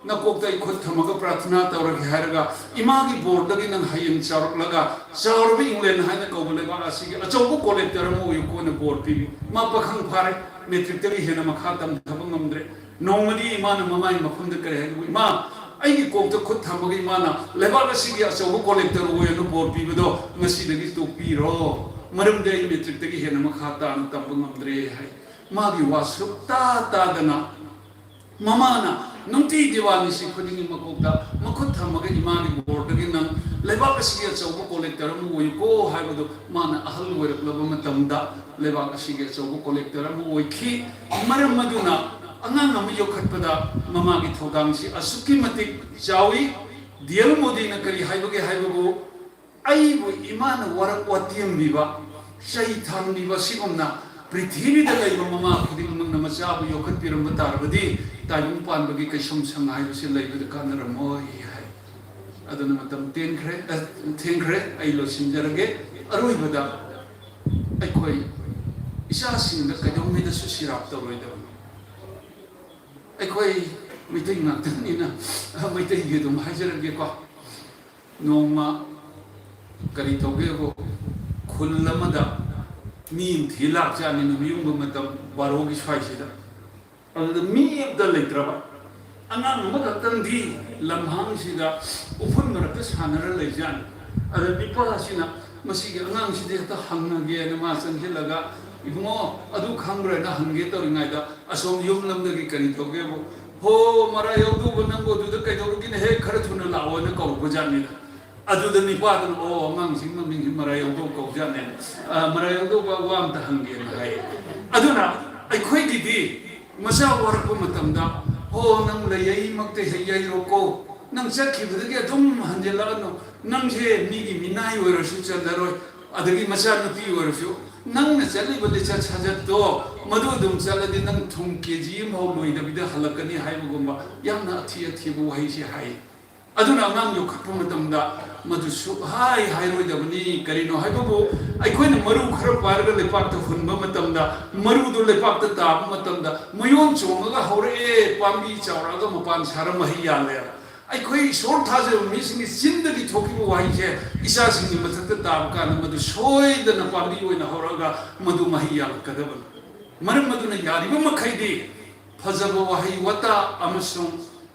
ꯅꯀꯣꯛꯇ ꯑꯩ ꯈꯨꯠ ꯊꯝꯃꯒ ꯄ꯭ꯔꯥꯊꯅꯥ ꯇꯧꯔꯒꯦ ꯍꯥꯏꯔꯒ, ꯏꯃꯥꯒꯤ ꯕꯣꯔꯗꯒꯤ ꯅꯪ ꯍꯌꯦꯡ ꯆꯥꯎꯔꯛꯂꯒ ꯆꯥꯎꯔꯕ ꯏꯪꯂꯦꯟ ꯍꯥꯏꯅ ꯀꯧꯕ ꯂꯩꯕꯥꯛ ꯑꯁꯤꯒꯤ ꯑꯆꯧꯕ ꯀꯣꯂꯦꯛꯇꯔ ꯑꯃ ꯑꯣꯏꯌꯨꯀꯣꯅ ꯕꯣꯔ ꯄꯤꯕꯤ꯫ ꯃꯥ ꯄꯥꯈꯪ ꯐꯥꯔꯦ, ꯃꯦꯇ꯭ꯔꯤꯛꯇꯒꯤ ꯍꯦꯟꯅ ꯃꯈꯥ ꯇꯝꯊꯕ ꯉꯝꯗ꯭ꯔꯦ꯫ ꯅꯣꯡꯃꯗꯤ ꯏꯃꯥꯅ ꯃꯃꯥꯒꯤ ꯃꯐꯝꯗ ꯀꯔꯤ ꯍꯥꯏꯕꯕꯨ, "ꯏꯃꯥ, ꯑꯩꯒꯤ ꯀꯣꯛꯇ ꯈꯨꯠ ꯊꯝꯃꯒ ꯏꯃꯥꯅ ꯂꯩꯕꯥꯛ ꯑꯁꯤꯒꯤ ꯑꯆꯧꯕ ꯀꯣꯂꯦꯛꯇꯔ ꯑꯣꯏꯌꯨꯅ ꯕꯣꯔ ꯄꯤꯕꯗꯣ ꯉꯁꯤꯗꯒꯤ ꯇꯣꯛꯄꯤꯔꯣ, ꯃꯔꯝꯗꯤ ꯑꯩ ꯃꯦꯇ꯭ꯔꯤꯛꯇꯒꯤ ꯍꯦꯟꯅ ꯃꯈꯥ ꯇꯥꯅ ꯇꯝꯕ ꯉꯝꯗ꯭ꯔꯦ" ꯍꯥꯏ꯫ ꯃꯥꯒꯤ ꯋꯥ ꯁꯨꯛꯇꯥ ꯇꯥꯗꯅ ꯃꯃꯥꯅ ꯅꯨꯡꯇꯤ ꯗꯤꯋꯥꯂꯤꯁꯤ ꯈꯨꯗꯤꯡꯒꯤ ꯃꯀꯣꯛꯇ ꯃꯈꯨꯠ ꯊꯝꯃꯒ, "ꯏꯃꯥꯒꯤ ꯕꯣꯔꯗꯒꯤ ꯅꯪ ꯂꯩꯕꯥꯛ ꯑꯁꯤꯒꯤ ꯑꯆꯧꯕ ꯀꯣꯂꯦꯛꯇꯔ ꯑꯃ ꯑꯣꯏꯌꯨꯀꯣ" ꯍꯥꯏꯕꯗꯨ ꯃꯥꯅ ꯑꯍꯜ ꯑꯣꯏꯔꯛꯂꯕ ꯃꯇꯝꯗ ꯂꯩꯕꯥꯛ ꯑꯁꯤꯒꯤ ꯑꯆꯧꯕ ꯀꯣꯂꯦꯛꯇꯔ ꯑꯃ ꯑꯣꯏꯈꯤ꯫ ꯃꯔꯝ ꯑꯗꯨꯅ ꯑꯉꯥꯡ ꯑꯃ ꯌꯣꯛꯈꯠꯄꯗ ꯃꯃꯥꯒꯤ ꯊꯧꯗꯥꯡꯁꯤ ꯑꯁꯨꯛꯀꯤ ꯃꯇꯤꯛ ꯆꯥꯎꯏ꯫ ꯗꯤ ꯑꯦꯜ ꯃꯣꯗꯤꯅ ꯀꯔꯤ ꯍꯥꯏꯕꯒꯦ ꯍꯥꯏꯕꯕꯨ, ꯑꯩꯕꯨ ꯏꯃꯥꯅ ꯋꯥꯔꯛ ꯋꯥꯇꯦꯝꯕꯤꯕ, ꯆꯩ ꯊꯥꯡꯕꯤꯕ ꯑꯁꯤꯒꯨꯝꯅ ꯄ꯭ꯔꯤꯊꯤꯕꯤꯗ ꯂꯩꯕ ꯃꯃꯥ ꯈꯨꯗꯤꯡꯃꯛꯅ ꯃꯆꯥꯕꯨ ꯌꯣꯛꯈꯠꯄꯤꯔꯝꯕ ꯇꯥꯔꯕꯗꯤ ꯇꯥꯏꯕꯪ ꯄꯥꯟꯕꯒꯤ ꯀꯩꯁꯨꯝ ꯁꯪ ꯍꯥꯏꯕꯁꯤ ꯂꯩꯕꯗ ꯀꯥꯟꯅꯔꯝꯃꯣꯏ ꯍꯥꯏ꯫ ꯑꯗꯨꯅ ꯃꯇꯝ ꯇꯦꯟꯈ꯭ꯔꯦ, ꯑ, ꯊꯦꯡꯈ꯭ꯔꯦ, ꯑꯩ ꯂꯣꯏꯁꯤꯟꯖꯔꯒꯦ꯫ ꯑꯔꯣꯏꯕꯗ ꯑꯩꯈꯣꯏ ꯏꯆꯥꯁꯤꯡꯗ ꯀꯩꯗꯧꯉꯩꯗꯁꯨ ꯁꯤꯔꯥꯞ ꯇꯧꯔꯣꯏꯗꯕꯅꯤ꯫ ꯑꯩꯈꯣꯏ ꯃꯩꯇꯩ ꯉꯥꯛꯇꯅꯤꯅ, ꯑ, ꯃꯩꯇꯩꯒꯤ ꯑꯗꯨꯝ ꯍꯥꯏꯖꯔꯒꯦꯀꯣ꯫ ꯅꯣꯡꯃ ꯀꯔꯤ ꯇꯧꯒꯦꯕꯨ, ꯈꯨꯜ ꯑꯃꯗ ꯃꯤ ꯑꯃ ꯊꯤ ꯂꯥꯛꯆꯥꯅꯤ ꯅꯨꯃꯤꯠ ꯌꯨꯡꯕ ꯃꯇꯝ ꯕꯥꯔꯣꯒꯤ ꯁ꯭ꯋꯥꯏꯁꯤꯗ꯫ ꯑꯗꯨꯗ ꯃꯤ ꯑꯃꯇ ꯂꯩꯇ꯭ꯔꯕ, ꯑꯉꯥꯡ ꯑꯃꯈꯛꯇꯪꯗꯤ ꯂꯝꯍꯥꯡꯁꯤꯗ ꯎꯐꯨꯟ ꯃꯔꯛꯇ ꯁꯥꯟꯅꯔ ꯂꯩꯖꯥꯠꯅꯤ꯫ ꯑꯗ ꯅꯨꯄꯥꯁꯤꯅ ꯃꯁꯤꯒꯤ ꯑꯉꯥꯡꯁꯤꯗꯤ ꯍꯦꯛꯇ ꯍꯪꯉꯒꯦꯅ ꯃꯥ ꯆꯪꯁꯤꯜꯂꯒ, "ꯏꯕꯨꯡꯉꯣ, ꯑꯗꯨ ꯈꯪꯕ꯭ꯔꯥ?" ꯍꯥꯏꯅ ꯍꯪꯒꯦ ꯇꯧꯔꯤꯉꯩꯗ, ꯑꯁꯣꯝ ꯌꯨꯝ ꯂꯝꯗꯒꯤ ꯀꯔꯤ ꯇꯧꯒꯦꯕꯨ, "ꯍꯣ, ꯃꯔꯥ ꯌꯥꯎꯗꯧꯕ ꯅꯪꯕꯨ ꯑꯗꯨꯗ ꯀꯩꯗꯧꯔꯨꯒꯤꯅꯦ? ꯍꯦꯛ ꯈꯔ ꯊꯨꯅ ꯂꯥꯛꯑꯣꯅ" ꯀꯧꯔꯛꯄ ꯖꯥꯠꯅꯤꯗ꯫ ꯑꯗꯨꯗ ꯅꯤꯄꯥꯗꯨꯅ, "ꯑꯣ, ꯑꯉꯥꯡꯁꯤ ꯃꯃꯤꯡꯁꯤ ꯃꯔꯥ ꯌꯥꯎꯗꯧ ꯀꯧꯖꯥꯠꯅꯦ꯫ ꯑ, ꯃꯔꯥ ꯌꯥꯎꯗꯧꯕ ꯋꯥ ꯑꯝꯇ ꯍꯪꯒꯦꯅ" ꯍꯥꯏ꯫ ꯑꯗꯨꯅ ꯑꯩꯈꯣꯏꯒꯤꯗꯤ ꯃꯆꯥ ꯋꯥꯔꯛꯄ ꯃꯇꯝꯗ, "ꯍꯣ, ꯅꯪ ꯂꯩꯌꯩꯃꯛꯇ ꯍꯦꯛ ꯌꯩꯔꯣꯀꯣ, ꯅꯪ ꯆꯠꯈꯤꯕꯗꯒꯤ ꯑꯗꯨꯝ ꯍꯟꯖꯤꯜꯂꯛꯑꯅꯨ, ꯅꯪꯁꯦ ꯃꯤꯒꯤ ꯃꯤꯅꯥꯏ ꯑꯣꯏꯔꯁꯨ ꯆꯜꯂꯔꯣꯏ, ꯑꯗꯒꯤ ꯃꯆꯥꯅꯨꯄꯤ ꯑꯣꯏꯔꯁꯨ ꯅꯪꯅ ꯆꯠꯂꯤꯕ ꯂꯤꯆꯠ ꯁꯥꯖꯠꯇꯣ ꯃꯗꯨ ꯑꯗꯨꯝ ꯆꯠꯂꯗꯤ ꯅꯪ ꯊꯨꯝ ꯀꯦ ꯖꯤ ꯑꯃꯐꯥꯎ ꯂꯣꯏꯗꯕꯤꯗ ꯍꯜꯂꯛꯀꯅꯤ" ꯍꯥꯏꯕꯒꯨꯝꯕ ꯌꯥꯝꯅ ꯑꯊꯤ ꯑꯊꯤꯕ ꯋꯥꯍꯩꯁꯦ ꯍꯥꯏ꯫ ꯑꯗꯨꯅ ꯑꯉꯥꯡ ꯌꯣꯛꯈꯠꯄ ꯃꯇꯝꯗ ꯃꯗꯨ ꯁꯨꯛꯍꯥꯏ ꯍꯥꯏꯔꯣꯏꯗꯕꯅꯤ꯫ ꯀꯔꯤꯅꯣ ꯍꯥꯏꯕꯕꯨ, ꯑꯩꯈꯣꯏꯅ ꯃꯔꯨ ꯈꯔ ꯄꯥꯏꯔꯒ ꯂꯩꯄꯥꯛꯇ ꯍꯨꯟꯕ ꯃꯇꯝꯗ, ꯃꯔꯨꯗꯨ ꯂꯩꯄꯥꯛꯇ ꯇꯥꯕ ꯃꯇꯝꯗ, ꯃꯌꯣꯟ ꯆꯣꯡꯉꯒ ꯍꯧꯔꯛꯑꯦ, ꯄꯥꯝꯕꯤ ꯆꯥꯎꯔꯛꯑꯒ ꯃꯄꯥꯟ ꯁꯥꯔ ꯃꯍꯩ ꯌꯥꯜꯂꯦ꯫ ꯑꯩꯈꯣꯏ ꯏꯁꯣꯔ ꯊꯥꯖꯕ ꯃꯤꯁꯤꯡꯒꯤ ꯆꯤꯟꯗꯒꯤ ꯊꯣꯛꯈꯤꯕ ꯋꯥꯍꯩꯁꯦ ꯏꯆꯥꯁꯤꯡꯒꯤ ꯃꯊꯛꯇ ꯇꯥꯕ ꯀꯥꯟꯗ ꯃꯗꯨ ꯁꯣꯏꯗꯅ ꯄꯥꯝꯕꯤ ꯑꯣꯏꯅ ꯍꯧꯔꯛꯑꯒ ꯃꯗꯨ ꯃꯍꯩ ꯌꯥꯜꯂꯛꯀꯗꯕꯅꯤ꯫ ꯃꯔꯝ ꯑꯗꯨꯅ ꯌꯥꯔꯤꯕ ꯃꯈꯩꯗꯤ ꯐꯖꯕ ꯋꯥꯍꯩ ꯋꯥꯇꯥ ꯑꯃꯁꯨꯡ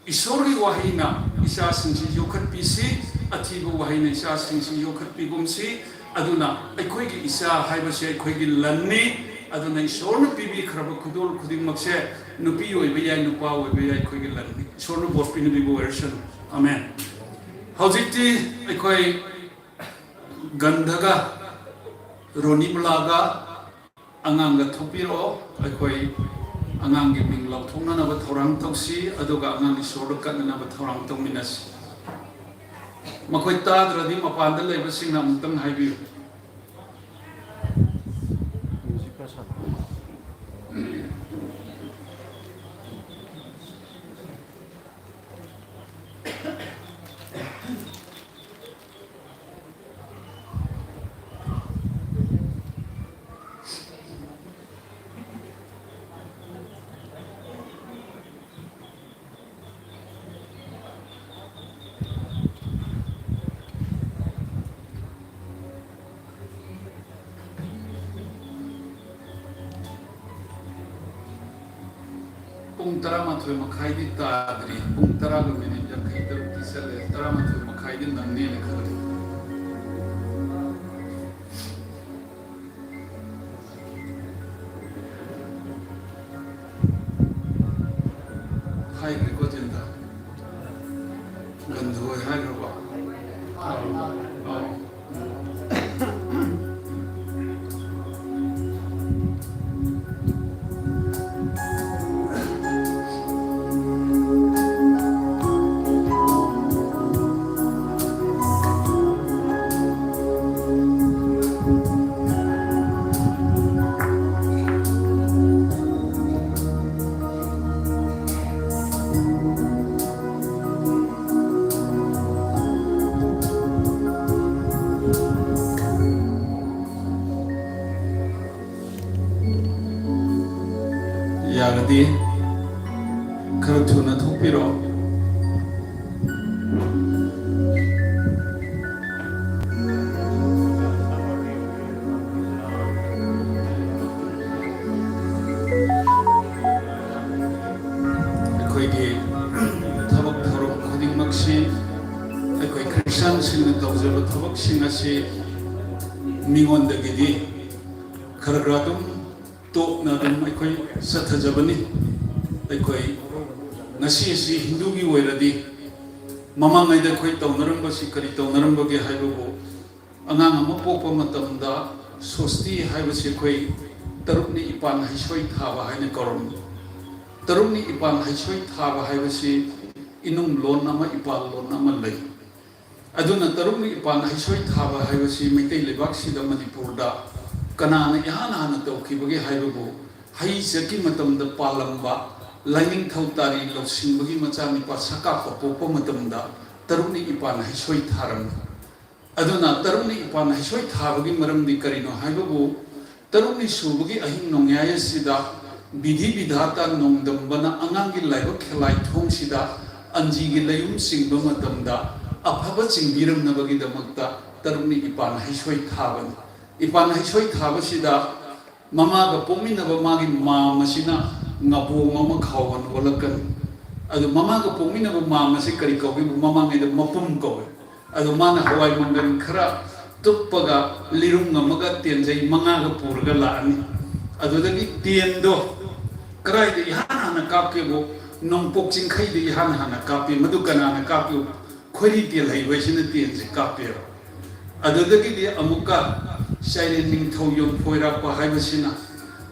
ꯏꯁꯣꯔꯒꯤ ꯋꯥꯍꯩꯅ ꯏꯆꯥꯁꯤꯡꯁꯤ ꯌꯣꯛꯈꯠꯄꯤꯁꯤ, ꯑꯊꯤꯕ ꯋꯥꯍꯩꯅ ꯏꯆꯥꯁꯤꯡꯁꯤ ꯌꯣꯛꯈꯠꯄꯤꯒꯨꯝꯁꯤ꯫ ꯑꯗꯨꯅ ꯑꯩꯈꯣꯏꯒꯤ ꯏꯆꯥ ꯍꯥꯏꯕꯁꯦ ꯑꯩꯈꯣꯏꯒꯤ ꯂꯟꯅꯤ꯫ ꯑꯗꯨꯅ ꯏꯁꯣꯔꯅ ꯄꯤꯕꯤꯈ꯭ꯔꯕ ꯈꯨꯗꯣꯜ ꯈꯨꯗꯤꯡꯃꯛꯁꯦ, ꯅꯨꯄꯤ ꯑꯣꯏꯕ ꯌꯥꯏ, ꯅꯨꯄꯥ ꯑꯣꯏꯕ ꯌꯥꯏ, ꯑꯩꯈꯣꯏꯒꯤ ꯂꯟꯅꯤ꯫ ꯏꯁꯣꯔꯅ ꯕꯣꯔ ꯄꯤꯅꯕꯤꯕ ꯑꯣꯏꯔꯁꯅꯨ꯫ ꯑꯃꯦꯟ꯫ ꯍꯧꯖꯤꯛꯇꯤ ꯑꯩꯈꯣꯏ ꯒꯟꯙꯒ ꯔꯣꯅꯤꯕꯂꯥꯒ ꯑꯉꯥꯡꯒ ꯊꯣꯛꯄꯤꯔꯛꯑꯣ꯫ ꯑꯩꯈꯣꯏ ꯑꯉꯥꯡꯒꯤ ꯃꯤꯡ ꯂꯥꯎꯊꯣꯛꯅꯅꯕ ꯊꯧꯔꯥꯡ ꯇꯧꯁꯤ, ꯑꯗꯨꯒ ꯑꯉꯥꯡ ꯏꯁꯣꯔꯗ ꯀꯠꯅꯅꯕ ꯊꯧꯔꯥꯡ ꯇꯧꯃꯤꯟꯅꯁꯤ꯫ ꯃꯈꯣꯏ ꯇꯥꯗ꯭ꯔꯗꯤ ꯃꯄꯥꯟꯗ ꯂꯩꯕꯁꯤꯡꯅ ꯑꯃꯨꯛꯇꯪ ꯍꯥꯏꯕꯤꯌꯨ꯫ ꯄꯨꯡ ꯇꯔꯥꯃꯥꯊꯣꯏ ꯃꯈꯥꯏꯗꯤ ꯇꯥꯗ꯭ꯔꯤ꯫ ꯄꯨꯡ ꯇꯔꯥꯒ ꯃꯤꯅꯤꯠ ꯌꯥꯡꯈꯩ ꯇꯔꯨꯛꯇꯤ ꯆꯠꯂꯦ꯫ ꯇꯔꯥꯃꯥꯊꯣꯏ ꯃꯈꯥꯏꯗꯤ ꯅꯪꯅꯦꯅ ꯈꯜꯂꯤ꯫ ꯍꯥꯏꯈ꯭ꯔꯦꯀꯣ ꯆꯤꯟꯇ? ꯒꯟꯙ ꯍꯣꯏ ꯍꯥꯏꯈ꯭ꯔꯕꯣ? ꯑꯥꯎ꯫ ꯑꯥꯎ꯫ ꯌꯥꯔꯗꯤ ꯈꯔ ꯊꯨꯅ ꯊꯣꯛꯄꯤꯔꯣ꯫ ꯑꯩꯈꯣꯏꯒꯤ ꯊꯕꯛ ꯊꯧꯔꯝ ꯈꯨꯗꯤꯡꯃꯛꯁꯤ, ꯑꯩꯈꯣꯏ ꯈ꯭ꯔꯤꯁꯇꯤꯌꯥꯟꯁꯤꯡꯅ ꯇꯧꯖꯕ ꯊꯕꯛꯁꯤꯡ ꯑꯁꯤ ꯃꯤꯉꯣꯟꯗꯒꯤꯗꯤ ꯈꯔ ꯈꯔ ꯑꯗꯨꯝ ꯇꯣꯛꯅ ꯑꯗꯨꯝ ꯑꯩꯈꯣꯏ ꯆꯠꯊꯖꯕꯅꯤ꯫ ꯑꯩꯈꯣꯏ ꯉꯁꯤ ꯑꯁꯤ ꯍꯤꯟꯗꯨꯒꯤ ꯑꯣꯏꯔꯗꯤ, ꯃꯃꯥꯡꯉꯩꯗ ꯑꯩꯈꯣꯏ ꯇꯧꯅꯔꯝꯕꯁꯤ ꯀꯔꯤ ꯇꯧꯅꯔꯝꯕꯒꯦ ꯍꯥꯏꯕꯕꯨ, ꯑꯉꯥꯡ ꯑꯃ ꯄꯣꯛꯄ ꯃꯇꯝꯗ ꯁꯣꯁꯇꯤ ꯍꯥꯏꯕꯁꯤ ꯑꯩꯈꯣꯏ ꯇꯔꯨꯛꯅꯤ ꯏꯄꯥꯟ ꯍꯩꯁꯣꯏ ꯊꯥꯕ ꯍꯥꯏꯅ ꯀꯧꯔꯝꯃꯤ꯫ ꯇꯔꯨꯛꯅꯤ ꯏꯄꯥꯟ ꯍꯩꯁꯣꯏ ꯊꯥꯕ ꯍꯥꯏꯕꯁꯤ ꯏꯅꯨꯡ ꯂꯣꯟ ꯑꯃ, ꯏꯄꯥꯜ ꯂꯣꯟ ꯑꯃ ꯂꯩ꯫ ꯑꯗꯨꯅ ꯇꯔꯨꯛꯅꯤ ꯏꯄꯥꯟ ꯍꯩꯁꯣꯏ ꯊꯥꯕ ꯍꯥꯏꯕꯁꯤ ꯃꯩꯇꯩ ꯂꯩꯕꯥꯛꯁꯤꯗ, ꯃꯅꯤꯄꯨꯔꯗ ꯀꯅꯥꯅ ꯏꯍꯥꯟ ꯍꯥꯟꯅ ꯇꯧꯈꯤꯕꯒꯦ ꯍꯥꯏꯕꯕꯨ, ꯍꯩ ꯆꯠꯀꯤ ꯃꯇꯝꯗ ꯄꯥꯜꯂꯝꯕ ꯂꯥꯏꯅꯤꯡꯊꯧ ꯇꯥꯔꯤ ꯂꯧꯁꯤꯡꯕꯒꯤ ꯃꯆꯥꯅꯤꯄꯥ ꯁꯛꯀꯥꯞꯄ ꯄꯣꯛꯄ ꯃꯇꯝꯗ ꯇꯔꯨꯛꯅꯤ ꯏꯄꯥꯟ ꯍꯩꯁꯣꯏ ꯊꯥꯔꯝꯃꯤ꯫ ꯑꯗꯨꯅ ꯇꯔꯨꯛꯅꯤ ꯏꯄꯥꯟ ꯍꯩꯁꯣꯏ ꯊꯥꯕꯒꯤ ꯃꯔꯝꯗꯤ ꯀꯔꯤꯅꯣ ꯍꯥꯏꯕꯕꯨ, ꯇꯔꯨꯛꯅꯤ ꯁꯨꯕꯒꯤ ꯑꯍꯤꯡ ꯅꯣꯡꯌꯥꯏ ꯑꯁꯤꯗ ꯕꯤꯙꯤ ꯕꯤꯙꯥꯇꯥ ꯅꯣꯡꯗꯝꯕꯅ ꯑꯉꯥꯡꯒꯤ ꯂꯥꯏꯕꯛ ꯈꯦꯂꯥꯏ ꯊꯣꯡꯁꯤꯗ ꯑꯟꯖꯤꯒꯤ ꯂꯩꯌꯨꯝ ꯆꯤꯡꯕ ꯃꯇꯝꯗ ꯑꯐꯕ ꯆꯤꯡꯕꯤꯔꯝꯅꯕꯒꯤꯗꯃꯛꯇ ꯇꯔꯨꯛꯅꯤ ꯏꯄꯥꯟ ꯍꯩꯁꯣꯏ ꯊꯥꯕꯅꯤ꯫ ꯏꯄꯥꯟ ꯍꯩꯁꯣꯏ ꯊꯥꯕꯁꯤꯗ ꯃꯃꯥꯒ ꯄꯣꯛꯃꯤꯟꯅꯕ ꯃꯥꯒꯤ ꯃꯥꯝ ꯑꯁꯤꯅ ꯉꯥꯕꯣꯡ ꯑꯃ ꯈꯥꯎꯍꯟ ꯑꯣꯜꯂꯛꯀꯅꯤ꯫ ꯑꯗꯨ ꯃꯃꯥꯒ ꯄꯣꯛꯃꯤꯟꯅꯕ ꯃꯥꯝ ꯑꯁꯤ ꯀꯔꯤ ꯀꯧꯒꯦꯕꯨ, ꯃꯃꯥꯡꯉꯩꯗ ꯃꯄꯨꯝ ꯀꯧꯏ꯫ ꯑꯗꯨ ꯃꯥꯅ ꯍꯋꯥꯏ ꯃꯪꯒꯟ ꯈꯔ ꯇꯨꯞꯄꯒ ꯂꯤꯔꯨꯡ ꯑꯃꯒ ꯇꯦꯟꯖꯩ ꯃꯉꯥꯒ ꯄꯨꯔꯒ ꯂꯥꯛꯑꯅꯤ꯫ ꯑꯗꯨꯗꯒꯤ ꯇꯦꯟꯗꯣ ꯀꯗꯥꯏꯗ ꯏꯍꯥꯟ ꯍꯥꯟꯅ ꯀꯥꯞꯀꯦꯕꯨ, ꯅꯣꯡꯄꯣꯛ ꯆꯤꯡꯈꯩꯗ ꯏꯍꯥꯟ ꯍꯥꯟꯅ ꯀꯥꯞꯄꯤ꯫ ꯃꯗꯨ ꯀꯅꯥꯅ ꯀꯥꯞꯀꯦꯕꯨ, ꯈꯣꯏꯔꯤ ꯇꯦꯜ ꯍꯩꯕ ꯍꯥꯏꯁꯤꯅ ꯇꯦꯟꯁꯦ ꯀꯥꯞꯄꯦꯕ꯫ ꯑꯗꯨꯗꯒꯤꯗꯤ ꯑꯃꯨꯛꯀ ꯆꯥꯏꯔꯦꯟ ꯅꯤꯡꯊꯧ ꯌꯣꯟꯐꯣꯏꯔꯥꯛꯄ ꯍꯥꯏꯕꯁꯤꯅ,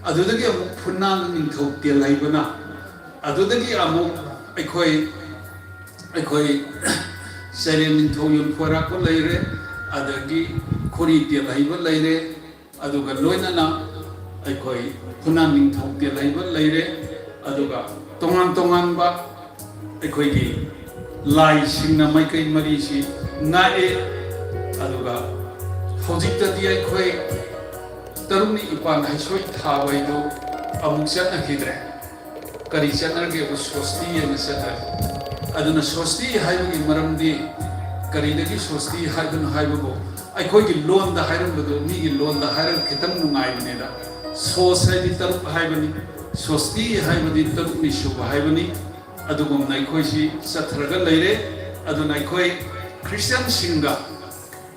ꯑꯗꯨꯗꯒꯤ ꯑꯃꯨꯛ ꯐꯨꯅꯥꯟ ꯅꯤꯡꯊꯧ ꯇꯦꯜ ꯍꯩꯕꯅ, ꯑꯗꯨꯗꯒꯤ ꯑꯃꯨꯛ ꯑꯩꯈꯣꯏ, ꯑꯩꯈꯣꯏ ꯆꯥꯏꯔꯦꯟ ꯅꯤꯡꯊꯧ ꯌꯣꯟꯐꯣꯏꯔꯥꯛꯄ ꯂꯩꯔꯦ, ꯑꯗꯒꯤ ꯈꯣꯔꯤ ꯇꯦꯜ ꯍꯩꯕ ꯂꯩꯔꯦ, ꯑꯗꯨꯒ ꯂꯣꯏꯅꯅ ꯑꯩꯈꯣꯏ ꯐꯨꯅꯥꯟ ꯅꯤꯡꯊꯧ ꯇꯦꯜ ꯍꯩꯕ ꯂꯩꯔꯦ, ꯑꯗꯨꯒ ꯇꯣꯉꯥꯟ ꯇꯣꯉꯥꯟꯕ ꯑꯩꯈꯣꯏꯒꯤ ꯂꯥꯏꯁꯤꯡꯅ ꯃꯥꯏꯀꯩ ꯃꯔꯤꯁꯤ ꯉꯥꯛꯑꯦ꯫ ꯑꯗꯨꯒ ꯍꯧꯖꯤꯛꯇꯗꯤ ꯑꯩꯈꯣꯏ ꯇꯔꯨꯛꯅꯤ ꯏꯄꯥꯟ ꯍꯩꯁꯣꯏ ꯊꯥꯕ ꯍꯥꯏꯗꯨ ꯑꯃꯨꯛ ꯆꯠꯅꯈꯤꯗ꯭ꯔꯦ꯫ ꯀꯔꯤ ꯆꯠꯅꯔꯒꯦꯕꯨ ꯁ꯭ꯋꯁꯇꯤ ꯍꯥꯏꯅ ꯆꯠꯅꯔꯦ꯫ ꯑꯗꯨꯅ ꯁ꯭ꯋꯁꯇꯤ ꯍꯥꯏꯕꯒꯤ ꯃꯔꯝꯗꯤ ꯀꯔꯤꯗꯒꯤ ꯁ꯭ꯋꯁꯇꯤ ꯍꯥꯏꯕꯅꯣ ꯍꯥꯏꯕꯕꯨ, ꯑꯩꯈꯣꯏꯒꯤ ꯂꯣꯟꯗ ꯍꯥꯏꯔꯝꯕꯗꯨ ꯃꯤꯒꯤ ꯂꯣꯟꯗ ꯍꯥꯏꯔꯒ ꯈꯤꯇꯪ ꯅꯨꯡꯉꯥꯏꯕꯅꯤꯗ꯫ ꯁꯣꯁ ꯍꯥꯏꯗꯤ ꯇꯔꯨꯛ ꯍꯥꯏꯕꯅꯤ, ꯁ꯭ꯋꯁꯇꯤ ꯍꯥꯏꯕꯗꯤ ꯇꯔꯨꯛꯅꯤ ꯁꯨꯕ ꯍꯥꯏꯕꯅꯤ꯫ ꯑꯗꯨꯒꯨꯝꯅ ꯑꯩꯈꯣꯏꯁꯤ ꯆꯠꯊꯔꯒ ꯂꯩꯔꯦ꯫ ꯑꯗꯨꯅ ꯑꯩꯈꯣꯏ ꯈ꯭ꯔꯤꯁꯇꯤꯌꯥꯟꯁꯤꯡꯒ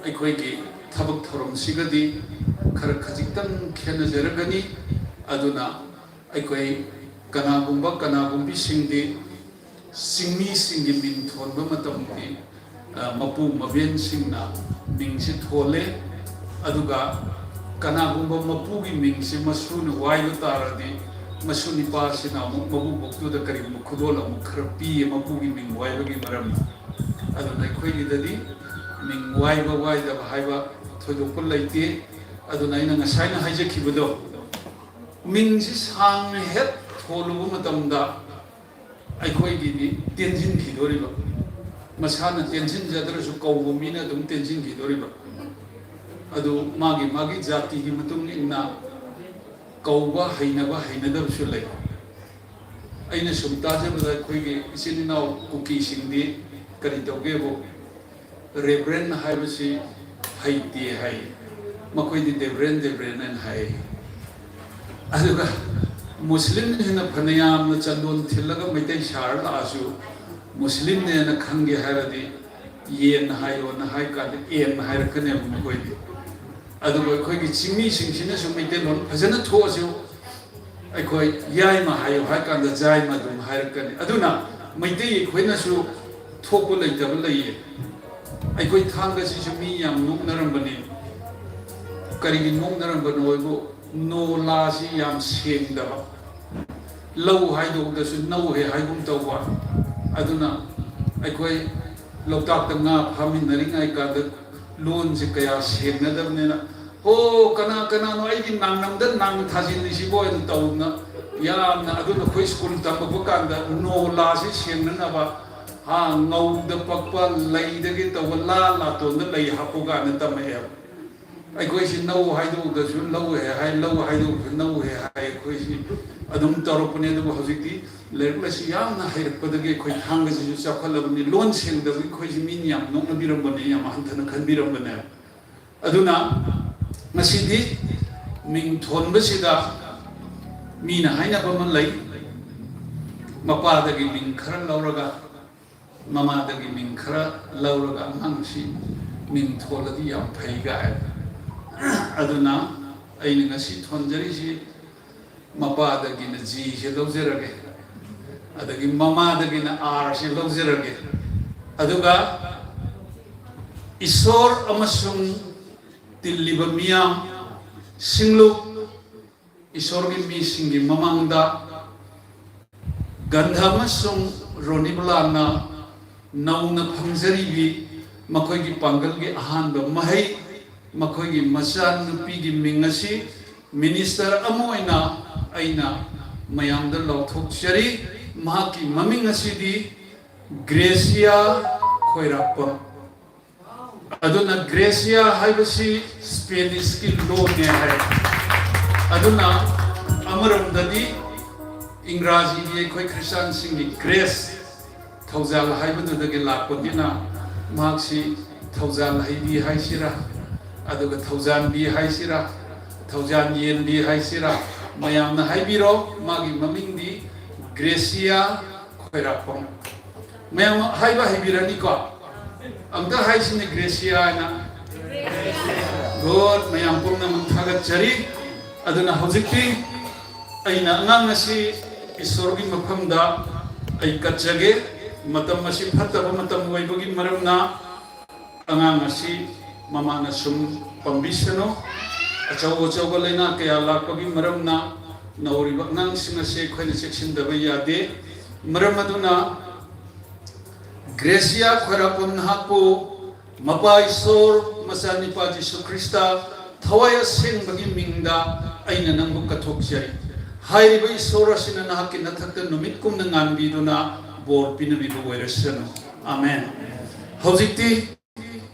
ꯑꯩꯈꯣꯏꯒꯤ ꯊꯕꯛ ꯊꯧꯔꯝꯁꯤꯒꯗꯤ ꯈꯔ ꯈꯖꯤꯛꯇꯪ ꯈꯦꯠꯅꯖꯔꯒꯅꯤ꯫ ꯑꯗꯨꯅ ꯑꯩꯈꯣꯏ ꯀꯅꯥꯒꯨꯝꯕ ꯀꯅꯥꯒꯨꯝꯕꯤꯁꯤꯡꯗꯤ ꯆꯤꯡꯃꯤꯁꯤꯡꯒꯤ ꯃꯤꯡ ꯊꯣꯟꯕ ꯃꯇꯝꯗꯤ, ꯑ, ꯃꯄꯨ ꯃꯕꯦꯟꯁꯤꯡꯅ ꯃꯤꯡꯁꯤ ꯊꯣꯜꯂꯦ꯫ ꯑꯗꯨꯒ ꯀꯅꯥꯒꯨꯝꯕ ꯃꯄꯨꯒꯤ ꯃꯤꯡꯁꯤ ꯃꯁꯨꯅ ꯋꯥꯏꯕ ꯇꯥꯔꯗꯤ, ꯃꯁꯨ ꯅꯤꯄꯥꯁꯤꯅ ꯑꯃꯨꯛ ꯃꯀꯨꯕꯣꯛꯇꯨꯗ ꯀꯔꯤꯒꯨꯝꯕ ꯈꯨꯗꯣꯜ ꯑꯃꯨꯛ ꯈꯔ ꯄꯤꯌꯦ, ꯃꯄꯨꯒꯤ ꯃꯤꯡ ꯋꯥꯏꯕꯒꯤ ꯃꯔꯝꯅ꯫ ꯑꯗꯨꯅ ꯑꯩꯈꯣꯏꯒꯤꯗꯗꯤ ꯃꯤꯡ ꯋꯥꯏꯕ ꯋꯥꯏꯗꯕ ꯍꯥꯏꯕ ꯊꯣꯏꯗꯣꯛꯄ ꯂꯩꯇꯦ꯫ ꯑꯗꯨꯅ ꯑꯩꯅ ꯉꯁꯥꯏꯅ ꯍꯥꯏꯖꯈꯤꯕꯗꯣ, ꯃꯤꯡꯁꯤ ꯁꯥꯡꯅ ꯍꯦꯛ ꯊꯣꯜꯂꯨꯕ ꯃꯇꯝꯗ ꯑꯩꯈꯣꯏꯒꯤꯗꯤ ꯇꯦꯟꯁꯤꯟꯈꯤꯗꯣꯔꯤꯕ, ꯃꯁꯥꯅ ꯇꯦꯟꯁꯤꯟꯖꯗ꯭ꯔꯁꯨ ꯀꯧꯕ ꯃꯤꯅ ꯑꯗꯨꯝ ꯇꯦꯟꯁꯤꯟꯈꯤꯗꯣꯔꯤꯕ꯫ ꯑꯗꯨ ꯃꯥꯒꯤ ꯃꯥꯒꯤ ꯖꯥꯇꯤꯒꯤ ꯃꯇꯨꯡ ꯏꯟꯅ ꯀꯧꯕ ꯍꯩꯅꯕ ꯍꯩꯅꯗꯕꯁꯨ ꯂꯩ꯫ ꯑꯩꯅ ꯁꯨꯝ ꯇꯥꯖꯕꯗ ꯑꯩꯈꯣꯏꯒꯤ ꯏꯆꯤꯟ ꯏꯅꯥꯎ ꯀꯨꯀꯤꯁꯤꯡꯗꯤ ꯀꯔꯤ ꯇꯧꯒꯦꯕꯨ, ꯔꯦꯚꯔꯦꯟ ꯍꯥꯏꯕꯁꯤ ꯍꯩꯇꯦ ꯍꯥꯏ, ꯃꯈꯣꯏꯗꯤ ꯗꯦꯕ꯭ꯔꯦꯟ ꯗꯦꯕ꯭ꯔꯦꯟ ꯍꯥꯏꯅ ꯍꯥꯏ꯫ ꯑꯗꯨꯒ ꯃꯨꯁꯂꯤꯝꯁꯤꯡꯅ ꯐꯅꯌꯥꯝꯅ ꯆꯟꯗꯣꯟ ꯊꯤꯜꯂꯒ ꯃꯩꯇꯩ ꯁꯥꯔ ꯂꯥꯛꯑꯁꯨ, ꯃꯨꯁꯂꯤꯝꯅꯦꯅ ꯈꯪꯒꯦ ꯍꯥꯏꯔꯗꯤ ꯌꯦꯟ ꯍꯥꯏꯌꯣꯅ ꯍꯥꯏ ꯀꯥꯟꯗ ꯑꯦꯟ ꯍꯥꯏꯔꯛꯀꯅꯦꯕ ꯃꯈꯣꯏꯗꯤ꯫ ꯑꯗꯨꯒ ꯑꯩꯈꯣꯏꯒꯤ ꯆꯤꯡꯃꯤꯁꯤꯡꯁꯤꯅꯁꯨ ꯃꯩꯇꯩꯂꯣꯟ ꯐꯖꯅ ꯊꯣꯛꯑꯁꯨ, ꯑꯩꯈꯣꯏ ꯌꯥꯏꯃ ꯍꯥꯏꯌꯨ ꯍꯥꯏ ꯀꯥꯟꯗ ꯖꯥꯏꯃ ꯑꯗꯨꯝ ꯍꯥꯏꯔꯛꯀꯅꯤ꯫ ꯑꯗꯨꯅ ꯃꯩꯇꯩ ꯑꯩꯈꯣꯏꯅꯁꯨ ꯊꯣꯛꯄ ꯂꯩꯇꯕ ꯂꯩꯌꯦ꯫ ꯑꯩꯈꯣꯏ ꯊꯥꯡꯒꯁꯤꯁꯨ ꯃꯤ ꯌꯥꯝ ꯅꯣꯛꯅꯔꯝꯕꯅꯤ꯫ ꯀꯔꯤꯒꯤ ꯅꯣꯛꯅꯔꯝꯕꯅꯣ ꯍꯥꯏꯕꯨ, ꯅꯣꯂꯥꯁꯤ ꯌꯥꯝ ꯁꯦꯡꯗꯕ, ꯂꯧ ꯍꯥꯏꯗꯣꯛꯄꯗꯁꯨ ꯅꯧ ꯍꯦ ꯍꯥꯏꯒꯨꯝ ꯇꯧꯕ꯫ ꯑꯗꯨꯅ ꯑꯩꯈꯣꯏ ꯂꯣꯛꯇꯥꯛꯇ ꯉꯥ ꯐꯥꯃꯤꯟꯅꯔꯤꯉꯩ ꯀꯥꯟꯗ ꯂꯣꯟꯁꯦ ꯀꯌꯥ ꯁꯦꯡꯅꯗꯕꯅꯤꯅ, "ꯑꯣ, ꯀꯅꯥ ꯀꯅꯥꯅꯣ ꯑꯩꯒꯤ ꯅꯥꯡꯅꯝꯗ ꯅꯥꯡ ꯊꯥꯖꯤꯜꯂꯤꯁꯤꯕꯣ?" ꯍꯥꯏꯅ ꯇꯧꯗꯅ ꯌꯥꯝꯅ꯫ ꯑꯗꯨꯅ ꯑꯩꯈꯣꯏ ꯁ꯭ꯀꯨꯜ ꯇꯝꯃꯛꯄ ꯀꯥꯟꯗ ꯅꯣꯂꯥꯁꯤ ꯁꯦꯡꯅꯅꯕ, ꯍꯥ, ꯉꯧꯗ ꯄꯛꯄ ꯂꯩꯗꯒꯤ ꯇꯧꯕ ꯂꯥ ꯂꯥꯇꯣꯟꯗ ꯂꯩ ꯍꯥꯞꯄꯨ ꯀꯥꯏꯅ ꯇꯝꯃꯛꯑꯦꯕ꯫ ꯑꯩꯈꯣꯏꯁꯤ ꯅꯧ ꯍꯥꯏꯗꯣꯛꯑꯒꯁꯨ ꯂꯧ ꯍꯦ ꯍꯥꯏ, ꯂꯧ ꯍꯥꯏꯗꯣꯛꯑꯒꯁꯨ ꯅꯧ ꯍꯦ ꯍꯥꯏ꯫ ꯑꯩꯈꯣꯏꯁꯤ ꯑꯗꯨꯝ ꯇꯧꯔꯛꯄꯅꯦ꯫ ꯑꯗꯨꯕꯨ ꯍꯧꯖꯤꯛꯇꯤ ꯂꯥꯏꯔꯤꯛ ꯂꯥꯏꯁꯨ ꯌꯥꯝꯅ ꯍꯩꯔꯛꯄꯗꯒꯤ ꯑꯩꯈꯣꯏ ꯊꯥꯡꯒꯁꯤꯁꯨ ꯆꯥꯎꯈꯠꯂꯕꯅꯤ꯫ ꯂꯣꯟ ꯁꯦꯡꯗꯕꯒꯤ ꯑꯩꯈꯣꯏꯁꯤ ꯃꯤꯅ ꯌꯥꯝ ꯅꯣꯛꯅꯕꯤꯔꯝꯕꯅꯦ, ꯌꯥꯝ ꯍꯟꯊꯅ ꯈꯟꯕꯤꯔꯝꯕꯅꯦ꯫ ꯑꯗꯨꯅ ꯉꯁꯤꯗꯤ ꯃꯤꯡ ꯊꯣꯟꯕꯁꯤꯗ ꯃꯤꯅ ꯍꯥꯏꯅꯕ ꯑꯃ ꯂꯩ, ꯃꯄꯥꯗꯒꯤ ꯃꯤꯡ ꯈꯔ ꯂꯧꯔꯒ, ꯃꯃꯥꯗꯒꯤ ꯃꯤꯡ ꯈꯔ ꯂꯧꯔꯒ ꯑꯉꯥꯡꯁꯤ ꯃꯤꯡ ꯊꯣꯜꯂꯗꯤ ꯌꯥꯝ ꯐꯩ ꯀꯥꯏ꯫ ꯑꯗꯨꯅ ꯑꯩꯅ ꯉꯁꯤ ꯊꯣꯟꯖꯔꯤꯁꯤ ꯃꯄꯥꯗꯒꯤꯅ ꯖꯤꯁꯦ ꯂꯧꯖꯔꯒꯦ, ꯑꯗꯒꯤ ꯃꯃꯥꯗꯒꯤꯅ ꯑꯥꯔꯁꯦ ꯂꯧꯖꯔꯒꯦ, ꯑꯗꯨꯒ ꯏꯁꯣꯔ ꯑꯃꯁꯨꯡ ꯇꯤꯜꯂꯤꯕ ꯃꯤꯌꯥꯝ, ꯁꯤꯡꯂꯨꯞ, ꯏꯁꯣꯔꯒꯤ ꯃꯤꯁꯤꯡꯒꯤ ꯃꯃꯥꯡꯗ ꯒꯟꯙ ꯑꯃꯁꯨꯡ ꯔꯣꯅꯤꯕꯂꯥꯅ ꯅꯧꯅ ꯐꯪꯖꯔꯤꯕꯤ ꯃꯈꯣꯏꯒꯤ ꯄꯥꯡꯒꯜꯒꯤ ꯑꯍꯥꯟꯕ ꯃꯍꯩ, ꯃꯈꯣꯏꯒꯤ ꯃꯆꯥꯅꯨꯄꯤꯒꯤ ꯃꯤꯡ ꯑꯁꯤ ꯃꯤꯅꯤꯁꯇꯔ ꯑꯃ ꯑꯣꯏꯅ ꯑꯩꯅ ꯃꯌꯥꯝꯗ ꯂꯥꯎꯊꯣꯛꯆꯔꯤ꯫ ꯃꯍꯥꯛꯀꯤ ꯃꯃꯤꯡ ꯑꯁꯤꯗꯤ ꯒ꯭ꯔꯦꯁꯤꯌꯥ ꯈꯣꯏꯔꯥꯛꯄꯝ꯫ ꯑꯗꯨꯅ ꯒ꯭ꯔꯦꯁꯤꯌꯥ ꯍꯥꯏꯕꯁꯤ ꯁ꯭ꯄꯦꯅꯤꯁꯀꯤ ꯂꯣꯟꯅꯦ ꯍꯥꯏ꯫ ꯑꯗꯨꯅ ꯑꯃꯔꯣꯝꯗꯗꯤ ꯏꯪꯒ꯭ꯔꯥꯖꯤꯒꯤ ꯑꯩꯈꯣꯏ ꯈ꯭ꯔꯤꯁꯇꯥꯟꯁꯤꯡꯒꯤ ꯒ꯭ꯔꯦꯁ, ꯊꯧꯖꯥꯜ ꯍꯥꯏꯕꯗꯨꯗꯒꯤ ꯂꯥꯛꯄꯅꯤꯅ ꯃꯍꯥꯛꯁꯤ ꯊꯧꯖꯥꯜ ꯍꯩꯕꯤ ꯍꯥꯏꯁꯤꯔꯥ, ꯑꯗꯨꯒ ꯊꯧꯖꯥꯟꯕꯤ ꯍꯥꯏꯁꯤꯔꯥ, ꯊꯧꯖꯥꯟ ꯌꯦꯟꯕꯤ ꯍꯥꯏꯁꯤꯔꯥ, ꯃꯌꯥꯝꯅ ꯍꯥꯏꯕꯤꯔꯣ, ꯃꯥꯒꯤ ꯃꯃꯤꯡꯗꯤ ꯒ꯭ꯔꯦꯁꯤꯌꯥ ꯈꯣꯏꯔꯥꯛꯄꯝ꯫ ꯃꯌꯥꯝ ꯍꯥꯏꯕ ꯍꯩꯕꯤꯔꯅꯤꯀꯣ? ꯑꯝꯇ ꯍꯥꯏꯁꯤꯅꯦ, ꯒ꯭ꯔꯦꯁꯤꯌꯥ ꯍꯥꯏꯅ꯫ ꯒꯨꯗ, ꯃꯌꯥꯝ ꯄꯨꯝꯅꯃꯛ ꯊꯥꯒꯠꯆꯔꯤ꯫ ꯑꯗꯨꯅ ꯍꯧꯖꯤꯛꯇꯤ ꯑꯩꯅ ꯑꯉꯥꯡ ꯑꯁꯤ ꯏꯁꯣꯔꯒꯤ ꯃꯐꯝꯗ ꯑꯩ ꯀꯠꯆꯒꯦ꯫ ꯃꯇꯝ ꯑꯁꯤ ꯐꯠꯇꯕ ꯃꯇꯝ ꯑꯣꯏꯕꯒꯤ ꯃꯔꯝꯅ ꯑꯉꯥꯡ ꯑꯁꯤ ꯃꯃꯥꯅ ꯁꯨꯝ ꯄꯝꯕꯤꯁꯅꯨ꯫ ꯑꯆꯧ ꯑꯆꯧꯕ ꯂꯥꯏꯅꯥ ꯀꯌꯥ ꯂꯥꯛꯄꯒꯤ ꯃꯔꯝꯅ ꯅꯧꯔꯤꯕ ꯑꯉꯥꯡꯁꯤꯡ ꯑꯁꯤ ꯑꯩꯈꯣꯏꯅ ꯆꯦꯛꯁꯤꯟꯗꯕ ꯌꯥꯗꯦ꯫ ꯃꯔꯝ ꯑꯗꯨꯅ ꯒ꯭ꯔꯦꯁꯤꯌꯥ ꯈꯣꯏꯔꯥꯛꯄꯝ ꯅꯍꯥꯛꯄꯨ ꯃꯄꯥ ꯏꯁꯣꯔ, ꯃꯆꯥꯅꯤꯄꯥ ꯖꯤꯁꯨ ꯈ꯭ꯔꯤꯁꯇ, ꯊꯋꯥꯏ ꯑꯁꯦꯡꯕꯒꯤ ꯃꯤꯡꯗ ꯑꯩꯅ ꯅꯪꯕꯨ ꯀꯠꯊꯣꯛꯆꯔꯤ꯫ ꯍꯥꯏꯔꯤꯕ ꯏꯁꯣꯔ ꯑꯁꯤꯅ ꯅꯍꯥꯛꯀꯤ ꯅꯊꯛꯇ ꯅꯨꯃꯤꯠ ꯀꯨꯝꯅ ꯉꯥꯟꯕꯤꯗꯨꯅ ꯕꯣꯔ ꯄꯤꯅꯕꯤꯕ ꯑꯣꯏꯔꯁꯅꯨ꯫ ꯑꯥꯃꯦꯟ꯫ ꯍꯧꯖꯤꯛꯇꯤ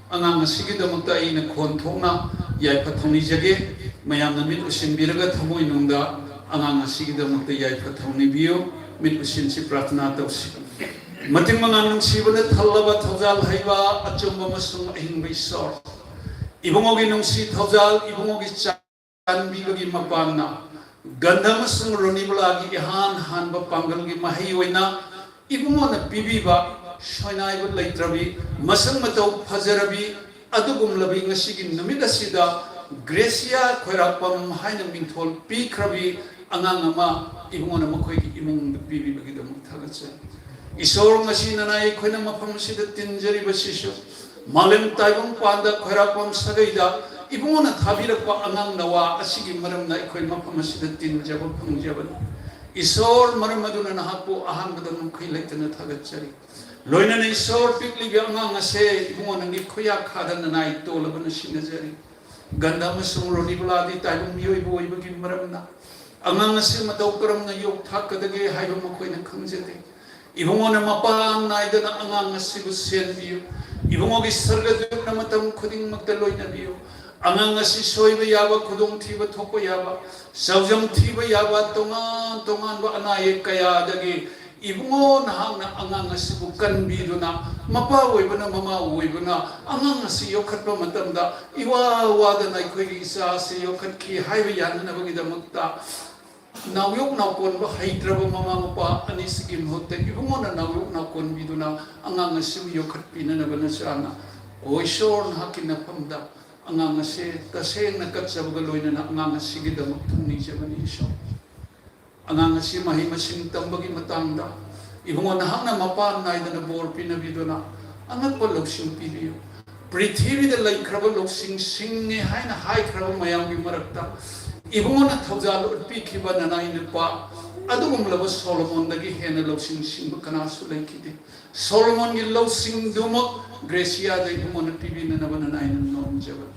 ꯑꯉꯥꯡ ꯑꯁꯤꯒꯤꯗꯃꯛꯇ ꯑꯩꯅ ꯈꯣꯟ ꯊꯣꯛꯅ ꯌꯥꯏꯐ ꯊꯧꯅꯤꯖꯒꯦ꯫ ꯃꯌꯥꯝꯅ ꯃꯤꯠ ꯎꯏꯁꯤꯟꯕꯤꯔꯒ ꯊꯃꯣꯏꯅꯨꯡꯗ ꯑꯉꯥꯡ ꯑꯁꯤꯒꯤꯗꯃꯛꯇ ꯌꯥꯏꯐ ꯊꯧꯅꯤꯕꯤꯌꯨ꯫ ꯃꯤꯠ ꯎꯁꯤꯟꯁꯤ, ꯄ꯭ꯔꯥꯔꯊꯅꯥ ꯇꯧꯁꯤ꯫ ꯃꯇꯤꯛ ꯃꯉꯥ ꯅꯨꯡꯁꯤꯕꯅ ꯊꯜꯂꯕ, ꯊꯧꯖꯥꯜ ꯍꯩꯕ, ꯑꯆꯨꯝꯕ ꯑꯃꯁꯨꯡ ꯑꯍꯤꯡꯕ ꯏꯁꯣꯔ, ꯏꯕꯨꯡꯉꯣꯒꯤ ꯅꯨꯡꯁꯤ ꯊꯧꯖꯥꯜ, ꯏꯕꯨꯡꯉꯣꯒꯤ ꯆꯥꯟꯕꯤꯕꯒꯤ ꯃꯄꯥꯟꯅ ꯒꯟꯙ ꯑꯃꯁꯨꯡ ꯔꯣꯅꯤꯕꯂꯥꯒꯤ ꯏꯍꯥꯟ ꯍꯥꯟꯕ ꯄꯥꯡꯒꯜꯒꯤ ꯃꯍꯩ ꯑꯣꯏꯅ ꯏꯕꯨꯡꯉꯣꯅ ꯄꯤꯕꯤꯕ ꯁꯣꯏꯅꯥꯏꯕ ꯂꯩꯇ꯭ꯔꯕꯤ, ꯃꯁꯛ ꯃꯇꯧ ꯐꯖꯔꯕꯤ, ꯑꯗꯨꯒꯨꯝꯂꯕꯤ ꯉꯁꯤꯒꯤ ꯅꯨꯃꯤꯠ ꯑꯁꯤꯗ ꯒ꯭ꯔꯦꯁꯤꯌꯥ ꯈꯣꯏꯔꯥꯛꯄꯝ ꯍꯥꯏꯅ ꯃꯤꯡꯊꯣꯜ ꯄꯤꯈ꯭ꯔꯕꯤ ꯑꯉꯥꯡ ꯑꯃ ꯏꯕꯨꯡꯉꯣꯅ ꯃꯈꯣꯏꯒꯤ ꯏꯃꯨꯡꯗ ꯄꯤꯕꯤꯕꯒꯤꯗꯃꯛ ꯊꯥꯒꯠꯆꯔꯤ꯫ ꯏꯁꯣꯔ, ꯉꯁꯤ ꯅꯅꯥꯏ ꯑꯩꯈꯣꯏꯅ ꯃꯐꯝ ꯑꯁꯤꯗ ꯇꯤꯟꯖꯔꯤꯕꯁꯤꯁꯨ ꯃꯥꯂꯦꯝ ꯇꯥꯏꯕꯪ ꯄꯥꯟꯗ ꯈꯣꯏꯔꯥꯛꯄꯝ ꯁꯥꯒꯩꯗ ꯏꯕꯨꯡꯉꯣꯅ ꯊꯥꯕꯤꯔꯛꯄ ꯑꯉꯥꯡ ꯅꯋꯥ ꯑꯁꯤꯒꯤ ꯃꯔꯝꯅ ꯑꯩꯈꯣꯏ ꯃꯐꯝ ꯑꯁꯤꯗ ꯇꯤꯟꯖꯕ ꯐꯪꯖꯕꯅꯤ꯫ ꯏꯁꯣꯔ, ꯃꯔꯝ ꯑꯗꯨꯅ ꯅꯍꯥꯛꯄꯨ ꯑꯍꯥꯟꯕꯗ ꯉꯝꯈꯩ ꯂꯩꯇꯅ ꯊꯥꯒꯠꯆꯔꯤ꯫ ꯂꯣꯏꯅꯅ ꯏꯁꯣꯔ, ꯄꯤꯛꯂꯤꯕ ꯑꯉꯥꯡ ꯑꯁꯦ ꯏꯕꯨꯡꯉꯣ ꯅꯪꯒꯤ ꯈꯨꯌꯥꯈꯥꯗ ꯅꯅꯥꯏ ꯇꯣꯜꯂꯕꯅ ꯁꯤꯟꯅꯖꯔꯤ꯫ ꯒꯟꯙ ꯑꯃꯁꯨꯡ ꯔꯣꯅꯤꯕꯂꯥꯗꯤ ꯇꯥꯏꯕꯪ ꯃꯤꯑꯣꯏꯕ ꯑꯣꯏꯕꯒꯤ ꯃꯔꯝꯅ ꯑꯉꯥꯡ ꯑꯁꯤ ꯃꯇꯧ ꯀꯔꯝꯅ ꯌꯣꯛꯊꯥꯛꯀꯗꯒꯦ ꯍꯥꯏꯕ ꯃꯈꯣꯏꯅ ꯈꯪꯖꯗꯦ꯫ ꯏꯕꯨꯡꯉꯣꯅ ꯃꯄꯥ ꯅꯥꯏꯗꯅ ꯑꯉꯥꯡ ꯑꯁꯤꯕꯨ ꯁꯦꯟꯕꯤꯌꯨ꯫ ꯏꯕꯨꯡꯉꯣꯒꯤ ꯁꯔꯒꯗꯨꯠꯅ ꯃꯇꯝ ꯈꯨꯗꯤꯡꯃꯛꯇ ꯂꯣꯏꯅꯕꯤꯌꯨ꯫ ꯑꯉꯥꯡ ꯑꯁꯤ ꯁꯣꯏꯕ ꯌꯥꯕ, ꯈꯨꯗꯣꯡꯊꯤꯕ ꯊꯣꯛꯄ ꯌꯥꯕ, ꯆꯥꯎꯖꯝ ꯊꯤꯕ ꯌꯥꯕ ꯇꯣꯉꯥꯟ ꯇꯣꯉꯥꯟꯕ ꯑꯅꯥ ꯑꯌꯦꯛ ꯀꯌꯥꯗꯒꯤ ꯏꯕꯨꯡꯉꯣ ꯅꯍꯥꯛꯅ ꯑꯉꯥꯡ ꯑꯁꯤꯕꯨ ꯀꯟꯕꯤꯗꯨꯅ, ꯃꯄꯥ ꯑꯣꯏꯕꯅ, ꯃꯃꯥ ꯑꯣꯏꯕꯅ ꯑꯉꯥꯡ ꯑꯁꯤ ꯌꯣꯛꯈꯠꯄ ꯃꯇꯝꯗ ꯏꯋꯥ ꯋꯥꯗꯅ ꯑꯩꯈꯣꯏꯒꯤ ꯏꯆꯥ ꯑꯁꯤ ꯌꯣꯛꯈꯠꯈꯤ ꯍꯥꯏꯕ ꯌꯥꯅꯅꯕꯒꯤꯗꯃꯛꯇ ꯅꯥꯎꯌꯣꯛ ꯅꯥꯎꯀꯣꯟꯕ ꯍꯩꯇ꯭ꯔꯕ ꯃꯃꯥ ꯃꯄꯥ ꯑꯅꯤꯁꯤꯒꯤ ꯃꯍꯨꯠꯇ ꯏꯕꯨꯡꯉꯣꯅ ꯅꯥꯎꯌꯣꯛ ꯅꯥꯎꯀꯣꯟꯕꯤꯗꯨꯅ ꯑꯉꯥꯡ ꯑꯁꯤꯕꯨ ꯌꯣꯛꯈꯠꯄꯤꯅꯅꯕ ꯅꯆꯥꯅ, ꯑꯣ ꯏꯁꯣꯔ, ꯅꯍꯥꯛꯀꯤ ꯅꯐꯝꯗ ꯑꯉꯥꯡ ꯑꯁꯦ ꯇꯁꯦꯡꯅ ꯀꯠꯆꯕꯒ ꯂꯣꯏꯅꯅ ꯑꯉꯥꯡ ꯑꯁꯤꯒꯤꯗꯃꯛ ꯊꯧꯅꯤꯖꯕꯅꯤ ꯏꯁꯣꯔ꯫ ꯑꯉꯥꯡ ꯑꯁꯤ ꯃꯍꯩ ꯃꯁꯤꯡ ꯇꯝꯕꯒꯤ ꯃꯇꯥꯡꯗ ꯏꯕꯨꯡꯉꯣ ꯅꯍꯥꯛꯅ ꯃꯄꯥꯟ ꯅꯥꯏꯗꯅ ꯕꯣꯔ ꯄꯤꯅꯕꯤꯗꯨꯅ ꯑꯉꯛꯄ ꯂꯧꯁꯤꯡ ꯄꯤꯕꯤꯌꯨ꯫ ꯄ꯭ꯔꯤꯊꯤꯕꯤꯗ ꯂꯩꯈ꯭ꯔꯕ ꯂꯧꯁꯤꯡ ꯁꯤꯡꯉꯦ ꯍꯥꯏꯅ ꯍꯥꯏꯈ꯭ꯔꯕ ꯃꯌꯥꯝꯒꯤ ꯃꯔꯛꯇ ꯏꯕꯨꯡꯉꯣꯅ ꯊꯧꯖꯥꯜ ꯎꯠꯄꯤꯈꯤꯕ ꯅꯅꯥꯏ ꯅꯨꯄꯥ ꯑꯗꯨꯒꯨꯝꯂꯕ ꯁꯣꯂꯣꯃꯣꯟꯗꯒꯤ ꯍꯦꯟꯅ ꯂꯧꯁꯤꯡ ꯁꯤꯡꯕ ꯀꯅꯥꯁꯨ ꯂꯩꯈꯤꯗꯦ꯫ ꯁꯣꯂꯣꯃꯣꯟꯒꯤ ꯂꯧꯁꯤꯡꯗꯨꯃꯛ ꯒ꯭ꯔꯦꯁꯤꯌꯥꯗ ꯏꯕꯨꯡꯉꯣꯅ ꯄꯤꯕꯤꯅꯅꯕ ꯅꯅꯥꯏꯅ ꯅꯣꯝꯖꯕꯅꯤ꯫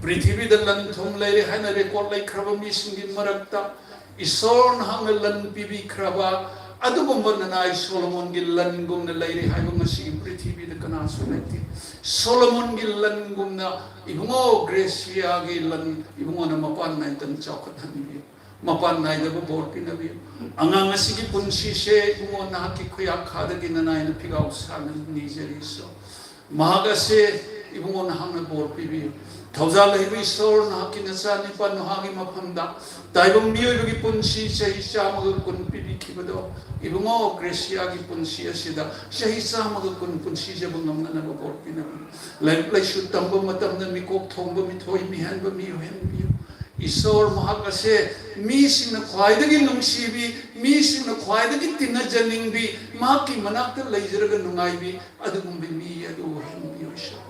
ꯄ꯭ꯔꯤꯊꯤꯕꯤꯗ ꯂꯟ ꯊꯨꯝ ꯂꯩꯔꯦ ꯍꯥꯏꯅ ꯔꯦꯀꯣꯔꯠ ꯂꯩꯈ꯭ꯔꯕ ꯃꯤꯁꯤꯡꯒꯤ ꯃꯔꯛꯇ ꯏꯁꯣꯔ ꯅꯍꯥꯛꯅ ꯂꯟ ꯄꯤꯕꯤꯈ꯭ꯔꯕ ꯑꯗꯨꯒꯨꯝꯕ ꯅꯅꯥꯏ ꯁꯣꯂꯣꯃꯣꯟꯒꯤ ꯂꯟꯒꯨꯝꯅ ꯂꯩꯔꯦ ꯍꯥꯏꯕ ꯉꯁꯤꯒꯤ ꯄ꯭ꯔꯤꯊꯤꯕꯤꯗ ꯀꯅꯥꯁꯨ ꯂꯩꯇꯦ꯫ ꯁꯣꯂꯣꯃꯣꯟꯒꯤ ꯂꯟꯒꯨꯝꯅ ꯏꯕꯨꯡꯉꯣ ꯒ꯭ꯔꯦꯁꯤꯌꯥꯒꯤ ꯂꯟ ꯏꯕꯨꯡꯉꯣꯅ ꯃꯄꯥꯟ ꯅꯥꯏꯗꯅ ꯆꯥꯎꯈꯠꯍꯟꯕꯤꯌꯨ꯫ ꯃꯄꯥꯟ ꯅꯥꯏꯗꯕ ꯕꯣꯔ ꯄꯤꯅꯕꯤꯌꯨ꯫ ꯑꯉꯥꯡ ꯑꯁꯤꯒꯤ ꯄꯨꯟꯁꯤꯁꯦ ꯏꯕꯨꯡꯉꯣ ꯅꯍꯥꯛꯀꯤ ꯈꯨꯌꯥꯈꯥꯗꯒꯤ ꯅꯅꯥꯏꯅ ꯐꯤꯒꯥꯎ ꯁꯥꯅ ꯅꯤꯖꯔꯤ ꯏꯁꯣꯔ꯫ ꯃꯍꯥꯛ ꯑꯁꯦ ꯏꯕꯨꯡꯉꯣ ꯅꯍꯥꯛꯅ ꯕꯣꯔ ꯄꯤꯕꯤꯌꯨ꯫ ꯊꯧꯖꯥꯜ ꯂꯩꯕ ꯏꯁꯣꯔ, ꯅꯍꯥꯛꯀꯤ ꯅꯆꯥꯅꯤꯄꯥ ꯅꯣꯍꯥꯒꯤ ꯃꯐꯝꯗ ꯇꯥꯏꯕꯪ ꯃꯤꯑꯣꯏꯕꯒꯤ ꯄꯨꯟꯁꯤ ꯆꯍꯤ ꯆꯥꯝꯃꯒ ꯀꯨꯟ ꯄꯤꯕꯤꯈꯤꯕꯗꯣ, ꯏꯕꯨꯡꯉꯣ ꯒ꯭ꯔꯦꯁꯤꯌꯥꯒꯤ ꯄꯨꯟꯁꯤ ꯑꯁꯤꯗ ꯆꯍꯤ ꯆꯥꯝꯃꯒ ꯀꯨꯟ ꯄꯨꯟꯁꯤꯖꯕ ꯉꯝꯅꯅꯕ ꯕꯣꯔ ꯄꯤꯅꯕꯤꯌꯨ꯫ ꯂꯥꯏꯔꯤꯛ ꯂꯥꯏꯁꯨ ꯇꯝꯕ ꯃꯇꯝꯗ ꯃꯤꯀꯣꯛ ꯊꯣꯡꯕ, ꯃꯤꯊꯣꯏ ꯃꯤꯍꯦꯟꯕ ꯃꯤ ꯑꯣꯏꯍꯟꯕꯤꯌꯨ꯫ ꯏꯁꯣꯔ, ꯃꯍꯥꯛ ꯑꯁꯦ ꯃꯤꯁꯤꯡꯅ ꯈ꯭ꯋꯥꯏꯗꯒꯤ ꯅꯨꯡꯁꯤꯕꯤ, ꯃꯤꯁꯤꯡꯅ ꯈ꯭ꯋꯥꯏꯗꯒꯤ ꯇꯤꯟꯅꯖꯅꯤꯡꯕꯤ, ꯃꯍꯥꯛꯀꯤ ꯃꯅꯥꯛꯇ ꯂꯩꯖꯔꯒ ꯅꯨꯡꯉꯥꯏꯕꯤ, ꯑꯗꯨꯒꯨꯝꯕ ꯃꯤ ꯑꯗꯨ ꯑꯣꯏꯍꯟꯕꯤꯌꯨ ꯏꯁꯣꯔ꯫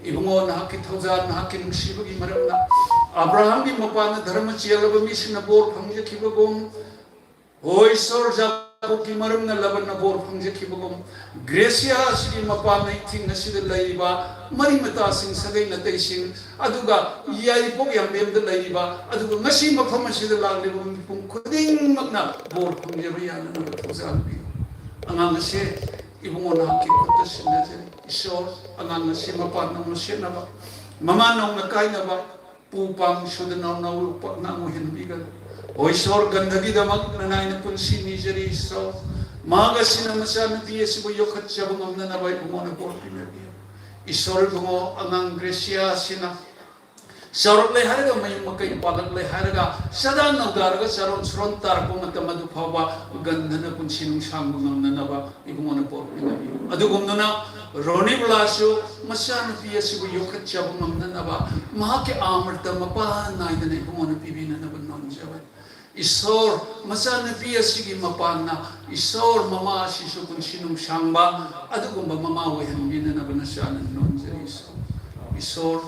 ꯏꯕꯨꯡꯉꯣ, ꯅꯍꯥꯛꯀꯤ ꯊꯧꯖꯥꯜ, ꯅꯍꯥꯛꯀꯤ ꯅꯨꯡꯁꯤꯕꯒꯤ ꯃꯔꯝꯅ ꯑꯕ꯭ꯔꯥꯍꯥꯝꯒꯤ ꯃꯄꯥꯟꯅ ꯙꯔꯃ ꯆꯦꯜꯂꯕ ꯃꯤꯁꯤꯡꯅ ꯕꯣꯔ ꯐꯪꯖꯈꯤꯕꯒꯨꯝ, ꯍꯣꯏ ꯏꯁꯣꯔ, ꯖꯥꯀꯣꯕꯀꯤ ꯃꯔꯝꯅ ꯂꯕꯟꯅ ꯕꯣꯔ ꯐꯪꯖꯈꯤꯕꯒꯨꯝ, ꯒ꯭ꯔꯦꯁꯤꯌꯥ ꯑꯁꯤꯒꯤ ꯃꯄꯥꯟꯅ ꯏꯊꯤꯡ ꯑꯁꯤꯗ ꯂꯩꯔꯤꯕ ꯃꯔꯤ ꯃꯇꯥꯁꯤꯡ, ꯁꯥꯒꯩ ꯅꯥꯇꯩꯁꯤꯡ, ꯑꯗꯨꯒ ꯌꯥꯏꯔꯤꯄꯣꯛ ꯌꯥꯝꯕꯦꯝꯗ ꯂꯩꯔꯤꯕ, ꯑꯗꯨꯒ ꯉꯁꯤ ꯃꯐꯝ ꯑꯁꯤꯗ ꯂꯥꯛꯂꯤꯕ ꯃꯤꯄꯨꯝ ꯈꯨꯗꯤꯡꯃꯛꯅ ꯕꯣꯔ ꯐꯪꯖꯕ ꯌꯥꯅꯅꯕ ꯊꯧꯖꯥꯜ ꯄꯤꯌꯨ꯫ ꯑꯉꯥꯡ ꯑꯁꯦ ꯏꯕꯨꯡꯉꯣ ꯅꯍꯥꯛꯀꯤ ꯈꯨꯠꯇ ꯁꯤꯟꯅꯖꯔꯤ꯫ ꯏꯁꯣꯔ, ꯑꯉꯥꯡ ꯑꯁꯤ ꯃꯄꯥꯟ ꯅꯧꯅ ꯁꯦꯠꯅꯕ, ꯃꯃꯥ ꯅꯧꯅ ꯀꯥꯏꯅꯕ, ꯄꯨ ꯄꯥꯡ ꯁꯨꯗꯅ ꯅꯧ ꯄꯥꯛꯅ ꯑꯣꯏꯍꯟꯕꯤꯒꯅꯨ꯫ ꯑꯣ ꯏꯁꯣꯔ, ꯒꯟꯙꯒꯤꯗꯃꯛ ꯅꯅꯥꯏꯅ ꯄꯨꯟꯁꯤ ꯅꯤꯖꯔꯤ ꯏꯁꯣꯔ꯫ ꯃꯍꯥꯛ ꯑꯁꯤꯅ ꯃꯆꯥꯅꯨꯄꯤ ꯑꯁꯤꯕꯨ ꯌꯣꯛꯈꯠꯆꯕ ꯉꯝꯅꯅꯕ ꯏꯕꯨꯡꯉꯣꯅ ꯕꯣꯔ ꯄꯤꯅꯕꯤꯌꯨ꯫ ꯏꯁꯣꯔ ꯏꯕꯨꯡꯉꯣ, ꯑꯉꯥꯡ ꯒ꯭ꯔꯦꯁꯤꯌꯥ ꯑꯁꯤꯅ ꯆꯥꯎꯔꯛꯂꯦ ꯍꯥꯏꯔꯒ, ꯃꯌꯨꯝ ꯃꯀꯩ ꯄꯥꯜꯂꯛꯂꯦ ꯍꯥꯏꯔꯒ, ꯁꯗꯥ ꯅꯧꯗꯥꯔꯒ ꯆꯥꯔꯣꯟ ꯁꯨꯔꯣꯟ ꯇꯥꯔꯛꯄ ꯃꯇꯝ ꯑꯗꯨ ꯐꯥꯎꯕ ꯒꯟꯙꯅ ꯄꯨꯟꯁꯤ ꯅꯨꯡꯁꯥꯡꯕ ꯉꯝꯅꯅꯕ ꯏꯕꯨꯡꯉꯣꯅ ꯕꯣꯔ ꯄꯤꯅꯕꯤꯌꯨ꯫ ꯑꯗꯨꯒꯨꯝꯗꯨꯅ ꯔꯣꯅꯤꯕꯂꯥꯁꯨ ꯃꯆꯥꯅꯨꯄꯤ ꯑꯁꯤꯕꯨ ꯌꯣꯛꯈꯠꯆꯕ ꯉꯝꯅꯅꯕ ꯃꯍꯥꯛꯀꯤ ꯑꯥꯃꯔꯇ ꯃꯄꯥꯟ ꯅꯥꯏꯗꯅ ꯏꯕꯨꯡꯉꯣꯅ ꯄꯤꯕꯤꯅꯅꯕ ꯅꯣꯟꯖꯕꯅꯤ꯫ ꯏꯁꯣꯔ, ꯃꯆꯥꯅꯨꯄꯤ ꯑꯁꯤꯒꯤ ꯃꯄꯥꯟꯅ ꯏꯁꯣꯔ, ꯃꯃꯥ ꯑꯁꯤꯁꯨ ꯄꯨꯟꯁꯤ ꯅꯨꯡꯁꯥꯡꯕ ꯑꯗꯨꯒꯨꯝꯕ ꯃꯃꯥ ꯑꯣꯏꯍꯟꯕꯤꯅꯅꯕ ꯅꯆꯥꯅ ꯅꯣꯟꯖꯔꯤ ꯏꯁꯣꯔ꯫ ꯏꯁꯣꯔ,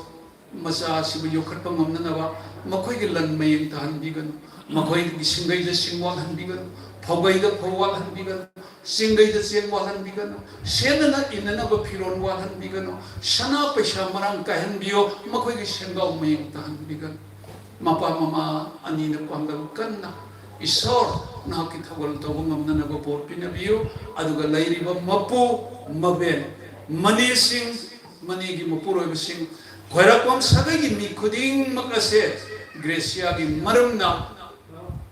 ꯃꯆꯥ ꯑꯁꯤꯕꯨ ꯌꯣꯛꯈꯠꯄ ꯉꯝꯅꯅꯕ ꯃꯈꯣꯏꯒꯤ ꯂꯟ ꯃꯌꯦꯡ ꯇꯥꯍꯟꯕꯤꯒꯅꯨ, ꯃꯈꯣꯏꯒꯤ ꯁꯤꯡꯒꯩꯗ ꯁꯤꯡ ꯋꯥꯠꯍꯟꯕꯤꯒꯅꯨ, ꯐꯧꯒꯩꯗ ꯐꯧ ꯋꯥꯠꯍꯟꯕꯤꯒꯅꯨ, ꯆꯦꯡꯒꯩꯗ ꯆꯦꯡ ꯋꯥꯠꯍꯟꯕꯤꯒꯅꯨ, ꯁꯦꯠꯅꯅ ꯏꯅꯅꯕ ꯐꯤꯔꯣꯜ ꯋꯥꯠꯍꯟꯕꯤꯒꯅꯨ, ꯁꯅꯥ ꯄꯩꯁꯥ ꯃꯔꯥꯡ ꯀꯥꯏꯍꯟꯕꯤꯌꯨ, ꯃꯈꯣꯏꯒꯤ ꯁꯦꯟꯒꯥꯎ ꯃꯌꯦꯡ ꯇꯥꯍꯟꯕꯤꯒꯅꯨ꯫ ꯃꯄꯥ ꯃꯃꯥ ꯑꯅꯤꯅ ꯄꯥꯡꯒꯜ ꯀꯟꯅ ꯏꯁꯣꯔ ꯅꯍꯥꯛꯀꯤ ꯊꯧꯒꯜ ꯇꯧꯕ ꯉꯝꯅꯅꯕ ꯕꯣꯔ ꯄꯤꯅꯕꯤꯌꯨ꯫ ꯑꯗꯨꯒ ꯂꯩꯔꯤꯕ ꯃꯄꯨ, ꯃꯕꯦꯟ, ꯃꯅꯦꯁꯤꯡ, ꯃꯅꯦꯒꯤ ꯃꯄꯨꯔꯣꯏꯕꯁꯤꯡ, ꯈ꯭ꯋꯥꯏꯔꯥꯛꯄꯝ ꯁꯥꯒꯩꯒꯤ ꯃꯤ ꯈꯨꯗꯤꯡꯃꯛ ꯑꯁꯦ ꯒ꯭ꯔꯦꯁꯤꯌꯥꯒꯤ ꯃꯔꯝꯅ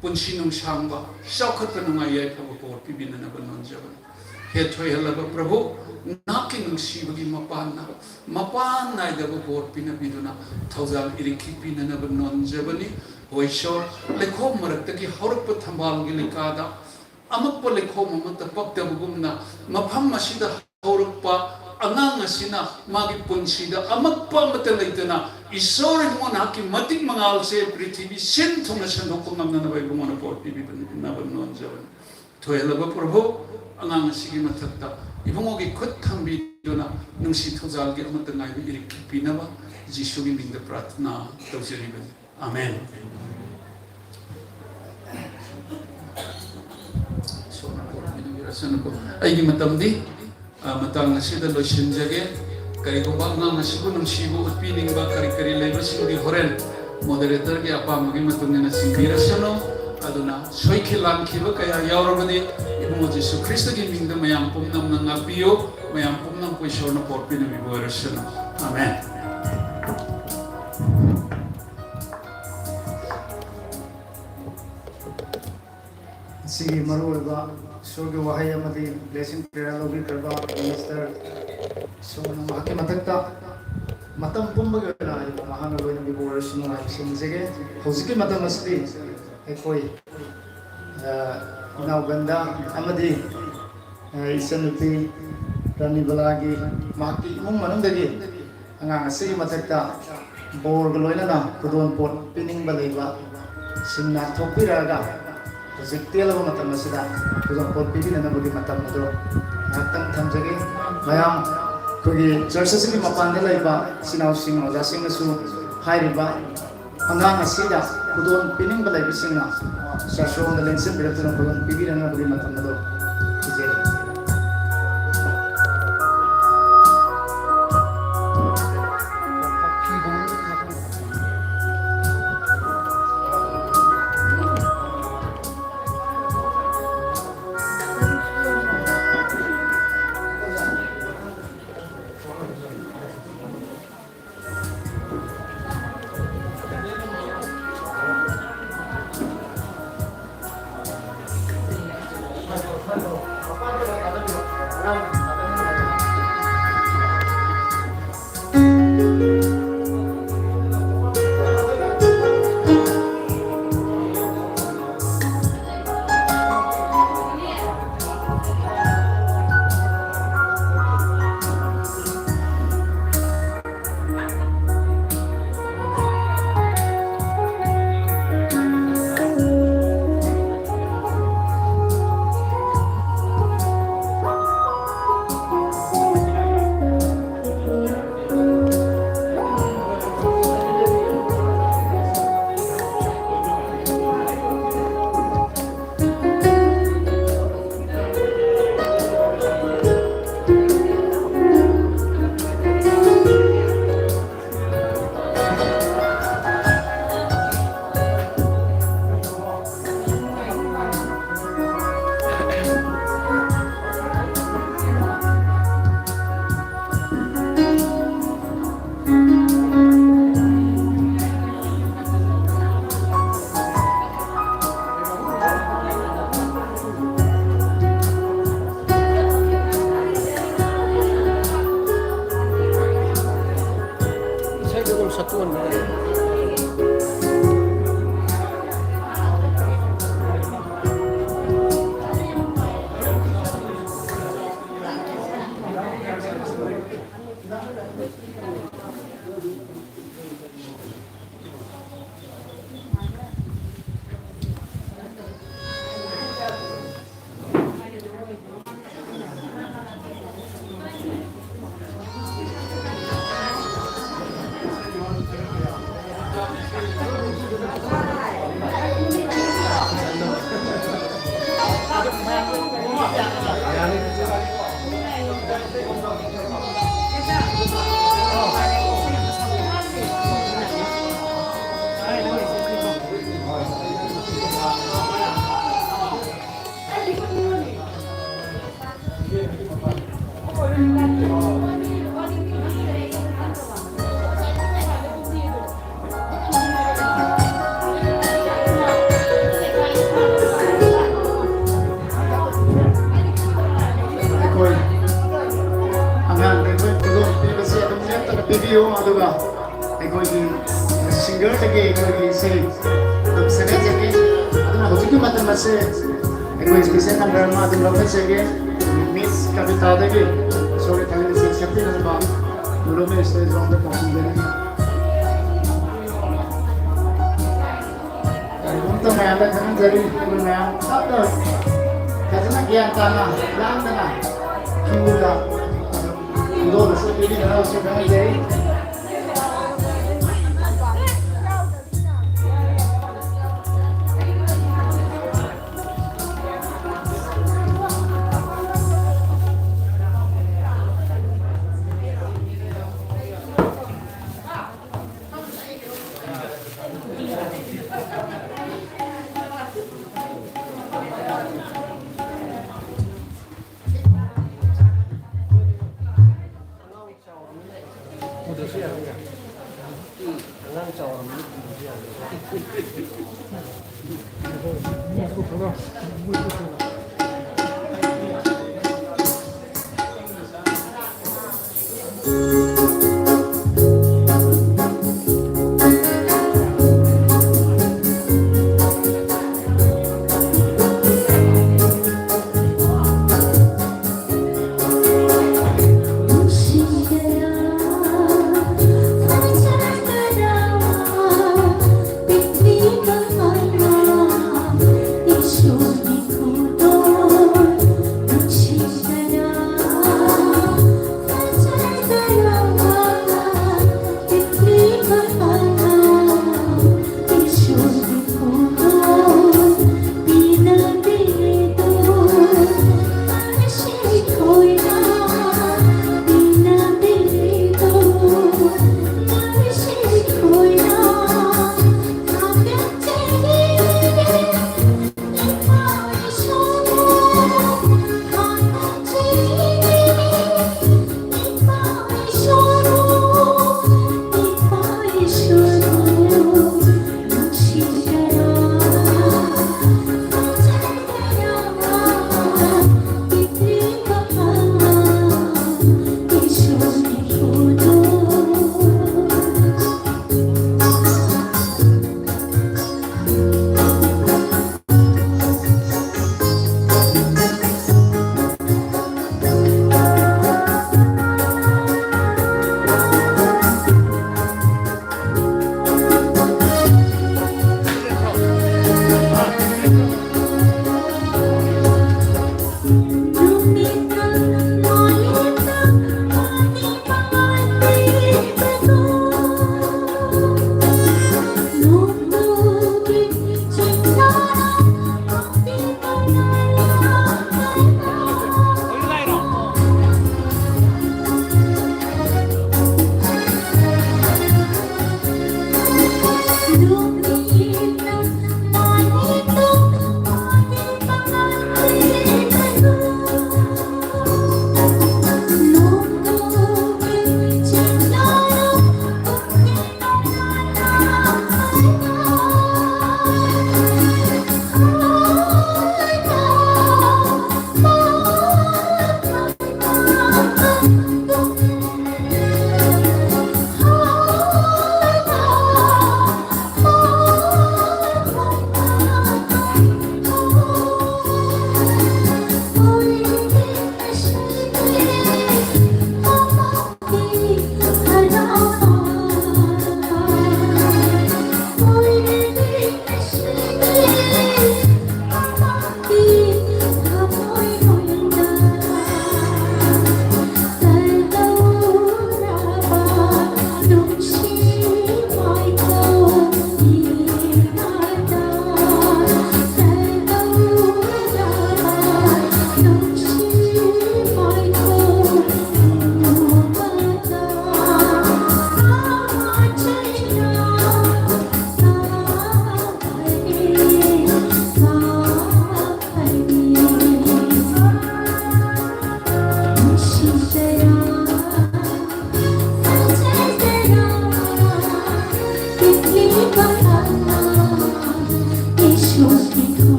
ꯄꯨꯟꯁꯤ ꯅꯨꯡꯁꯥꯡꯕ, ꯆꯥꯎꯈꯠꯄ, ꯅꯨꯡꯉꯥꯏ ꯌꯥꯏꯐꯕ ꯕꯣꯔ ꯄꯤꯕꯤꯅꯅꯕ ꯅꯣꯟꯖꯕꯅꯤ꯫ ꯍꯦ ꯊꯣꯏꯍꯜꯂꯕ ꯄ꯭ꯔꯚꯨ, ꯅꯍꯥꯛꯀꯤ ꯅꯨꯡꯁꯤꯕꯒꯤ ꯃꯄꯥꯟꯅ, ꯃꯄꯥꯟ ꯅꯥꯏꯗꯕ ꯕꯣꯔ ꯄꯤꯅꯕꯤꯗꯨꯅ ꯊꯧꯖꯥꯜ ꯏꯔꯤꯛꯈꯤ ꯄꯤꯅꯅꯕ ꯅꯣꯟꯖꯕꯅꯤ꯫ ꯍꯣ ꯏꯁꯣꯔ, ꯂꯩꯈꯣꯝ ꯃꯔꯛꯇꯒꯤ ꯍꯧꯔꯛꯄ ꯊꯝꯕꯥꯜꯒꯤ ꯂꯩꯀꯥꯗ ꯑꯃꯛꯄ ꯂꯩꯈꯣꯝ ꯑꯃꯠꯇ ꯄꯛꯇꯕꯒꯨꯝꯅ, ꯃꯐꯝ ꯑꯁꯤꯗ ꯍꯧꯔꯛꯄ ꯑꯉꯥꯡ ꯑꯁꯤꯅ ꯃꯥꯒꯤ ꯄꯨꯟꯁꯤꯗ ꯑꯃꯛꯄ ꯑꯃꯠꯇ ꯂꯩꯇꯅ, ꯏꯁꯣꯔ ꯏꯕꯨꯡꯉꯣ, ꯅꯍꯥꯛꯀꯤ ꯃꯇꯤꯛ ꯃꯉꯥꯜꯁꯦ ꯄ꯭ꯔꯤꯊꯤꯕꯤ ꯁꯤꯟ ꯊꯨꯡꯅ ꯁꯟꯗꯣꯛꯄ ꯉꯝꯅꯅꯕ ꯏꯕꯨꯡꯉꯣꯅ ꯕꯣꯔ ꯄꯤꯕꯤꯅꯕ ꯅꯣꯟꯖꯕꯅꯤ꯫ ꯊꯣꯏꯍꯜꯂꯕ ꯄ꯭ꯔꯚꯨ, ꯑꯉꯥꯡ ꯑꯁꯤꯒꯤ ꯃꯊꯛꯇ ꯏꯕꯨꯡꯉꯣꯒꯤ ꯈꯨꯠ ꯊꯝꯕꯤꯗꯨꯅ ꯅꯨꯡꯁꯤ ꯊꯧꯖꯥꯜꯒꯤ ꯑꯃꯠꯇ ꯉꯥꯏꯕ ꯏꯔꯤꯛ ꯄꯤꯅꯕ ꯖꯤꯁꯨꯒꯤ ꯃꯤꯡꯗ ꯄ꯭ꯔꯥꯊꯅꯥ ꯇꯧꯖꯔꯤꯕꯅꯤ꯫ ꯑꯃꯦꯟ꯫ ꯑꯩꯒꯤ ꯃꯇꯝꯗꯤ, ꯑ, ꯃꯇꯥꯡ ꯑꯁꯤꯗ ꯂꯣꯏꯁꯤꯟꯖꯒꯦ꯫ ꯀꯔꯤꯒꯨꯝꯕ ꯑꯉꯥꯡ ꯑꯁꯤꯕꯨ ꯅꯨꯡꯁꯤꯕ ꯎꯠꯄꯤꯅꯤꯡꯕ ꯀꯔꯤ ꯀꯔꯤ ꯂꯩꯕꯁꯤꯡꯗꯤ ꯍꯣꯔꯦꯟ moderatorꯒꯤ ꯑꯄꯥꯝꯕꯒꯤ ꯃꯇꯨꯡ ꯏꯟꯅ ꯆꯤꯡꯕꯤꯔꯁꯅꯨ꯫ ꯑꯗꯨꯅ ꯁꯣꯏꯈꯤ ꯂꯥꯟꯈꯤꯕ ꯀꯌꯥ ꯌꯥꯎꯔꯕꯗꯤ ꯏꯕꯨꯡꯉꯣ ꯖꯤꯁꯨ ꯈ꯭ꯔꯤꯁꯇꯒꯤ ꯃꯤꯡꯗ ꯃꯌꯥꯝ ꯄꯨꯝꯅꯃꯛꯅ ꯉꯥꯛꯄꯤꯌꯨ꯫ ꯃꯌꯥꯝ ꯄꯨꯝꯅꯃꯛꯄꯨ ꯏꯁꯣꯔꯅ ꯄꯣꯠ ꯄꯤꯅꯕꯤꯕ ꯑꯣꯏꯔꯁꯅꯨ꯫ ꯑꯃꯦꯟ꯫ ꯑꯁꯤꯒꯤ ꯃꯔꯨꯑꯣꯏꯕ ꯏꯁꯣꯔꯒꯤ ꯋꯥꯍꯩ ꯑꯃꯗꯤ blessing prayer ꯂꯧꯕꯤꯈ꯭ꯔꯕ minister ꯏꯁꯣꯔꯅ ꯃꯍꯥꯛꯀꯤ ꯃꯊꯛꯇ ꯃꯇꯝ ꯄꯨꯝꯕꯒꯤ ꯑꯣꯏꯅ ꯑꯩꯕꯨ ꯃꯍꯥꯛꯅ ꯂꯣꯏꯅꯕꯤꯕ ꯑꯣꯏꯔꯁꯅꯨ ꯍꯥꯏꯕꯁꯤ ꯅꯤꯖꯒꯦ꯫ ꯍꯧꯖꯤꯛꯀꯤ ꯃꯇꯝ ꯑꯁꯤꯗꯤ ꯑꯩꯈꯣꯏ, ꯑ, ꯏꯅꯥꯎ ꯒꯟꯗꯥ ꯑꯃꯗꯤ, ꯑ, ꯏꯆꯟꯅꯨꯄꯤ ꯔꯥꯅꯤꯕꯂꯥꯒꯤ ꯃꯍꯥꯛꯀꯤ ꯏꯃꯨꯡ ꯃꯅꯨꯡꯗꯒꯤ ꯑꯉꯥꯡ ꯑꯁꯤꯒꯤ ꯃꯊꯛꯇ ꯕꯣꯔꯒ ꯂꯣꯏꯅꯅ ꯈꯨꯗꯣꯜꯄꯣꯠ ꯄꯤꯅꯤꯡꯕ ꯂꯩꯕ ꯁꯤꯡꯅ ꯊꯣꯛꯄꯤꯔꯛꯑꯒ ꯍꯧꯖꯤꯛ ꯇꯦꯜꯂꯕ ꯃꯇꯝ ꯑꯁꯤꯗ ꯈꯨꯗꯣꯜꯄꯣꯠ ꯄꯤꯕꯤꯅꯅꯕꯒꯤ ꯃꯇꯝ ꯑꯗꯨ ꯉꯥꯏꯍꯥꯛꯇꯪ ꯊꯝꯖꯒꯦ꯫ ꯃꯌꯥꯝ ꯑꯩꯈꯣꯏꯒꯤ church ꯑꯁꯤꯒꯤ ꯃꯄꯥꯟꯗ ꯂꯩꯕ ꯏꯆꯤꯟ ꯏꯅꯥꯎꯁꯤꯡ, ꯑꯣꯖꯥꯁꯤꯡꯅꯁꯨ ꯍꯥꯏꯔꯤꯕ ꯑꯉꯥꯡ ꯑꯁꯤꯗ ꯈꯨꯗꯣꯜ ꯄꯤꯅꯤꯡꯕ ꯂꯩꯕꯁꯤꯡꯅ ꯆꯔꯁꯔꯣꯝꯗ ꯂꯦꯡꯁꯤꯟꯕꯤꯔꯛꯇꯨꯅ ꯈꯨꯗꯣꯜ ꯄꯤꯕꯤꯔꯛꯅꯕꯒꯤ ꯃꯇꯝ ꯑꯗꯨ ꯄꯤꯖꯔꯤ꯫ ꯏꯁꯩꯗꯨ ꯑꯗꯨꯝ ꯁꯛꯇꯣꯛꯍꯟꯕ ꯌꯥꯏ꯫ ꯗꯒꯤ ꯑꯩꯈꯣꯏꯒꯤ ꯏꯁꯩ ꯑꯗꯨꯝ ꯁꯛꯍꯟꯖꯒꯦ꯫ ꯑꯗꯨꯅ ꯍꯧꯖꯤꯛꯀꯤ ꯃꯇꯝ ꯑꯁꯦ ꯑꯩꯈꯣꯏ ꯏꯁꯄꯤꯁꯦꯜ ꯅꯝꯕꯔ ꯑꯃ ꯑꯗꯨꯝ ꯂꯧꯈꯠꯆꯒꯦ꯫ ꯃꯤꯁ ꯀꯕꯤꯇꯥꯗꯒꯤ ꯏꯁꯣꯔꯒꯤ ꯊꯥꯒꯠ ꯏꯁꯩ ꯁꯛꯄꯤꯅꯅꯕ ꯒꯨꯔꯨꯃꯦ ꯏꯁꯇꯦꯖ ꯔꯣꯝꯗ ꯀꯧꯁꯤꯟꯖꯔꯤ꯫ ꯀꯔꯤꯒꯨꯝꯕ ꯃꯌꯥꯝꯗ ꯈꯪꯍꯟꯖꯔꯤ, ꯑꯩꯈꯣꯏ ꯃꯌꯥꯝ ꯇꯞꯅ ꯐꯖꯅ ꯒ꯭ꯌꯥꯟ ꯇꯥꯅ ꯂꯥꯡꯗꯅ ꯀ꯭ꯌꯨꯗ ꯈꯨꯗꯣꯜ ꯑꯁꯤ ꯄꯤꯕꯤꯅꯅꯕꯁꯨ ꯈꯪꯍꯟꯖꯔꯤ꯫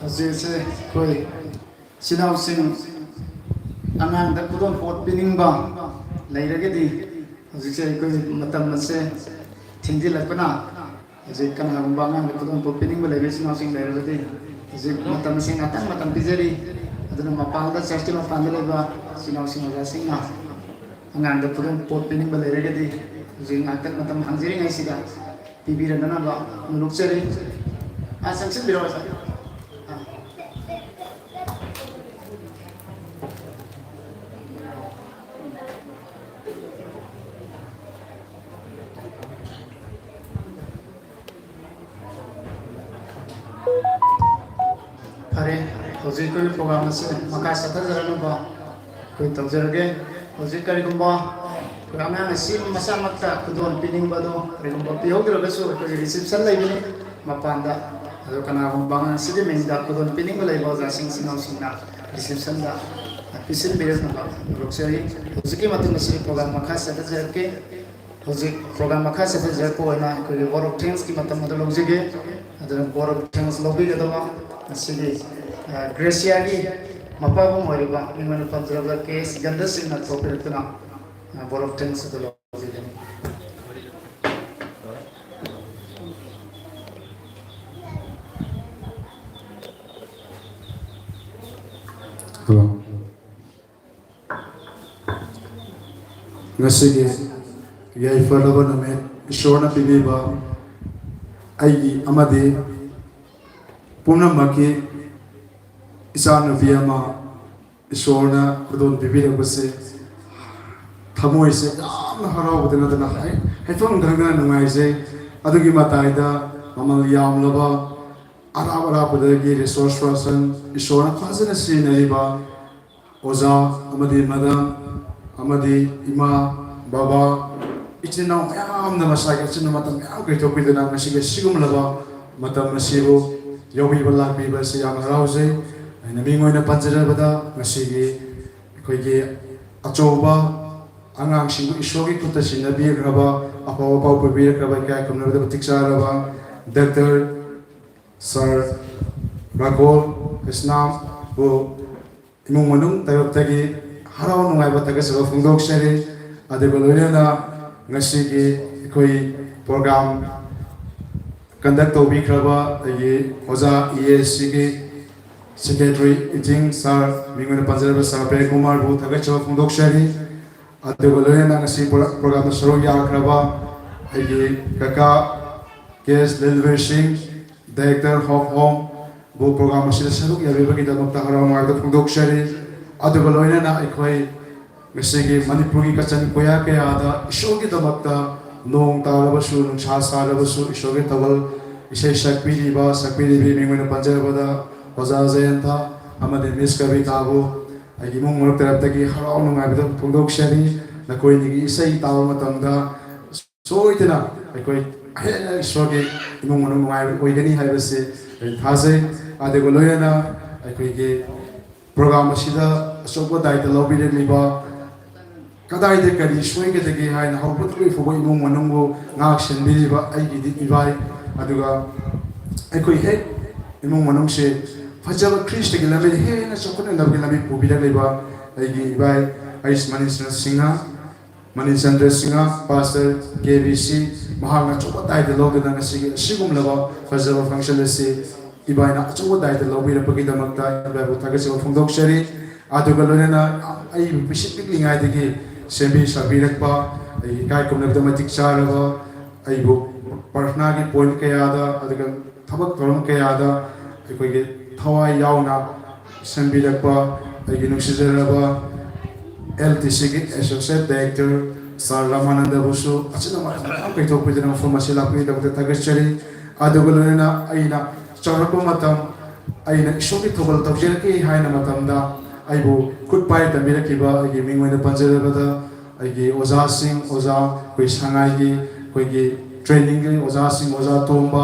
ꯍꯧꯖꯤꯛꯁꯦ ꯑꯩꯈꯣꯏ ꯏꯆꯤꯟ ꯏꯅꯥꯎꯁꯤꯡ ꯑꯉꯥꯡꯗ ꯈꯨꯗꯣꯜꯄꯣꯠ ꯄꯤꯅꯤꯡꯕ ꯂꯩꯔꯒꯗꯤ, ꯍꯧꯖꯤꯛꯁꯦ ꯑꯩꯈꯣꯏ ꯃꯇꯝ ꯑꯁꯦ ꯊꯦꯡꯖꯤꯜꯂꯛꯄꯅ, ꯍꯧꯖꯤꯛ ꯀꯅꯥꯒꯨꯝꯕ ꯑꯉꯥꯡꯗ ꯈꯨꯗꯣꯜꯄꯣꯠ ꯄꯤꯅꯤꯡꯕ ꯂꯩꯕ ꯏꯆꯤꯟ ꯏꯅꯥꯎꯁꯤꯡ ꯂꯩꯔꯕꯗꯤ, ꯍꯧꯖꯤꯛ ꯃꯇꯝ ꯑꯁꯤ ꯉꯥꯛꯇꯪ ꯃꯇꯝ ꯄꯤꯖꯔꯤ꯫ ꯑꯗꯨꯅ ꯃꯄꯥꯟꯗ, ꯆꯔꯆꯀꯤ ꯃꯄꯥꯟꯗ ꯂꯩꯕ ꯏꯆꯤꯟ ꯏꯅꯥꯎꯁꯤꯡ, ꯑꯣꯖꯥꯁꯤꯡꯅ ꯑꯉꯥꯡꯗ ꯈꯨꯗꯣꯜꯄꯣꯠ ꯄꯤꯅꯤꯡꯕ ꯂꯩꯔꯒꯗꯤ, ꯍꯧꯖꯤꯛ ꯉꯥꯛꯇꯪ ꯃꯇꯝ ꯍꯥꯡꯖꯔꯤꯉꯩꯁꯤꯗ ꯄꯤꯕꯤꯔꯅꯅꯕ ꯅꯣꯂꯨꯛꯆꯔꯤ꯫ ꯑ, ꯆꯪꯁꯤꯟꯕꯤꯔꯣ, ꯑꯣꯖꯥ꯫ ꯑ꯫ ꯐꯔꯦ, ꯍꯧꯖꯤꯛ ꯑꯩꯈꯣꯏꯒꯤ program ꯑꯁꯤ ꯃꯈꯥ ꯆꯠꯊꯖꯔꯛꯅꯕ ꯑꯩꯈꯣꯏ ꯇꯧꯖꯔꯒꯦ꯫ ꯍꯧꯖꯤꯛ ꯀꯔꯤꯒꯨꯝꯕ ꯑꯩꯈꯣꯏ ꯑꯉꯥꯡ ꯑꯁꯤ ꯃꯁꯥꯃꯛꯇ ꯈꯨꯗꯣꯜ ꯄꯤꯅꯤꯡꯕꯗꯣ ꯀꯔꯤꯒꯨꯝꯕ ꯄꯤꯍꯧꯗ꯭ꯔꯒꯁꯨ, ꯑꯩꯈꯣꯏꯒꯤ reception ꯂꯩꯕꯅꯤ ꯃꯄꯥꯟꯗ꯫ ꯑꯗꯣ ꯀꯅꯥꯒꯨꯝꯕ ꯑꯉꯥꯡ ꯑꯁꯤꯒꯤ ꯃꯤꯡꯗ ꯈꯨꯗꯣꯜ ꯄꯤꯅꯤꯡꯕ ꯂꯩꯕ ꯑꯣꯖꯥꯁꯤꯡ, ꯏꯆꯤꯟ ꯏꯅꯥꯎꯁꯤꯡꯅ receptionꯗ ꯄꯤꯁꯤꯟꯕꯤꯔꯛꯅꯕ ꯍꯧꯗꯣꯛꯆꯔꯤ꯫ ꯍꯧꯖꯤꯛꯀꯤ ꯃꯇꯨꯡ ꯑꯁꯤ program ꯃꯈꯥ ꯆꯠꯊꯖꯔꯛꯀꯦ꯫ ꯍꯧꯖꯤꯛ program ꯃꯈꯥ ꯆꯠꯊꯖꯔꯛꯄ ꯑꯣꯏꯅ ꯑꯩꯈꯣꯏꯒꯤ vote of thanksꯀꯤ ꯃꯇꯝ ꯑꯗꯨ ꯂꯧꯖꯒꯦ꯫ ꯑꯗꯨꯅ vote of thanks ꯂꯧꯕꯤꯒꯗꯕ ꯉꯁꯤꯒꯤ, ꯑ, Graciaꯒꯤ ꯃꯄꯥꯕꯨꯡ ꯑꯣꯏꯔꯤꯕ ꯃꯤꯡ ꯑꯣꯏꯅ ꯄꯟꯖꯔꯕ ꯀꯦ ꯑꯦꯁ ꯒꯟꯙꯁꯤꯡꯅ ꯊꯣꯛꯄꯤꯔꯛꯇꯨꯅ, ꯑ, vote of thanks ꯑꯗꯨ ꯂꯧꯖꯒꯅꯤ꯫ Hello. ꯉꯁꯤꯒꯤ ꯌꯥꯏꯐꯔꯕ ꯅꯨꯃꯤꯠ, ꯏꯁꯣꯔꯅ ꯄꯤꯕꯤꯕ ꯑꯩꯒꯤ ꯑꯃꯗꯤ ꯄꯨꯝꯅꯃꯛꯀꯤ ꯏꯆꯥꯅꯨꯄꯤ ꯑꯃ ꯏꯁꯣꯔꯅ ꯈꯨꯗꯣꯜ ꯄꯤꯕꯤꯔꯛꯄꯁꯦ ꯊꯃꯣꯏꯁꯦ ꯌꯥꯝꯅ ꯍꯔꯥꯎꯕꯗ ꯅꯠꯇꯅ ꯍꯥꯏ-, ꯍꯥꯏꯐꯝ ꯈꯪꯗꯅ ꯅꯨꯡꯉꯥꯏꯖꯩ꯫ ꯑꯗꯨꯒꯤ ꯃꯇꯥꯏꯗ ꯃꯃꯜ ꯌꯥꯝꯂꯕ ꯑꯔꯥꯞ ꯑꯔꯥꯞꯄꯗꯒꯤ resource person, ꯏꯁꯣꯔꯅ ꯐꯖꯅ ꯁꯤꯖꯤꯟꯅꯔꯤꯕ ꯑꯣꯖꯥ ꯑꯃꯗꯤ ꯃꯦꯗꯥꯝ ꯑꯃꯗꯤ ꯏꯃꯥ, ꯕꯕꯥ, ꯏꯆꯤꯟ ꯏꯅꯥꯎ ꯃꯌꯥꯝꯅ ꯃꯁꯥꯒꯤ ꯑꯆꯤꯟꯕ ꯃꯇꯝ ꯃꯌꯥꯝ ꯀꯥꯏꯊꯣꯛꯄꯤꯗꯨꯅ ꯉꯁꯤꯒꯤ ꯑꯁꯤꯒꯨꯝꯂꯕ ꯃꯇꯝ ꯑꯁꯤꯕꯨ ꯌꯧꯕꯤꯕ ꯂꯥꯛꯄꯤꯕ ꯑꯁꯤ ꯌꯥꯝꯅ ꯍꯔꯥꯎꯖꯩ꯫ ꯑꯩꯅ ꯃꯤꯡ ꯑꯣꯏꯅ ꯄꯟꯖꯔꯕꯗ ꯉꯁꯤꯒꯤ ꯑꯩꯈꯣꯏꯒꯤ ꯑꯆꯧꯕ ꯑꯉꯥꯡꯁꯤꯡꯕꯨ ꯏꯁꯣꯔꯒꯤ ꯈꯨꯠꯇ ꯁꯤꯟꯅꯕꯤꯈ꯭ꯔꯕ ꯑꯐꯕ ꯄꯥꯎ ꯄꯨꯕꯤꯔꯛꯈ꯭ꯔꯕ ꯏꯀꯥꯏ ꯈꯨꯝꯅꯕꯗ ꯃꯇꯤꯛ ꯆꯥꯔꯕ ꯗꯥꯛꯇꯔ ꯁꯥꯔ ꯔꯥꯀꯣꯜ ꯀ꯭ꯔꯤꯁꯅꯥꯕꯨ ꯏꯃꯨꯡ ꯃꯅꯨꯡ ꯇꯔꯞꯇꯒꯤ ꯍꯔꯥꯎ ꯅꯨꯡꯉꯥꯏꯕ ꯊꯥꯒꯠꯆꯕ ꯐꯣꯡꯗꯣꯛꯆꯔꯤ꯫ ꯑꯗꯨꯒ ꯂꯣꯏꯅꯅ ꯉꯁꯤꯒꯤ ꯑꯩꯈꯣꯏ program conduct ꯇꯧꯕꯤꯈ꯭ꯔꯕ ꯑꯩꯒꯤ ꯑꯣꯖꯥ EACꯒꯤ secretary acting ꯁꯥꯔ, ꯃꯤꯡ ꯑꯣꯏꯅ ꯄꯟꯖꯔꯕ ꯁꯥꯔ ꯄ꯭ꯔꯦꯝ ꯀꯨꯃꯥꯔꯕꯨ ꯊꯥꯒꯠꯆꯕ ꯐꯣꯡꯗꯣꯛꯆꯔꯤ꯫ ꯑꯗꯨꯒ ꯂꯣꯏꯅꯅ ꯉꯁꯤ ꯄ꯭ꯔꯣ-, programꯗ ꯁꯔꯨꯛ ꯌꯥꯈ꯭ꯔꯕ ꯑꯩꯒꯤ ꯀꯀꯥ ꯀꯦ ꯑꯦꯁ ꯂꯤꯜꯕꯤꯔ ꯁꯤꯡ, director of home ꯕꯨ program ꯑꯁꯤꯗ ꯁꯔꯨꯛ ꯌꯥꯕꯤꯕꯒꯤꯗꯃꯛꯇ ꯍꯔꯥꯎ ꯅꯨꯡꯉꯥꯏꯕ ꯐꯣꯡꯗꯣꯛꯆꯔꯤ꯫ ꯑꯗꯨꯒ ꯂꯣꯏꯅꯅ ꯑꯩꯈꯣꯏ ꯉꯁꯤꯒꯤ ꯃꯅꯤꯄꯨꯔꯒꯤ ꯀꯆꯟ ꯀꯣꯌꯥ ꯀꯌꯥꯗ ꯏꯁꯣꯔꯒꯤꯗꯃꯛꯇ ꯅꯣꯡ ꯇꯥꯔꯕꯁꯨ, ꯅꯨꯡꯁꯥ ꯁꯥꯔꯕꯁꯨ, ꯏꯁꯣꯔꯒꯤ ꯊꯧꯒꯜ ꯏꯁꯩ ꯁꯛꯄꯤꯔꯤꯕ, ꯁꯛꯄꯤꯔꯤꯕꯤ ꯃꯤꯡ ꯑꯣꯏꯅ ꯄꯟꯖꯕꯗ ꯑꯣꯖꯥ ꯖꯌꯟꯇ ꯑꯃꯗꯤ ꯃꯤꯁ ꯀꯕꯤꯇꯥꯕꯨ ꯑꯩꯒꯤ ꯏꯃꯨꯡ ꯃꯅꯨꯡ ꯇꯔꯞꯇꯒꯤ ꯍꯔꯥꯎ ꯅꯨꯡꯉꯥꯏꯕꯗ ꯐꯣꯡꯗꯣꯛꯆꯔꯤ꯫ ꯅꯈꯣꯏ ꯑꯅꯤꯒꯤ ꯏꯁꯩ ꯇꯥꯕ ꯃꯇꯝꯗ ꯁꯣꯏꯗꯅ ꯑꯩꯈꯣꯏ ꯍꯦꯟꯅ ꯏꯁꯣꯔꯒꯤ ꯏꯃꯨꯡ ꯃꯅꯨꯡ ꯅꯨꯡꯉꯥꯏꯕ ꯑꯣꯏꯒꯅꯤ ꯍꯥꯏꯕꯁꯤ ꯑꯩ ꯊꯥꯖꯩ꯫ ꯑꯗꯨꯒ ꯂꯣꯏꯅꯅ ꯑꯩꯈꯣꯏꯒꯤ program ꯑꯁꯤꯗ ꯑꯆꯧꯕ ꯗꯥꯏꯇ ꯂꯧꯕꯤꯔꯛꯂꯤꯕ, ꯀꯗꯥꯏꯗ ꯀꯔꯤ ꯁꯣꯏꯒꯗꯒꯦ ꯍꯥꯏꯅ ꯍꯧꯕꯗꯒꯤ ꯂꯣꯏ ꯐꯥꯎꯕ ꯏꯃꯨꯡ ꯃꯅꯨꯡꯕꯨ ꯉꯥꯛ ꯁꯦꯟꯕꯤꯔꯤꯕ ꯑꯩꯒꯤꯗꯤ ꯏꯕꯥꯏ, ꯑꯗꯨꯒ ꯑꯩꯈꯣꯏ ꯍꯦꯛ ꯏꯃꯨꯡ ꯃꯅꯨꯡꯁꯦ ꯐꯖꯕ ꯈ꯭ꯔꯤꯁꯇꯒꯤ ꯂꯝꯕꯤꯗ ꯍꯦꯟꯅ ꯆꯥꯎꯈꯠꯅꯅꯕꯒꯤ ꯂꯝꯕꯤ ꯄꯨꯕꯤꯔꯛꯂꯤꯕ ꯑꯩꯒꯤ ꯏꯕꯥꯏ ꯑꯩꯁ ꯃꯅꯤꯁꯅ ꯁꯤꯡꯍ, ꯃꯅꯤꯆꯟꯗ꯭ꯔ ꯁꯤꯡꯍ, ꯄꯥꯁꯇꯔ ꯀꯦ ꯕꯤ ꯁꯤ, ꯃꯍꯥꯛꯅ ꯑꯆꯧꯕ ꯗꯥꯏꯇ ꯂꯧꯗꯨꯅ ꯉꯁꯤꯒꯤ ꯑꯁꯤꯒꯨꯝꯂꯕ ꯐꯖꯕ function ꯑꯁꯤ ꯏꯕꯥꯏꯅ ꯑꯆꯧꯕ ꯗꯥꯏꯇ ꯂꯧꯕꯤꯔꯛꯄꯒꯤꯗꯃꯛꯇ ꯏꯕꯥꯏꯕꯨ ꯊꯥꯒꯠꯆꯕ ꯐꯣꯡꯗꯣꯛꯆꯔꯤ꯫ ꯑꯗꯨꯒ ꯂꯣꯏꯅꯅ ꯑꯩꯕꯨ ꯄꯤꯁꯤꯛ ꯄꯤꯛꯂꯤꯉꯩꯗꯒꯤ ꯁꯦꯝꯕꯤ ꯁꯥꯕꯤꯔꯛꯄ, ꯑꯩꯒꯤ ꯏꯀꯥꯏ ꯈꯨꯝꯅꯕꯗ ꯃꯇꯤꯛ ꯆꯥꯔꯕ, ꯑꯩꯕꯨ ꯄ꯭ꯔꯊꯅꯥꯒꯤ point ꯀꯌꯥꯗ, ꯑꯗꯨꯒ ꯊꯕꯛ ꯊꯧꯔꯝ ꯀꯌꯥꯗ ꯑꯩꯈꯣꯏꯒꯤ ꯊꯋꯥꯏ ꯌꯥꯎꯅ ꯁꯦꯝꯕꯤꯔꯛꯄ ꯑꯩꯒꯤ ꯅꯨꯡꯁꯤꯖꯔꯕ ꯑꯦꯜ ꯇꯤ ꯁꯤꯒꯤ ꯑꯦꯁꯣꯁꯤꯌꯦꯠ ꯗꯥꯏꯔꯦꯛꯇꯔ ꯁꯥꯔ ꯔꯥꯃꯥꯅꯟꯗꯕꯨꯁꯨ ꯑꯆꯤꯟꯕ ꯃꯇꯝ ꯃꯌꯥꯝ ꯀꯥꯏꯊꯣꯛꯄꯤꯗꯨꯅ ꯃꯐꯝ ꯑꯁꯤ ꯂꯥꯛꯄꯤꯒꯤꯗꯃꯛꯇ ꯊꯥꯒꯠꯆꯔꯤ꯫ ꯑꯗꯨꯒ ꯂꯣꯏꯅꯅ ꯑꯩꯅ ꯆꯥꯎꯔꯛꯄ ꯃꯇꯝ, ꯑꯩꯅ ꯏꯁꯣꯔꯒꯤ ꯊꯧꯒꯜ ꯇꯧꯖꯔꯛꯀꯦ ꯍꯥꯏꯅ ꯃꯇꯝꯗ ꯑꯩꯕꯨ ꯈꯨꯠ ꯄꯥꯏ ꯇꯝꯕꯤꯔꯛꯈꯤꯕ ꯑꯩꯒꯤ ꯃꯤꯡ ꯑꯣꯏꯅ ꯄꯟꯖꯔꯕꯗ ꯑꯩꯒꯤ ꯑꯣꯖꯥꯁꯤꯡ, ꯑꯣꯖꯥ ꯑꯩꯈꯣꯏ ꯁꯉꯥꯏꯒꯤ ꯑꯩꯈꯣꯏꯒꯤ ꯇ꯭ꯔꯦꯅꯤꯡꯒꯤ ꯑꯣꯖꯥꯁꯤꯡ, ꯑꯣꯖꯥ ꯇꯣꯝꯕ,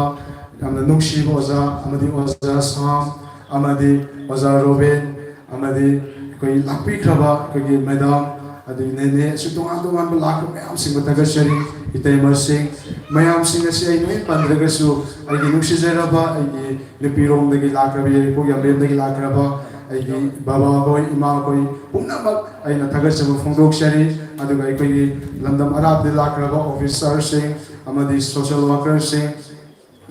ꯌꯥꯝꯅ ꯅꯨꯡꯁꯤꯕ ꯑꯣꯖꯥ ꯑꯃꯗꯤ ꯑꯣꯖꯥ ꯁꯥꯝ ꯑꯃꯗꯤ ꯑꯣꯖꯥ ꯔꯣꯕꯦꯟ ꯑꯃꯗꯤ ꯑꯩꯈꯣꯏ ꯂꯥꯛꯄꯤꯈ꯭ꯔꯕ ꯑꯩꯈꯣꯏꯒꯤ ꯃꯦꯗꯥꯝ ꯑꯗꯒꯤ ꯅꯦꯅꯦ, ꯑꯁꯤ ꯇꯣꯉꯥꯟ ꯇꯣꯉꯥꯟꯕ ꯂꯥꯛꯄ ꯃꯌꯥꯝꯁꯤꯡꯕꯨ ꯊꯥꯒꯠꯆꯔꯤ꯫ ꯏꯇꯩꯃꯁꯤꯡ, ꯃꯌꯥꯝꯁꯤꯡ ꯑꯁꯤ ꯑꯩ ꯂꯣꯏ ꯄꯟꯗ꯭ꯔꯒꯁꯨ ꯑꯩꯒꯤ ꯅꯨꯡꯁꯤꯖꯔꯕ ꯑꯩꯒꯤ ꯅꯨꯄꯤꯔꯣꯝꯗꯒꯤ ꯂꯥꯛꯈ꯭ꯔꯕ, ꯌꯥꯏꯔꯤꯄꯣꯛ ꯌꯥꯝꯕꯦꯝꯗꯒꯤ ꯂꯥꯛꯈ꯭ꯔꯕ ꯑꯩꯒꯤ ꯕꯕꯥ ꯍꯣꯏ, ꯏꯃꯥ ꯍꯣꯏ ꯄꯨꯝꯅꯃꯛ ꯑꯩꯅ ꯊꯥꯒꯠꯆꯕ ꯐꯣꯡꯗꯣꯛꯆꯔꯤ꯫ ꯑꯗꯨꯒ ꯑꯩꯈꯣꯏꯒꯤ ꯂꯝꯗꯝ ꯑꯔꯥꯞꯄꯗ ꯂꯥꯛꯈ꯭ꯔꯕ ꯑꯣꯐꯤꯁꯥꯔꯁꯤꯡ ꯑꯃꯗꯤ ꯁꯣꯁꯤꯌꯦꯜ ꯋꯥꯔꯀꯔꯁꯤꯡ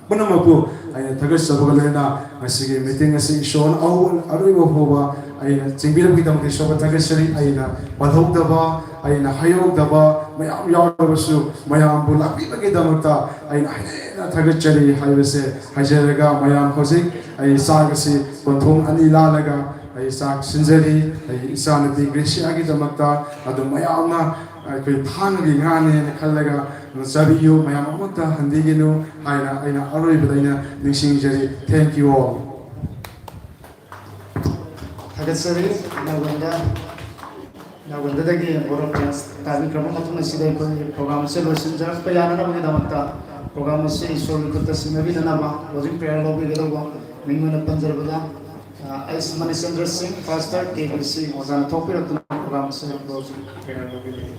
ꯄꯨꯝꯅꯃꯛꯄꯨ ꯑꯩꯅ ꯊꯥꯒꯠꯆꯕꯒ ꯂꯣꯏꯅꯅ ꯉꯁꯤꯒꯤ ꯃꯤꯇꯤꯡ ꯑꯁꯤ ꯏꯁꯣꯔꯅ ꯑꯍꯧꯕ ꯑꯔꯣꯏꯕ ꯐꯥꯎꯕ ꯑꯩꯅ ꯆꯤꯡꯕꯤꯔꯛꯄꯒꯤꯗꯃꯛꯇ ꯏꯁꯣꯔꯕꯨ ꯊꯥꯒꯠꯆꯔꯤ꯫ ꯑꯩꯅ ꯄꯜꯍꯧꯗꯕ, ꯑꯩꯅ ꯍꯥꯏꯍꯧꯗꯕ ꯃꯌꯥꯝ ꯌꯥꯎꯔꯕꯁꯨ ꯃꯌꯥꯝꯕꯨ ꯂꯥꯛꯄꯤꯕꯒꯤꯗꯃꯛꯇ ꯑꯩꯅ ꯍꯦꯟꯅ ꯊꯥꯒꯠꯆꯔꯤ ꯍꯥꯏꯕꯁꯦ ꯍꯥꯏꯖꯔꯒ, ꯃꯌꯥꯝ ꯍꯧꯖꯤꯛ ꯑꯩ ꯆꯥꯛ ꯑꯁꯤ ꯀꯣꯟꯊꯣꯡ ꯑꯅꯤ ꯂꯥꯜꯂꯒ ꯑꯩ ꯆꯥꯛ ꯁꯤꯟꯖꯔꯤ꯫ ꯑꯩ ꯏꯆꯥꯅꯨꯄꯤ ꯒ꯭ꯔꯦꯁꯤꯌꯥꯒꯤꯗꯃꯛꯇ ꯑꯗꯨꯝ ꯃꯌꯥꯝꯅ ꯑꯩꯈꯣꯏ ꯊꯥꯡꯒꯤ ꯉꯥꯅꯦꯅ ꯈꯜꯂꯒ ꯆꯥꯕꯤꯌꯨ, ꯃꯌꯥꯝ ꯑꯃꯠꯇ ꯍꯟꯕꯤꯒꯅꯨ ꯍꯥꯏꯅ ꯑꯩꯅ ꯑꯔꯣꯏꯕꯗ ꯑꯩꯅ ꯅꯤꯡꯁꯤꯡꯖꯔꯤ꯫ Thank you all. ꯊꯥꯒꯠꯆꯔꯤ꯫ ꯅꯥꯎꯒꯟꯗ, ꯅꯥꯎꯒꯟꯗꯗꯒꯤ ꯕꯣꯔꯣ ꯄ꯭ꯔꯦꯁ ꯇꯥꯕꯤꯈ꯭ꯔꯕ ꯃꯇꯨꯡ ꯑꯁꯤꯗ ꯑꯩꯈꯣꯏ ꯄ꯭ꯔꯣꯒ꯭ꯔꯥꯝ ꯑꯁꯤ ꯂꯣꯏꯁꯤꯟꯖꯔꯛꯄ ꯌꯥꯅꯅꯕꯒꯤꯗꯃꯛꯇ ꯄ꯭ꯔꯣꯒ꯭ꯔꯥꯝ ꯑꯁꯤ ꯏꯁꯣꯔꯒꯤ ꯈꯨꯠꯇ ꯁꯤꯟꯅꯕꯤꯅꯅꯕ closing prayer ꯂꯧꯕꯤꯒꯗꯧꯕ ꯃꯤꯡ ꯑꯣꯏꯅ ꯄꯟꯖꯔꯕꯗ, ꯑ, ꯑꯩꯁ ꯃꯅꯤꯆꯟꯗ꯭ꯔ ꯁꯤꯡ, ꯄꯥꯁꯇꯔ, ꯀꯦ ꯕꯤ ꯁꯤ ꯑꯣꯖꯥꯅ ꯊꯣꯛꯄꯤꯔꯛꯇꯨꯅ ꯄ꯭ꯔꯣꯒ꯭ꯔꯥꯝ ꯑꯁꯤ closing prayer ꯂꯧꯕꯤꯒꯅꯤ꯫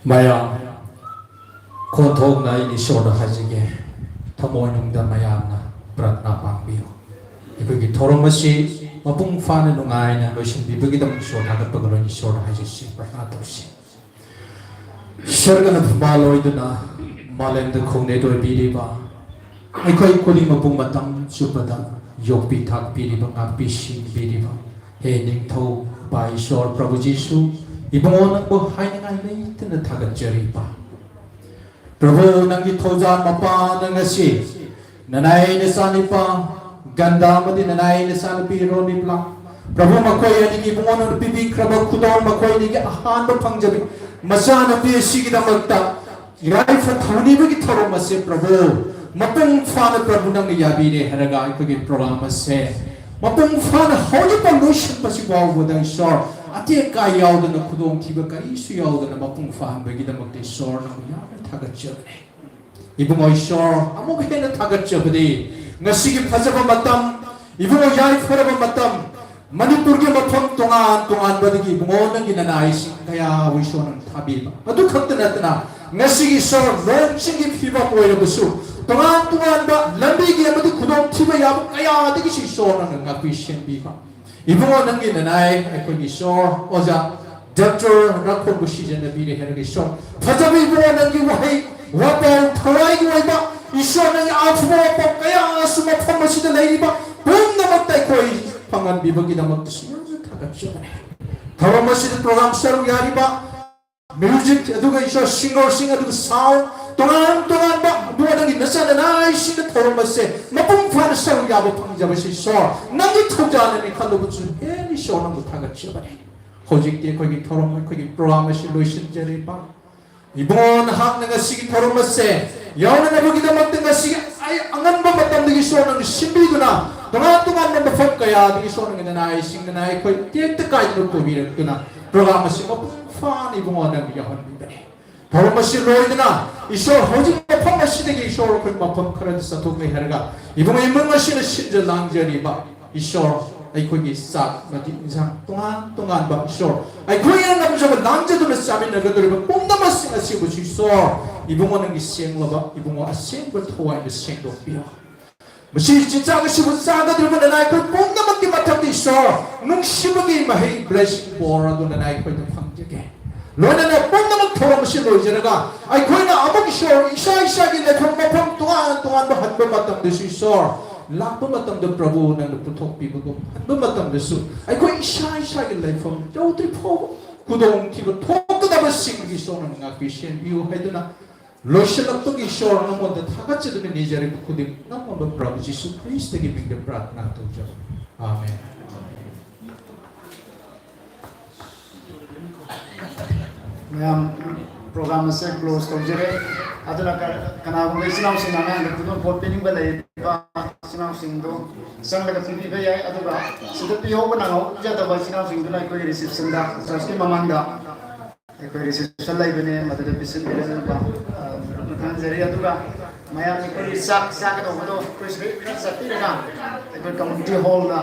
ꯃꯌꯥꯝ, ꯈꯣꯟꯊꯣꯛꯅ ꯑꯩꯅ ꯏꯁꯣꯔꯗ ꯍꯥꯏꯖꯒꯦ, ꯊꯃꯣꯏꯅꯨꯡꯗ ꯃꯌꯥꯝꯅ ꯄ꯭ꯔꯊꯅꯥ ꯄꯥꯡꯕꯤꯌꯨ꯫ ꯑꯩꯈꯣꯏꯒꯤ ꯊꯧꯔꯝ ꯑꯁꯤ ꯃꯄꯨꯡ ꯐꯥꯅ ꯅꯨꯡꯉꯥꯏꯅ ꯂꯣꯏꯁꯤꯟꯕꯤꯕꯒꯤꯗꯃꯛ ꯏꯁꯣꯔ ꯊꯥꯒꯠꯄꯒ ꯂꯣꯏꯅ ꯏꯁꯣꯔꯗ ꯍꯥꯏꯖꯁꯤ, ꯄ꯭ꯔꯊꯅꯥ ꯇꯧꯁꯤ꯫ ꯏꯁꯣꯔꯒꯅ ꯐꯨꯝꯕꯥꯜ ꯑꯣꯏꯗꯨꯅ ꯃꯥꯂꯦꯝꯗ ꯈꯣꯡꯅꯦꯠ ꯑꯣꯏꯕꯤꯔꯤꯕ ꯑꯩꯈꯣꯏ ꯈꯨꯗꯤꯡꯃꯛꯄꯨ ꯃꯇꯝ ꯆꯨꯞꯄꯗ ꯌꯣꯛꯄꯤ ꯊꯥꯛꯄꯤꯔꯤꯕ, ꯉꯥꯛꯄꯤ ꯁꯦꯟꯕꯤꯔꯤꯕ ꯍꯦ ꯅꯤꯡꯊꯧ ꯏꯄꯥ ꯏꯁꯣꯔ ꯄ꯭ꯔꯚꯨ ꯖꯤꯁꯨ, ꯏꯕꯨꯡꯉꯣ, ꯅꯪꯕꯨ ꯍꯥꯏꯅꯤꯡꯉꯥꯏ ꯂꯩꯇꯅ ꯊꯥꯒꯠꯆꯔꯤꯕ꯫ ꯄ꯭ꯔꯚꯨ, ꯅꯪꯒꯤ ꯊꯧꯖꯥꯜ ꯃꯄꯥꯅ ꯉꯁꯤ ꯅꯅꯥꯏ ꯅꯆꯥꯅꯤꯄꯥ ꯒꯟꯗꯥ ꯑꯃꯗꯤ ꯅꯅꯥꯏ ꯅꯆꯥꯅꯨꯄꯤ ꯔꯣꯅꯤꯕ꯭ꯂꯥ, ꯄ꯭ꯔꯚꯨ, ꯃꯈꯣꯏ ꯑꯅꯤꯒꯤ ꯏꯕꯨꯡꯉꯣꯅ ꯄꯤꯕꯤꯈ꯭ꯔꯕ ꯈꯨꯗꯣꯜ, ꯃꯈꯣꯏ ꯑꯅꯤꯒꯤ ꯑꯍꯥꯟꯕ ꯐꯪꯖꯕꯤ ꯃꯆꯥꯅꯨꯄꯤ ꯑꯁꯤꯒꯤꯗꯃꯛꯇ ꯌꯥꯏꯐ ꯊꯧꯅꯤꯕꯒꯤ ꯊꯧꯔꯝ ꯑꯁꯤ, ꯄ꯭ꯔꯚꯨ, ꯃꯄꯨꯡ ꯐꯥꯅ, ꯄ꯭ꯔꯚꯨ, ꯅꯪꯅ ꯌꯥꯕꯤꯔꯦ ꯍꯥꯏꯔꯒ ꯑꯩꯈꯣꯏꯒꯤ ꯄ꯭ꯔꯣꯒ꯭ꯔꯥꯝ ꯑꯁꯦ ꯃꯄꯨꯡ ꯐꯥꯅ ꯍꯧꯖꯤꯛꯐꯥꯎ ꯂꯣꯏꯁꯤꯟꯕꯁꯤ ꯐꯥꯎꯕꯗ, ꯏꯁꯣꯔ, ꯑꯇꯦꯛ ꯑꯀꯥꯏ ꯌꯥꯎꯗꯅ, ꯈꯨꯗꯣꯡꯊꯤꯕ ꯀꯔꯤꯁꯨ ꯌꯥꯎꯗꯅ ꯃꯄꯨꯡ ꯐꯥꯍꯟꯕꯒꯤꯗꯃꯛꯇ ꯏꯁꯣꯔ ꯅꯪꯕꯨ ꯌꯥꯝꯅ ꯊꯥꯒꯠꯆꯕꯅꯦ꯫ ꯏꯕꯨꯡꯉꯣ ꯏꯁꯣꯔ, ꯑꯃꯨꯛ ꯍꯦꯟꯅ ꯊꯥꯒꯠꯆꯕꯗꯤ ꯉꯁꯤꯒꯤ ꯐꯖꯕ ꯃꯇꯝ, ꯏꯕꯨꯡꯉꯣ ꯌꯥꯏꯐꯔꯕ ꯃꯇꯝ, ꯃꯅꯤꯄꯨꯔꯒꯤ ꯃꯐꯝ ꯇꯣꯉꯥꯟ ꯇꯣꯉꯥꯟꯕꯗꯒꯤ ꯏꯕꯨꯡꯉꯣ ꯅꯪꯒꯤ ꯅꯅꯥꯏꯁꯤꯡ ꯀꯌꯥꯕꯨ ꯏꯁꯣꯔꯅ ꯊꯥꯕꯤꯕ꯫ ꯑꯗꯨ ꯈꯛꯇ ꯅꯠꯇꯅ ꯉꯁꯤꯒꯤ ꯏꯁꯣꯔ ꯅꯣꯡ ꯆꯤꯡꯒꯤ ꯐꯤꯕꯝ ꯑꯣꯏꯔꯕꯁꯨ, ꯇꯣꯉꯥꯟ ꯇꯣꯉꯥꯟꯕ ꯂꯝꯕꯤꯒꯤ ꯑꯃꯗꯤ ꯈꯨꯗꯣꯡꯊꯤꯕ ꯌꯥꯕ ꯀꯌꯥꯗꯒꯤꯁꯨ ꯏꯁꯣꯔ ꯅꯪꯅ ꯉꯥꯛꯄꯤ ꯁꯦꯟꯕꯤꯕ꯫ ꯏꯕꯨꯡꯉꯣ ꯅꯪꯒꯤ ꯅꯅꯥꯏ ꯑꯩꯈꯣꯏꯒꯤ ꯏꯁꯣꯔ ꯑꯣꯖꯥ ꯗꯥꯛꯇꯔ ꯔꯥꯈꯣꯡꯕꯨ ꯁꯤꯖꯤꯟꯅꯕꯤꯔꯦ ꯍꯥꯏꯔꯒ ꯏꯁꯣꯔ ꯐꯖꯕ ꯏꯕꯨꯡꯉꯣ ꯅꯪꯒꯤ ꯋꯥꯍꯩ ꯋꯥꯄꯥꯎ ꯊꯋꯥꯏꯒꯤ ꯑꯣꯏꯕ ꯏꯁꯣꯔ ꯅꯪꯒꯤ ꯑꯐꯕ ꯋꯥꯄꯥꯎ ꯀꯌꯥ ꯑꯃꯁꯨ ꯃꯐꯝ ꯑꯁꯤꯗ ꯂꯩꯔꯤꯕ ꯄꯨꯝꯅꯃꯛꯇ ꯑꯩꯈꯣꯏ ꯐꯪꯍꯟꯕꯤꯕꯒꯤꯗꯃꯛꯇꯁꯨ ꯌꯥꯝꯅ ꯊꯥꯒꯠꯆꯕꯅꯤ꯫ ꯊꯧꯔꯝ ꯑꯁꯤꯗ ꯄ꯭ꯔꯣꯒ꯭ꯔꯥꯝ ꯁꯔꯨꯛ ꯌꯥꯔꯤꯕ ꯃ꯭ꯌꯨꯖꯤꯛ ꯑꯗꯨꯒ ꯏꯁꯣꯔ ꯁꯤꯡꯒꯔꯁꯤꯡ ꯑꯗꯨꯒ ꯁꯥꯎꯟ ꯇꯣꯉꯥꯟ ꯇꯣꯉꯥꯟꯕ ꯏꯕꯨꯡꯉꯣ ꯅꯪꯒꯤ ꯅꯆꯥ ꯅꯅꯥꯏꯁꯤꯡꯅ ꯊꯧꯔꯝ ꯑꯁꯦ ꯃꯄꯨꯡ ꯐꯥꯅ ꯁꯔꯨꯛ ꯌꯥꯕ ꯐꯪꯖꯕꯁꯦ ꯏꯁꯣꯔ ꯅꯪꯒꯤ ꯊꯧꯖꯥꯜꯅꯅꯤ ꯈꯜꯂꯨꯕꯁꯨ ꯍꯦꯟꯅ ꯏꯁꯣꯔ ꯅꯪꯕꯨ ꯊꯥꯒꯠꯆꯕꯅꯤ꯫ ꯍꯧꯖꯤꯛꯇꯤ ꯑꯩꯈꯣꯏꯒꯤ ꯊꯧꯔꯝ, ꯑꯩꯈꯣꯏꯒꯤ ꯄ꯭ꯔꯣꯒ꯭ꯔꯥꯝ ꯑꯁꯤ ꯂꯣꯏꯁꯤꯟꯖꯔꯤꯕ ꯏꯕꯨꯡꯉꯣ, ꯅꯍꯥꯛꯅ ꯉꯁꯤꯒꯤ ꯊꯧꯔꯝ ꯑꯁꯦ ꯌꯥꯎꯅꯅꯕꯒꯤꯗꯃꯛꯇ ꯉꯁꯤꯒꯤ ꯑꯩ ꯑꯉꯟꯕ ꯃꯇꯝꯗꯒꯤ ꯏꯁꯣꯔ ꯅꯪꯅ ꯁꯤꯟꯕꯤꯗꯨꯅ ꯇꯣꯉꯥꯟ ꯇꯣꯉꯥꯟꯕ ꯃꯐꯝ ꯀꯌꯥꯗꯒꯤ ꯏꯁꯣꯔ ꯅꯪꯒꯤ ꯅꯅꯥꯏꯁꯤꯡ ꯅꯅꯥꯏ ꯑꯩꯈꯣꯏ ꯇꯦꯛꯇ ꯀꯥꯏꯗꯅ ꯄꯨꯕꯤꯔꯛꯇꯨꯅ ꯄ꯭ꯔꯣꯒ꯭ꯔꯥꯝ ꯑꯁꯤ ꯃꯄꯨꯡ ꯐꯥꯅ ꯏꯕꯨꯡꯉꯣ ꯅꯪꯅ ꯌꯥꯎꯍꯟꯕꯤꯕꯅꯤ꯫ ꯊꯧꯔꯝ ꯑꯁꯤ ꯂꯣꯏꯗꯨꯅ ꯏꯁꯣꯔ ꯍꯧꯖꯤꯛ ꯃꯐꯝ ꯑꯁꯤꯗꯒꯤ ꯏꯁꯣꯔ ꯑꯩꯈꯣꯏ ꯃꯐꯝ ꯈꯔꯗ ꯆꯠꯊꯣꯛꯂꯦ ꯍꯥꯏꯔꯒ ꯏꯕꯨꯡ ꯏꯃꯨꯡ ꯑꯁꯤꯅ ꯁꯤꯟꯖ ꯂꯥꯡꯖꯔꯤꯕ ꯏꯁꯣꯔ ꯑꯩꯈꯣꯏꯒꯤ ꯆꯥꯛ ꯑꯃꯗꯤ ꯏꯟꯁꯥꯡ ꯇꯣꯉꯥꯟ ꯇꯣꯉꯥꯟꯕ ꯏꯁꯣꯔ ꯑꯩꯈꯣꯏꯅ ꯉꯝꯖꯕ ꯂꯥꯡꯖꯗꯨꯅ ꯆꯥꯃꯤꯟꯅꯒꯗꯧꯔꯤꯕ ꯄꯨꯝꯅꯃꯛꯁꯤꯡ ꯑꯁꯤꯕꯨꯁꯨ ꯏꯁꯣꯔ ꯏꯕꯨꯡꯉꯣ ꯅꯪꯒꯤ ꯁꯦꯡꯂꯕ ꯏꯕꯨꯡꯉꯣ ꯑꯁꯦꯡꯕ ꯊꯋꯥꯏꯅ ꯁꯦꯡꯗꯣꯛꯄꯤꯌꯣ꯫ ꯃꯁꯤ ꯆꯤꯟꯖꯥꯛ ꯑꯁꯤꯕꯨ ꯆꯥꯒꯗꯧꯔꯤꯕ ꯅꯅꯥꯏ ꯑꯩꯈꯣꯏ ꯄꯨꯝꯅꯃꯛꯀꯤ ꯃꯊꯛꯇ ꯏꯁꯣꯔ ꯅꯨꯡꯁꯤꯕꯒꯤ ꯃꯍꯩ ꯕ꯭ꯂꯦꯁꯤꯡ ꯕꯣꯔ ꯑꯗꯨ ꯅꯅꯥꯏ ꯑꯩꯈꯣꯏꯗ ꯐꯪꯖꯒꯦ꯫ ꯂꯣꯏꯅꯅ ꯄꯨꯝꯅꯃꯛ ꯊꯧꯔꯝ ꯑꯁꯤ ꯂꯣꯏꯖꯔꯒ ꯑꯩꯈꯣꯏꯅ ꯑꯃꯨꯛ ꯏꯁꯣꯔ ꯏꯁꯥ ꯏꯁꯥꯒꯤ ꯂꯩꯐꯝ ꯃꯐꯝ ꯇꯣꯉꯥꯟ ꯇꯣꯉꯥꯟꯕ ꯍꯟꯕ ꯃꯇꯝꯗꯁꯨ ꯏꯁꯣꯔ ꯂꯥꯛꯄ ꯃꯇꯝꯗ ꯄ꯭ꯔꯚꯨ ꯅꯪꯅ ꯄꯨꯊꯣꯛꯄꯤꯕꯒꯨꯝ ꯍꯟꯕ ꯃꯇꯝꯗꯁꯨ ꯑꯩꯈꯣꯏ ꯏꯁꯥ ꯏꯁꯥꯒꯤ ꯂꯩꯐꯝ ꯌꯧꯗ꯭ꯔꯤ ꯐꯥꯎꯕ ꯈꯨꯗꯣꯡꯊꯤꯕ ꯊꯣꯛꯀꯗꯕꯁꯤꯡꯒꯤ ꯏꯁꯣꯔꯅ ꯉꯥꯛꯄꯤ ꯁꯦꯟꯕꯤꯌꯨ ꯍꯥꯏꯗꯨꯅ, ꯂꯣꯏꯁꯤꯜꯂꯛꯄꯒꯤ ꯏꯁꯣꯔ ꯅꯉꯣꯟꯗ ꯊꯥꯒꯠꯆꯗꯨꯅ ꯅꯤꯖꯔꯤꯕ ꯈꯨꯗꯤꯡ ꯅꯉꯣꯟꯕ ꯄ꯭ꯔꯚꯨ ꯖꯤꯁꯨ ꯈ꯭ꯔꯤꯁꯇꯒꯤ ꯃꯤꯡꯗ ꯄ꯭ꯔꯥꯊꯅꯥ ꯇꯧꯖꯕ꯫ ꯑꯥꯃꯦꯟ꯫ ꯃꯌꯥꯝ, program ꯑꯁꯦ close ꯇꯧꯖꯔꯦ꯫ ꯑꯗꯨꯅ ꯀ- ꯀꯅꯥꯒꯨꯝꯕ ꯏꯆꯤꯟ ꯏꯅꯥꯎꯁꯤꯡꯅ ꯑꯉꯥꯡꯗ ꯈꯨꯗꯣꯜ ꯄꯣꯠ ꯄꯤꯅꯤꯡꯕ ꯂꯩꯔꯤꯕ ꯏꯆꯤꯟ ꯏꯅꯥꯎꯁꯤꯡꯗꯨ ꯆꯪꯂꯒ ꯄꯤꯕꯤꯕ ꯌꯥꯏ꯫ ꯑꯗꯨꯒ ꯁꯤꯗ ꯄꯤꯍꯧꯕ ꯅꯪꯍꯧꯖꯗꯕ ꯏꯆꯤꯟ ꯏꯅꯥꯎꯁꯤꯡꯗꯨꯅ ꯑꯩꯈꯣꯏꯒꯤ reception ꯗ, church ꯀꯤ ꯃꯃꯥꯡꯗ ꯑꯩꯈꯣꯏ reception ꯂꯩꯕꯅꯦ, ꯃꯗꯨꯗ ꯄꯤꯁꯤꯟꯕꯤꯔꯝꯅꯕ, ꯑ, ꯃꯊꯪ ꯖꯔꯤ꯫ ꯑꯗꯨꯒ ꯃꯌꯥꯝ ꯑꯩꯈꯣꯏꯒꯤ ꯆꯥꯛ ꯆꯥꯒꯗꯧꯕꯗꯣ ꯑꯩꯈꯣꯏ ꯁꯤꯗ ꯈꯔ ꯆꯠꯄꯤꯔꯒ ꯑꯩꯈꯣꯏ community hall ꯗ